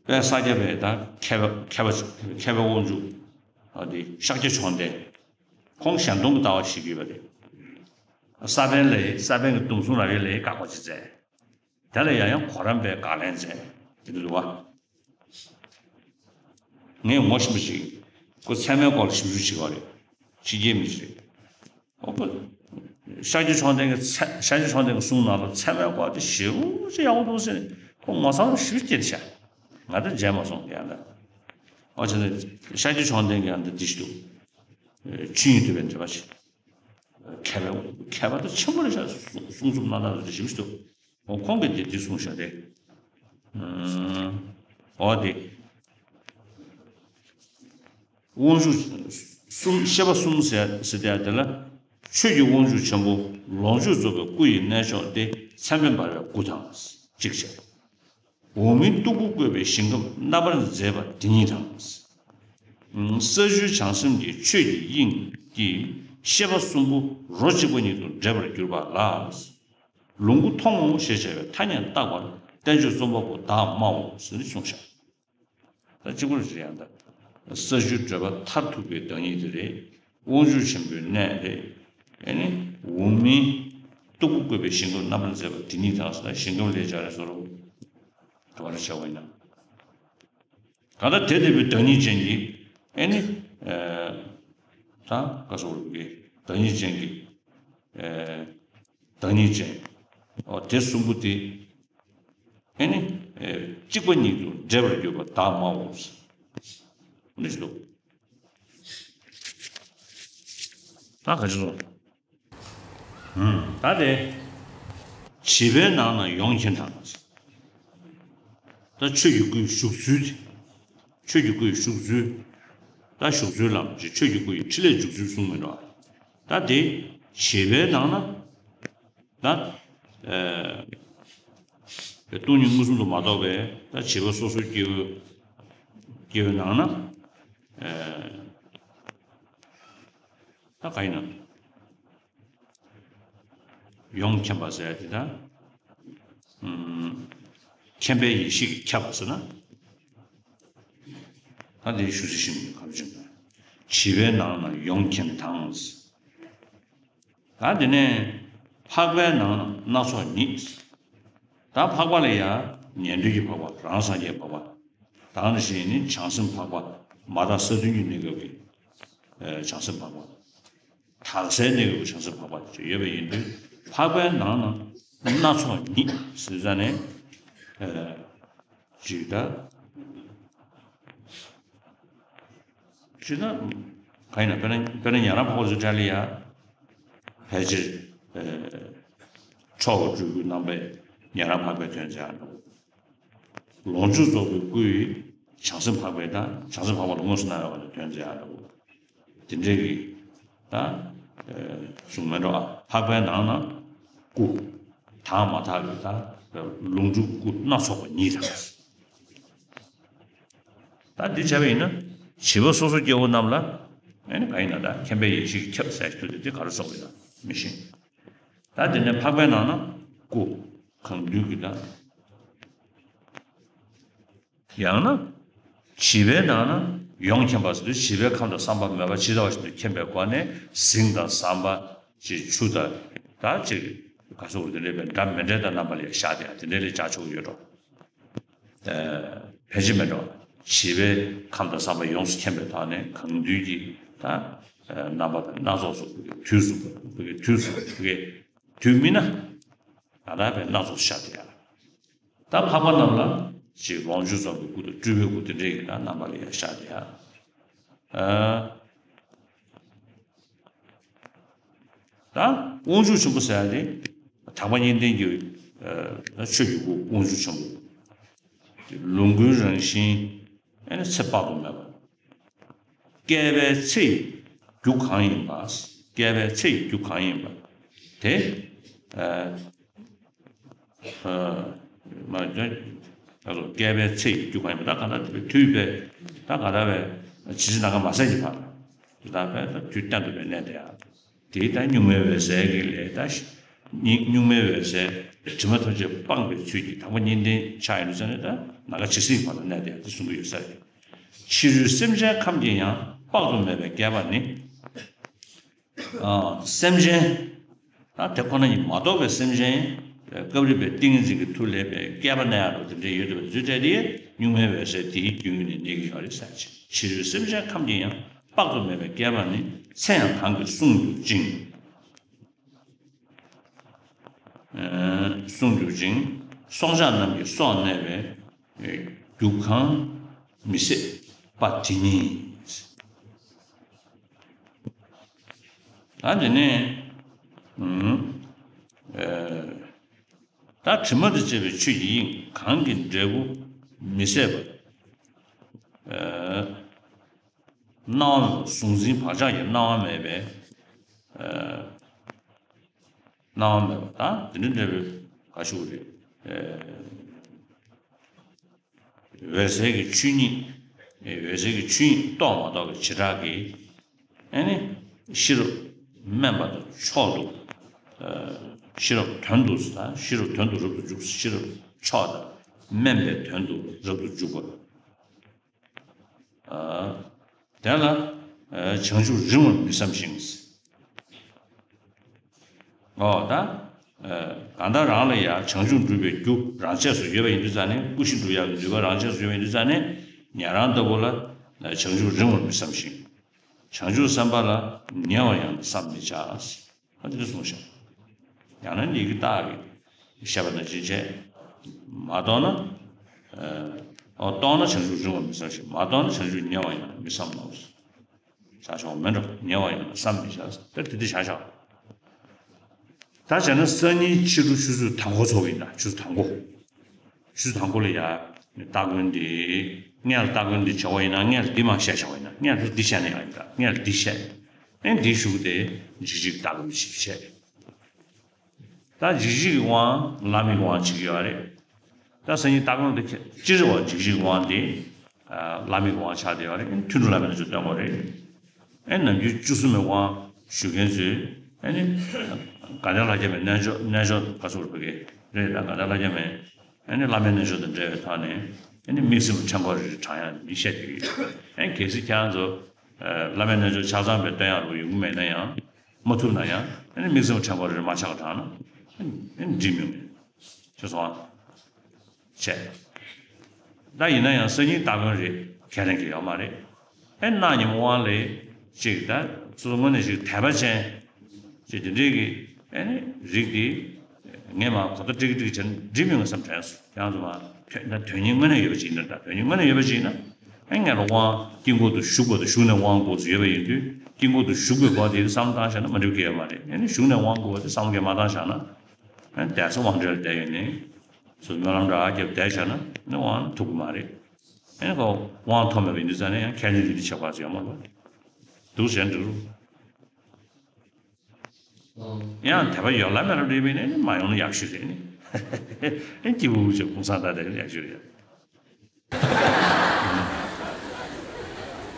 དཔལ་ས་སྐྱ་པའི་ད་མཁས་པ་མཁས་པ་མཁས་པའི་དབང་ཕྱུག་ཨ་དེ་ཤཱཀྱ་མཆོག་ལྡན། ཁོང་གཞན་སྟོང་གི་ལྟ་བ་ཞིག་ཡོད་པ་རེད། ས་པཎ་ལས་ས་པཎ་གྱི་སྡོམ་གསུམ་རབ་དབྱེ་ལས་དགག་པ་ཅིག་མཛད། དེ་ལ་ཡང་ཡང་གོ་རམས་པས་དགག་ལན་མཛད། དེ་འདྲ་འདུག་བ། ངས་ངོ་ཤེས་པ་ཞིག་ཁོ་ཚད་མའི་སྐོར་ལ་ཞིབ་འཇུག་བྱེད་པ་རེད། ཕྱི་རྒྱལ་མི་ཞིག་རེད། ཨོ་ཁོ། ཤཱཀྱ་མཆོག་ལྡན་གྱི་ཚད་ཤཱཀྱ་མཆོག་ལྡན་གྱི་གསུང་ནང་ལ་ཚད་མའི་སྐོར་དེ་ཞེ་པོ་ཅིག་ཡག་པོ་འདུག་ཟེར་ནས་ཁོ་ངོ་ཚ་བ་ཞེ་པོ་སྐྱེས་ཤག་ང་ད་མཇལ་མ་སོང་ཡང་ད། ཨོ་བྱས་ན་ཤཱཀྱ་མཆོག་ལྡན་གྱི་ཡང་ད་འདི་ཞིག་འདུག་ཆོས་དབྱིངས་སྒྲུབ་པའི་འགྲེལ་པ་ཞིག་མཁས་པའི་མཁས་པ་ད་ཆེན་པོ་རེད་ཤག་གསུང་གསུང་རྩོམ་གནང་སྟངས་དེ་ཞེ་པོ་ཞིག་འདུག་ཨོ་ཁོང་གིས་འདི་འདི་གསུངས་ཤག་རེད། ཨོ་དེ། དབང་ཕྱུག་གསུམ་ཤེས་པ་གསུམ་ཟེར་ཟེར་དེ་ལ། ཆོས་ཀྱི་དབང་ཕྱུག་ཆེན་པོ་ལོངས་སྤྱོད་རྫོགས་པའི་སྐུ་ཡི་གནས་མཆོག་སྟེ་མཚན་དཔེ་འབར་བའི་སྐུ་དང་གཅིག་བྱས། འོག་མིན་སྟུག་པོ་བཀོད་པའི་ཞིང་ཁམས་རྣམ་པར་མཛེས་པ་དེ་ཉིད་དང་། ས་བཅུའི་བྱང་སེམས་ཀྱི་ཆོས་ཀྱི་དབྱིངས་ཀྱི་ཤེས་པ་གསུམ་པོ་རོ་གཅིག་པ་ཉིད་དུ་འདྲེས་པར་གྱུར་པ་ལ། ལོངས་སྐུ་མཐོང་ངོ་ཞེས་བྱ་བའི་ཐ་སྙད་བཏགས་པར་བསྟན་བཅོས་རྩོམ་པ་པོ་བདག་སྨྲའོ་ཟེར་ནས་གསུངས་ཤག་ད་གཅིག་པུར་བྱེད་ཡང་ད། ས་བཅུའི་བགྲོད་པ་མཐར་ཐུག་པའི་བདག་ཉིད་དེ་རེད། དབང་ཕྱུག་ཆེན་པོའི་གནས་རེད། ཨེ་ནི་འོག་མིན་སྟུག་པོ་བཀོད་པའི་ཞིང་ཁམས་རྣམ་པར་མཛེས་པ་དེ་ཉིད་དང་ཟེར་ན་ཞིང་ཁམས་ལས་སྦྱར་རེད་ཟེར་རོ། ག་རེ་བྱ་བ་ཡིན་ན། ད་ལྟ་དེ་ལྟ་བུའི་བདག་ཉིད་ཅན་གྱི་ཨེ་ནི། ད་ག་སོགས་རིག་པའི་བདག་ཉིད་ཅན་གྱི་བདག་ཉིད་ཅན། ཨོ་དེ་གསུམ་པོ་དེ། ཨེ་ནི། གཅིག་པ་ཉིད་དུ་འདྲེས་པར་གྱུར་པ་བདག་སྨྲའོ། ནི་ཞིག་འདུག་ད་ག་ཅི་སོང་། ད་དེ། བྱིས་པའི་ནང་ན་ཡོངས་མཁྱེན་དང་། ད་ཆོས་ཀྱི་སྐུའི་བཞུགས་ཚུལ་དེ། ཆོས་ཀྱི་སྐུའི་བཞུགས་ཚུལ། ད་བཞུགས་ཚུལ་ལམ་ཞེས་ཆོས་ཀྱི་སྐུ་ཡི་ཕྲིན་ལས་འཇུག་ཚུལ་གསུངས་མི་འདུག་ད་དེ་བྱིས་པའི་ནང་ན། ད། སྟོང་ཉིད་མངོན་སུམ་དུ་མ་རྟོགས་པའི་ད་བྱིས་པ་སོ་སོའི་སྐྱེ་བོའི་སྐྱེ་བོའི་ནང་ན། ད་ག་ཡིན་ན། ཡོངས་མཁྱེན་པ་ཟེར་ཡ་དེ་ད། ཨུམ། མཁྱེན་པའི་ཡེ་ཤེས་ཀྱིས་ཁྱབ་པ་ཟེར་ན། ད་དེའི་ཞུ་ཚིག་ཤིང་ག་རེ་བྱུང་ན། བྱིས་པའི་ནང་ན་ཡོངས་མཁྱེན་དང་། ད་དེ་ནས་འཕགས་པའི་ནང་ན་སྣ་ཚོགས་ཉིད། ད་འཕགས་པ་ལ་ཡང་ཉན་ཐོས་ཀྱི་འཕགས་པ། རང་སངས་རྒྱས་འཕགས་པ། དེ་ནང་བཞིན་ནི་བྱང་སེམས་འཕགས་པ། མ་དག་ས་བདུན་གྱི་གནས་སྐབས་ཀྱི་ཨ་བྱང་སེམས་འཕགས་པ། དག་སའི་གནས་སྐབས་ཀྱི་བྱང་སེམས་འཕགས་པ་ཅིག་ཡོད་པ་ཡིན་དུས། འཕགས་པའི་ནང་ན་སྣ་ཚོགས་ཉིད་ཟེར་ཙ་ནས་ཨ་ཅིག་ད། ཅིག་ད་གང་ཡིན་ན། དཔེར་ན་དཔེར་ན་ཉན་རང་འཕགས་པ་ཚོའི་གྲས་ལ་ཡ་ཕལ་ཆེར་ཨ་མཆོག་གི་སྤྲུལ་སྐུའི་རྣམ་པས་ཉན་རང་འཕགས་པའི་དོན་མཛད་ཡ་འདྲ་བོ། ལོངས་སྤྱོད་རྫོགས་པའི་སྐུ་ཡིས་བྱང་སེམས་འཕགས་པའི་དང་། བྱང་སེམས་འཕགས་པ་ལ་དངོས་སུ་སྣང་བའི་དོན་མཛད་ཡ་འདྲ་བོ། དེ་འདྲའི་གི་ད་ཨ་གསུང་མེད་འགྲོ། ཨ་འཕགས་པའི་ནང་ན་སྐུ་དག་མ་དག་གི་ད་ལོངས་སྤྱོད་སྐུ་སྣ་ཚོགས་པ་ཉིད་དང་། ད་འདི་བྱས་པ་ཡིན་ན་བྱིས་པ་སོ་སོ་སྐྱེ་བོ་རྣམས་ལ་ཨ་ནི་གང་ཡིན་ན་ད་མཁྱེན་པའི་ཡེ་ཤེས་ཀྱིས་ཁྱབ་ཟེར་རྒྱུ་དེ་དེ་ག་རེ་སོགས་པ་ཡིན་ན་མི་ཤེས། ད་དེ་ནས་འཕགས་པའི་ནང་ན་སྐུ་གང་འདུལ་གྱི་ད། ཡང་ན་བྱིས་པའི་ནང་ན་ཡོངས་མཁྱེན་པ་ཟེར་དུས། བྱིས་པའི་ཁམས་དང་བསམ་པ་མེད་པ་ཇི་ལྟ་བ་བཞིན་དུ་མཁྱེན་པའི་སྒོ་ནས་གཟིངས་དང་ཟམ་པ་ཅིག་ཆུ་དང་ད་ཅིག་ག་སོགས་དེ་འདྲའི་བའི་འདྲ་མི་འདྲའི་ད་རྣམ་པ་ལ་ཡང་ཤར་ཏེ་ཡང་དེ་འདྲའི་ལ་བྱ་ཆོག་གི་ཡོད་འགྲོ། ཨ་ཕལ་ཆེར་མེད་འགྲོ། བྱིས་པའི་ཁམས་དང་བསམ་པ་ཡོངས་སུ་མཁྱེན་པའི་ཐོག་ནས་གང་འདུལ་གྱི་ད་ཨ་རྣམ་པ་དང་སྣ་ཚོགས་སུ་བོད་ཀྱི་དུས་སུ་བོད་ཀྱི་དུས་སུ་བོད་ཀྱི་དུས་མིན་ན་ད་ལྟ་བའི་སྣ་ཚོགས་ཤར་ཏེ་ཡང་། ད་འཕགས་པ་རྣམས་ལ་ཅིག་ལོངས་སྤྱོད་རྫོགས་པའི་སྐུ་དང་སྤྲུལ་པའི་སྐུ་དེ་འདྲའི་གི་ད་རྣམ་པ་ལ་ཡང་ཤར་ཏེ་ཡང་། ཨ་ད་དབང་ཕྱུག་ཆེན་པོ་ཟེར་ཡ་དེ་དག་པ་གཉིས་ལྡན་གྱི་ཨ་ཆོས་ཀྱི་སྐུ་དབང་ཕྱུག་ཆེན་པོ། ལོངས་སྐུའི་རང་བཞིན་ཨ་ནི་ཚེ་དཔག་ཏུ་མེད་པ། བསྐལ་པའི་ཚེ་ཡི་རྒྱུ་གང་ཡིན་པ། བསྐལ་པའི་ཚེ་ཡི་རྒྱུ་གང་ཡིན་པ། དེ་ཨ་ཨ་མ་ད་ད་ལོ་བསྐལ་པའི་ཚེ་ཡི་རྒྱུ་གང་ཡིན་པ། ད་ག་ད་དུས་པའི་ད་ག་ད་བའི་ཇི་སྲིད་ནམ་མཁའ་མ་ཟད་ཀྱི་བར་ལ་ད་བའི་ད་དུས་གཏན་དུ་བའི་གནས་དེ་ཡང་། དེའི་ད་གཉུག་མའི་འོད་གསལ་གྱི་ལས་ད་གཉིས། གཉུག་མའི་འོད་གསལ་དྲི་མ་ཐམས་ཅད་སྤངས་པའི་ཚུལ་གྱིས་དག་པ་གཉིས་ལྡན་ཆགས་ཡོད་ཙང་ནས་ད་ནམ་མཁའ་ཇི་སྲིད་བར་ལ་གནས་དེ་ཡང་དེ་གསུང་གི་ཡོད་ས་རེད། ཕྱི་རོལ་སེམས་ཅན་ཁམས་ཀྱི་ཡང་དཔག་ཏུ་མེད་པའི་བསྐལ་པ་ནི། ཨ་སེམས་ཅན་ད་དེ་ཁོ་ན་ཉིད་མ་གཏོགས་པའི་སེམས་ཅན་སྐབས་རིམ་པའི་ཏིང་ངེ་འཛིན་གྱི་མཐུ་ལས་པའི་བསྐལ་པ་ན་ཡང་རུ་དེ་འདྲའི་ཡོད་པའི་ཚུལ་བྲལ་ཏེ་གཉུག་མའི་འོད་གསལ་དེའི་རྒྱུན་ནི་གནས་ཀྱི་ཡོད་རེད་ཟེར་ཅིང་། ཕྱི་རོལ་སེམས་ཅན་ཁམས་ཀྱི་ཡང་དཔག་ཏུ་མེད་པའི་བསྐལ་པ་ནི་ཚེ་ཡང་གང་གིས་བསྲུང་གྱུར་ཅིང་། ཨ་བསྲུང་གྱུར་ཅིང་། སྲོག་ཆགས་རྣམས་ཀྱི་སྲོག་གནས་པའི་རྒྱུ་གང་མི་ཟད་པ་དེ་ཉིད། ད་དེ་ནས་ཨ་ད་དྲི་མ་དང་བཅས་པའི་ཆོས་ཀྱི་དབྱིངས་གང་གི་འབྲས་བུ་མི་ཟད་པ། ཨ་སྣང་བ་མེད་པ། གཟུང་འཛིན་བག་ཆགས་ཀྱི་སྣང་བ་མེད་པའི་ཨ་སྣང་བ་མེད་པ་དང་དེ་འདྲ་འདྲ་བའི་ག་ཞུ་རེད། ཨ་འོད་གསལ་གྱི་ཆོས་ཉིད། ཨ་འོད་གསལ་གྱི་ཆོས་ཉིད་རྟོགས་མ་རྟོགས་ཀྱི་བྱེ་བྲག་གིས་ཨ་ནི་ཤེས་རབ་དམན་པ་དང་མཆོག་ཏུ། ཨ་ཤེས་རབ་དོན་དུ་དང་། ཤེས་རབ་དོན་དུ་རབ་ཏུ་འཇུག། ཤེས་རབ་མཆོག་དང་དམན་པའི་དོན་དུ་རབ་ཏུ་འཇུག་པ། ཨ་དེ་ལ་ཨ་བྱང་ཆུབ་རིང་བར་མི་བསམ་ཞིང་། ཨོ་ད་ཨ་གང་ལྟར་རང་ལ་ཡང་བྱང་ཆུབ་འགྲུབ་པའི་རྒྱུ་རང་ཆས་སུ་ཡོད་པ་ཡིན་དུས་ཙང་ནས། སྐུ་བཞི་འགྲུབ་ཡག་གི་ནུས་པ་རང་ཆས་སུ་ཡོད་པ་ཡིན་དུས་ཙང་ནས། ཉན་རང་ལྟ་བུ་ལ་བྱང་ཆུབ་རིང་བར་མི་བསམ་ཞིང་། བྱང་ཆུབ་སེམས་དཔའ་ལ་ཉེ་བར་ཡང་བསམ་མི་བྱ། ཨ་འདི་གསུངས་ཤག་ཡང་ན་ནི་ཡི་གེ་རྟགས་ཀྱིས་བཤད་པ་ནང་བཞིན་བྱས། མ་རྟོགས་ན། ཨ་རྟོགས་ན་བྱང་ཆུབ་རིང་བར་མི་བསམ་ཞིང་། མ་རྟོགས་ན་བྱང་ཆུབ་ཉེ་བར་ཡང་མི་བསམ་ལོ། བྱ་ཆོག་མེད་འགྲོ། ཉེ་བར་ཡང་བསམ་མི་བྱ། ད་དེ་འདི་བྱ་ཆོག་ད་བྱས་ན་སང་ཉིན་ཕྱི་དྲོ་ཆུ་ཚོད་དང་པོ་ཚོགས་ཡིན་ད། ཆུ་ཚོད་དང་པོ། ཆུ་ཚོད་དང་པོ་ལ་ཡ་སྟ་གོན་འདི། སྔོན་ལ་སྟ་གོན་འདི་བྱ་བ་ཡིན་ན་སྔོན་ལ་འདི་མ་བཤད་བྱ་བ་ཡིན་ན། སྔོན་ལ་འདི་བཤད་ན་ཡང་ཡིན་ད། སྔོན་ལ་འདི་བཤད། ཨེ་འདི་གཞུག་དེ་འཇིགས་བྱེད་ཀྱི་སྟ་གོན་ཞིག་བྱས། ད་འཇིགས་བྱེད་ཀྱི་དབང་བླ་མའི་དབང་བྱེད་ཀྱི་ཡོད་རེད། ད་སང་ཉིན་སྟ་གོན་འདི་སྤྱིར་བ་འཇིགས་བྱེད་ཀྱི་དབང་འདི་ཨ་བླ་མའི་དབང་ཆགས་བསྡད་ཡོད་རེད། ཨེ་ཐུན་དྲུག་བླ་མའི་ཚོ་སྟོན་དགོས་རེད། ཨེ་ནམ་རྒྱུན་བཅུ་གསུམ་པའི་དབང་ཞུ་མཁན་ཚོས་ཨེ་ནི་ དགའ་ལྡན་ལྷ་རྒྱལ་མའི་རྣལ་འབྱོར། རྣལ་འབྱོར་ག་ཚོད་རེད་ཕ་གི་རེད། ད་དགའ་ལྡན་ལྷ་རྒྱལ་མའི་ཨ་ནི་བླ་མའི་རྣལ་འབྱོར་དང་འབྲེལ་བའི་ཐོག་ནས་ཨ་ནི་དམིགས་བརྩེ་ཕྲེང་སྐོར་རེ་རེ་བགྲང་ཡག་འདི་བཤད་བསྡད་ཀྱི་ཡོད། ཨ་ནི་གལ་སྲིད་ཁྱེད་རང་ཚོ་བླ་མའི་རྣལ་འབྱོར་ཆ་ཚང་བའི་བཏོན་ཡག་རུ་ཡོང་གི་མེད་ན་ཡང་། མ་ཐུབ་ན་ཡང་ཨ་ནི་དམིགས་བརྩེ་ཕྲེང་སྐོར་རེ་རེ་མར་ཕྱག་བགྲངས་ན་ཨ་ནི་འགྲིག་མི་ཡོང་མེད། ཤེས་སོང་ཨ། བྱས། ད་ཡིན་ན་ཡང་སང་ཉིན་སྟ་གོན་རེད། ཁས་ལེན་གྱི་ཡོད་མ་རེད། ཨེ་གནངས་ཉིན་མོ་དབང་ལས་ཅིག་ད་སོ་སོ་དངོས་གནས་ཤིག་དད་པ་ཅན་ཅིག་དེ་འདྲའི་གི་ཨེ་ནི་རིགས་དེ་ངས་མ་གོ་བརྡ་ཀྲིག་ཀྲིག་བྱས་ན་འགྲིག་མི་འོང་བསམ་དྲན་སོང་། ཁྱེད་རང་ཚོ་མ་དོན་ད་དོན་སྙིང་དངོས་གནས་ཡོད་པ་ཅིག་ཡིན་ན། ད་དོན་སྙིང་དངོས་གནས་ཡོད་པ་ཅིག་ཡིན་ན་ཨེ་ངས་ལ་དབང་དཀྱིལ་འཁོར་དུ་བཞུགས་པ་དང་བཞུགས་ནས་དབང་བསྐུར་ཚུལ་ཡོད་པ་ཡིན་དུས། དཀྱིལ་འཁོར་དུ་བཞུགས་པའི་སྐོར་དེ་བསམ་བློ་བཏང་བཞག་ན་མ་འགྲིག་གི་ཡོད་མ་རེད། ཨེ་ནི་བཞུགས་ནས་དབང་བསྐུར་བ་དེ་བསམ་བློ་གས་མ་བཏང་བཞག་ན། ཨེ་གདན་ས་དབང་གྲལ་བསྡད་ཡོད་ནི། སོ་སྨོན་ལམ་འདྲ་བརྒྱབ་བསྡད་བཞག་ན་ནི་དབང་ཐོབ་ཀྱི་མ་རེད། ཨེ་ཁོ་དབང་ཐོབ་མེད་པ་ཡིན་དུས་ཙང་ནས་ཡང་ཁས་ལེན་རེ་རེ་བྱེད་དགོས་ཡོད་མ་རེད། འདུག་ཟེར་འགྲིག་རུང་། ཡང་དད་པ་ཡོད་ལ་མེད་ལ་འདྲེས་པས་ནི་མ་ཡོང་ན་ཡག་ཤོས་རེད་ནི། ཨེ་སྐྱིད་པོ་བྱས་ཁོང་སང་ད་དེ་ཡག་ཤོས་རེད།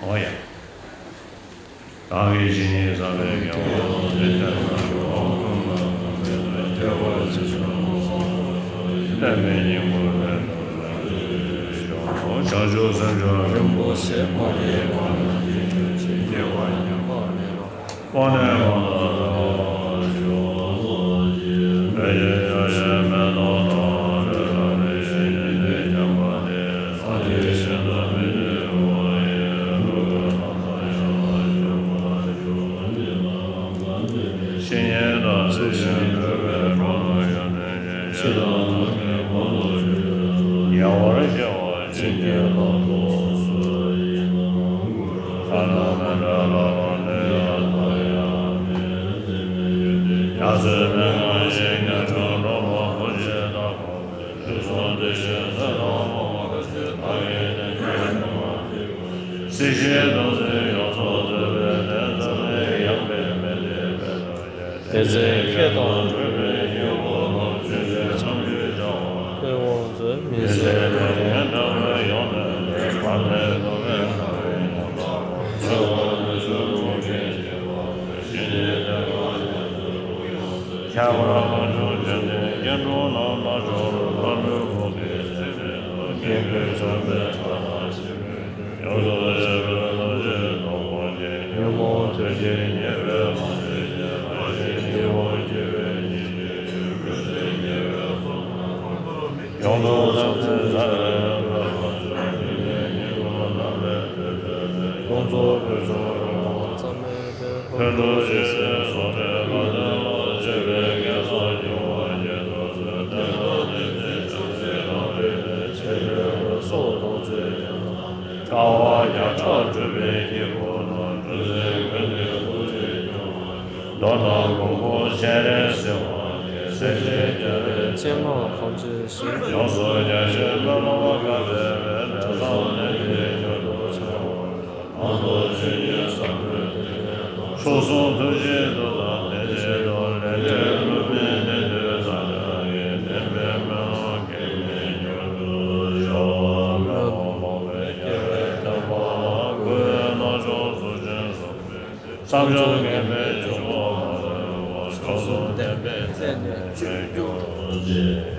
འོ་ཡ། བདག་གིས་ཇི་སྙེད་བསགས་པའི་དགེ་བ་རྣམས་ཀྱི་དོན་དུ་ཐེག་པ་ཆེ་ཆུང་ལ་སོགས་པ་བསྟན་པའི་སྙིང་པོ་རེད། བྱང་ཆུབ་སེམས་མཆོག་རིན་པོ་ཆེ་མ་སྐྱེས་པ་ན་སྐྱེ་འགྱུར་ཅིང་། སྐྱེས་པ་ཉམས་པ་མེད་པ། དེ་ཚེ་ཁྱེད་དང་འགྲོགས་པའི་དབང་མཛོད་མི་ཟད་པའི། ཁྱད་པར་དཀོན་མཆོག་མཆོད་རྟེན་སྐྱེ་འགྲོ་རྣམས་ལ་སྦྱོར་བ་ལུས་ཕུང་གི་ཚེ་རིང་དུ་སྐྱེ་དགུའི་བྱམས་པའི་ཕྲ་མཐོང་ཞིག་མོས་དུས། ཡོངས་སུ་ཤེས་པའི་ལོངས་སྤྱོད་རྫོགས་པར་བགྱི། ཉོན་མོངས་དུག་ལྔའི་ཉེས་པའི་དབང་བྱས་ཤིང་། རང་བཞིན་སྐྱེ་བོ་སྐྱེ་བའི་ཉེས་སྤྱོད་ཡོད། ལུས་སེམས་ཉེས་པའི་ཚོགས་རྣམས་ཡོངས་རྫོགས་བྱང་སེམས་རྩ་བའི་བློས་བཀག་པ་ཡོངས་རྫོགས་བོད་ལྗོངས་རང་དབང་གཙང་མའི་དཔལ། ཕུན་སུམ་ཚོགས་པའི་ལྷ་ལྡན་ལ་སྤྱོད་པའི་དགེ་རྩ་སྐྱོང་བར་བགྱིད། ཐུགས་སུ་བདེན་པ་ལྡན་པའི་བྱང་སེམས་རང་རིག་ལས་ཆེ་བའི་སྲོག་ཐོག་བཅད་ཀྱང་། དཀའ་བ་བརྒྱ་ཕྲག་སྒྲུབ་པའི་སྐྱེས་བུ་རྣམས། འབྲུ་སྲིན་ཀུན་གྱི་ཐུགས་རྗེས་སྐྱོང་བར་བགྱི། གདོན་དང་དབུལ་ཕོངས་སྤྱན་རས་གཟིགས་དབང་གིས། སྲིད་ཞིའི་རྒྱལ་བའི་སྤྱན་སྔར་ཕམ་བྱས་ཤིང་། ཡོངས་སུ་རྒྱལ་ཞིང་ཕན་པར་དཀའ་བའི་བའི། ལས་བསགས་ནད་ཀྱིས་མྱུར་དུ་བྱང་བ། དང་དུ་ཆོས་ཉིད་ཟབ་མོའི་སྡེ་སྣོད་དུ། མཆོག་གསུམ་ཐུགས་རྗེའི་མཐུ་དང་ལྡན་ཞིང་དུ། ལས་འབྲས་བསླུ་མེད་གནས་དུས་མཛའ་བརྩེ་གིས། བདེན་པའི་སྨོན་ལམ་གྱིས་ནི་མྱུར་དུ་བཞོག། མོས་གུས་ལོག་པའི་སྐྱེ་བོའི་བསྟན་པ་ལ། གུས་པས་རྣམ་ཅོག་གཟུགས་ཅན་གསུམ་པའི་སྟེང་། བསམ་བྱུང་ངེས་པའི་འབྱུང་པོ་མ་ལུས་པ། མཆོག་གསུམ་བདེན་པའི་རྩད་ནས་གཅོད་གྱུར་ཅིག།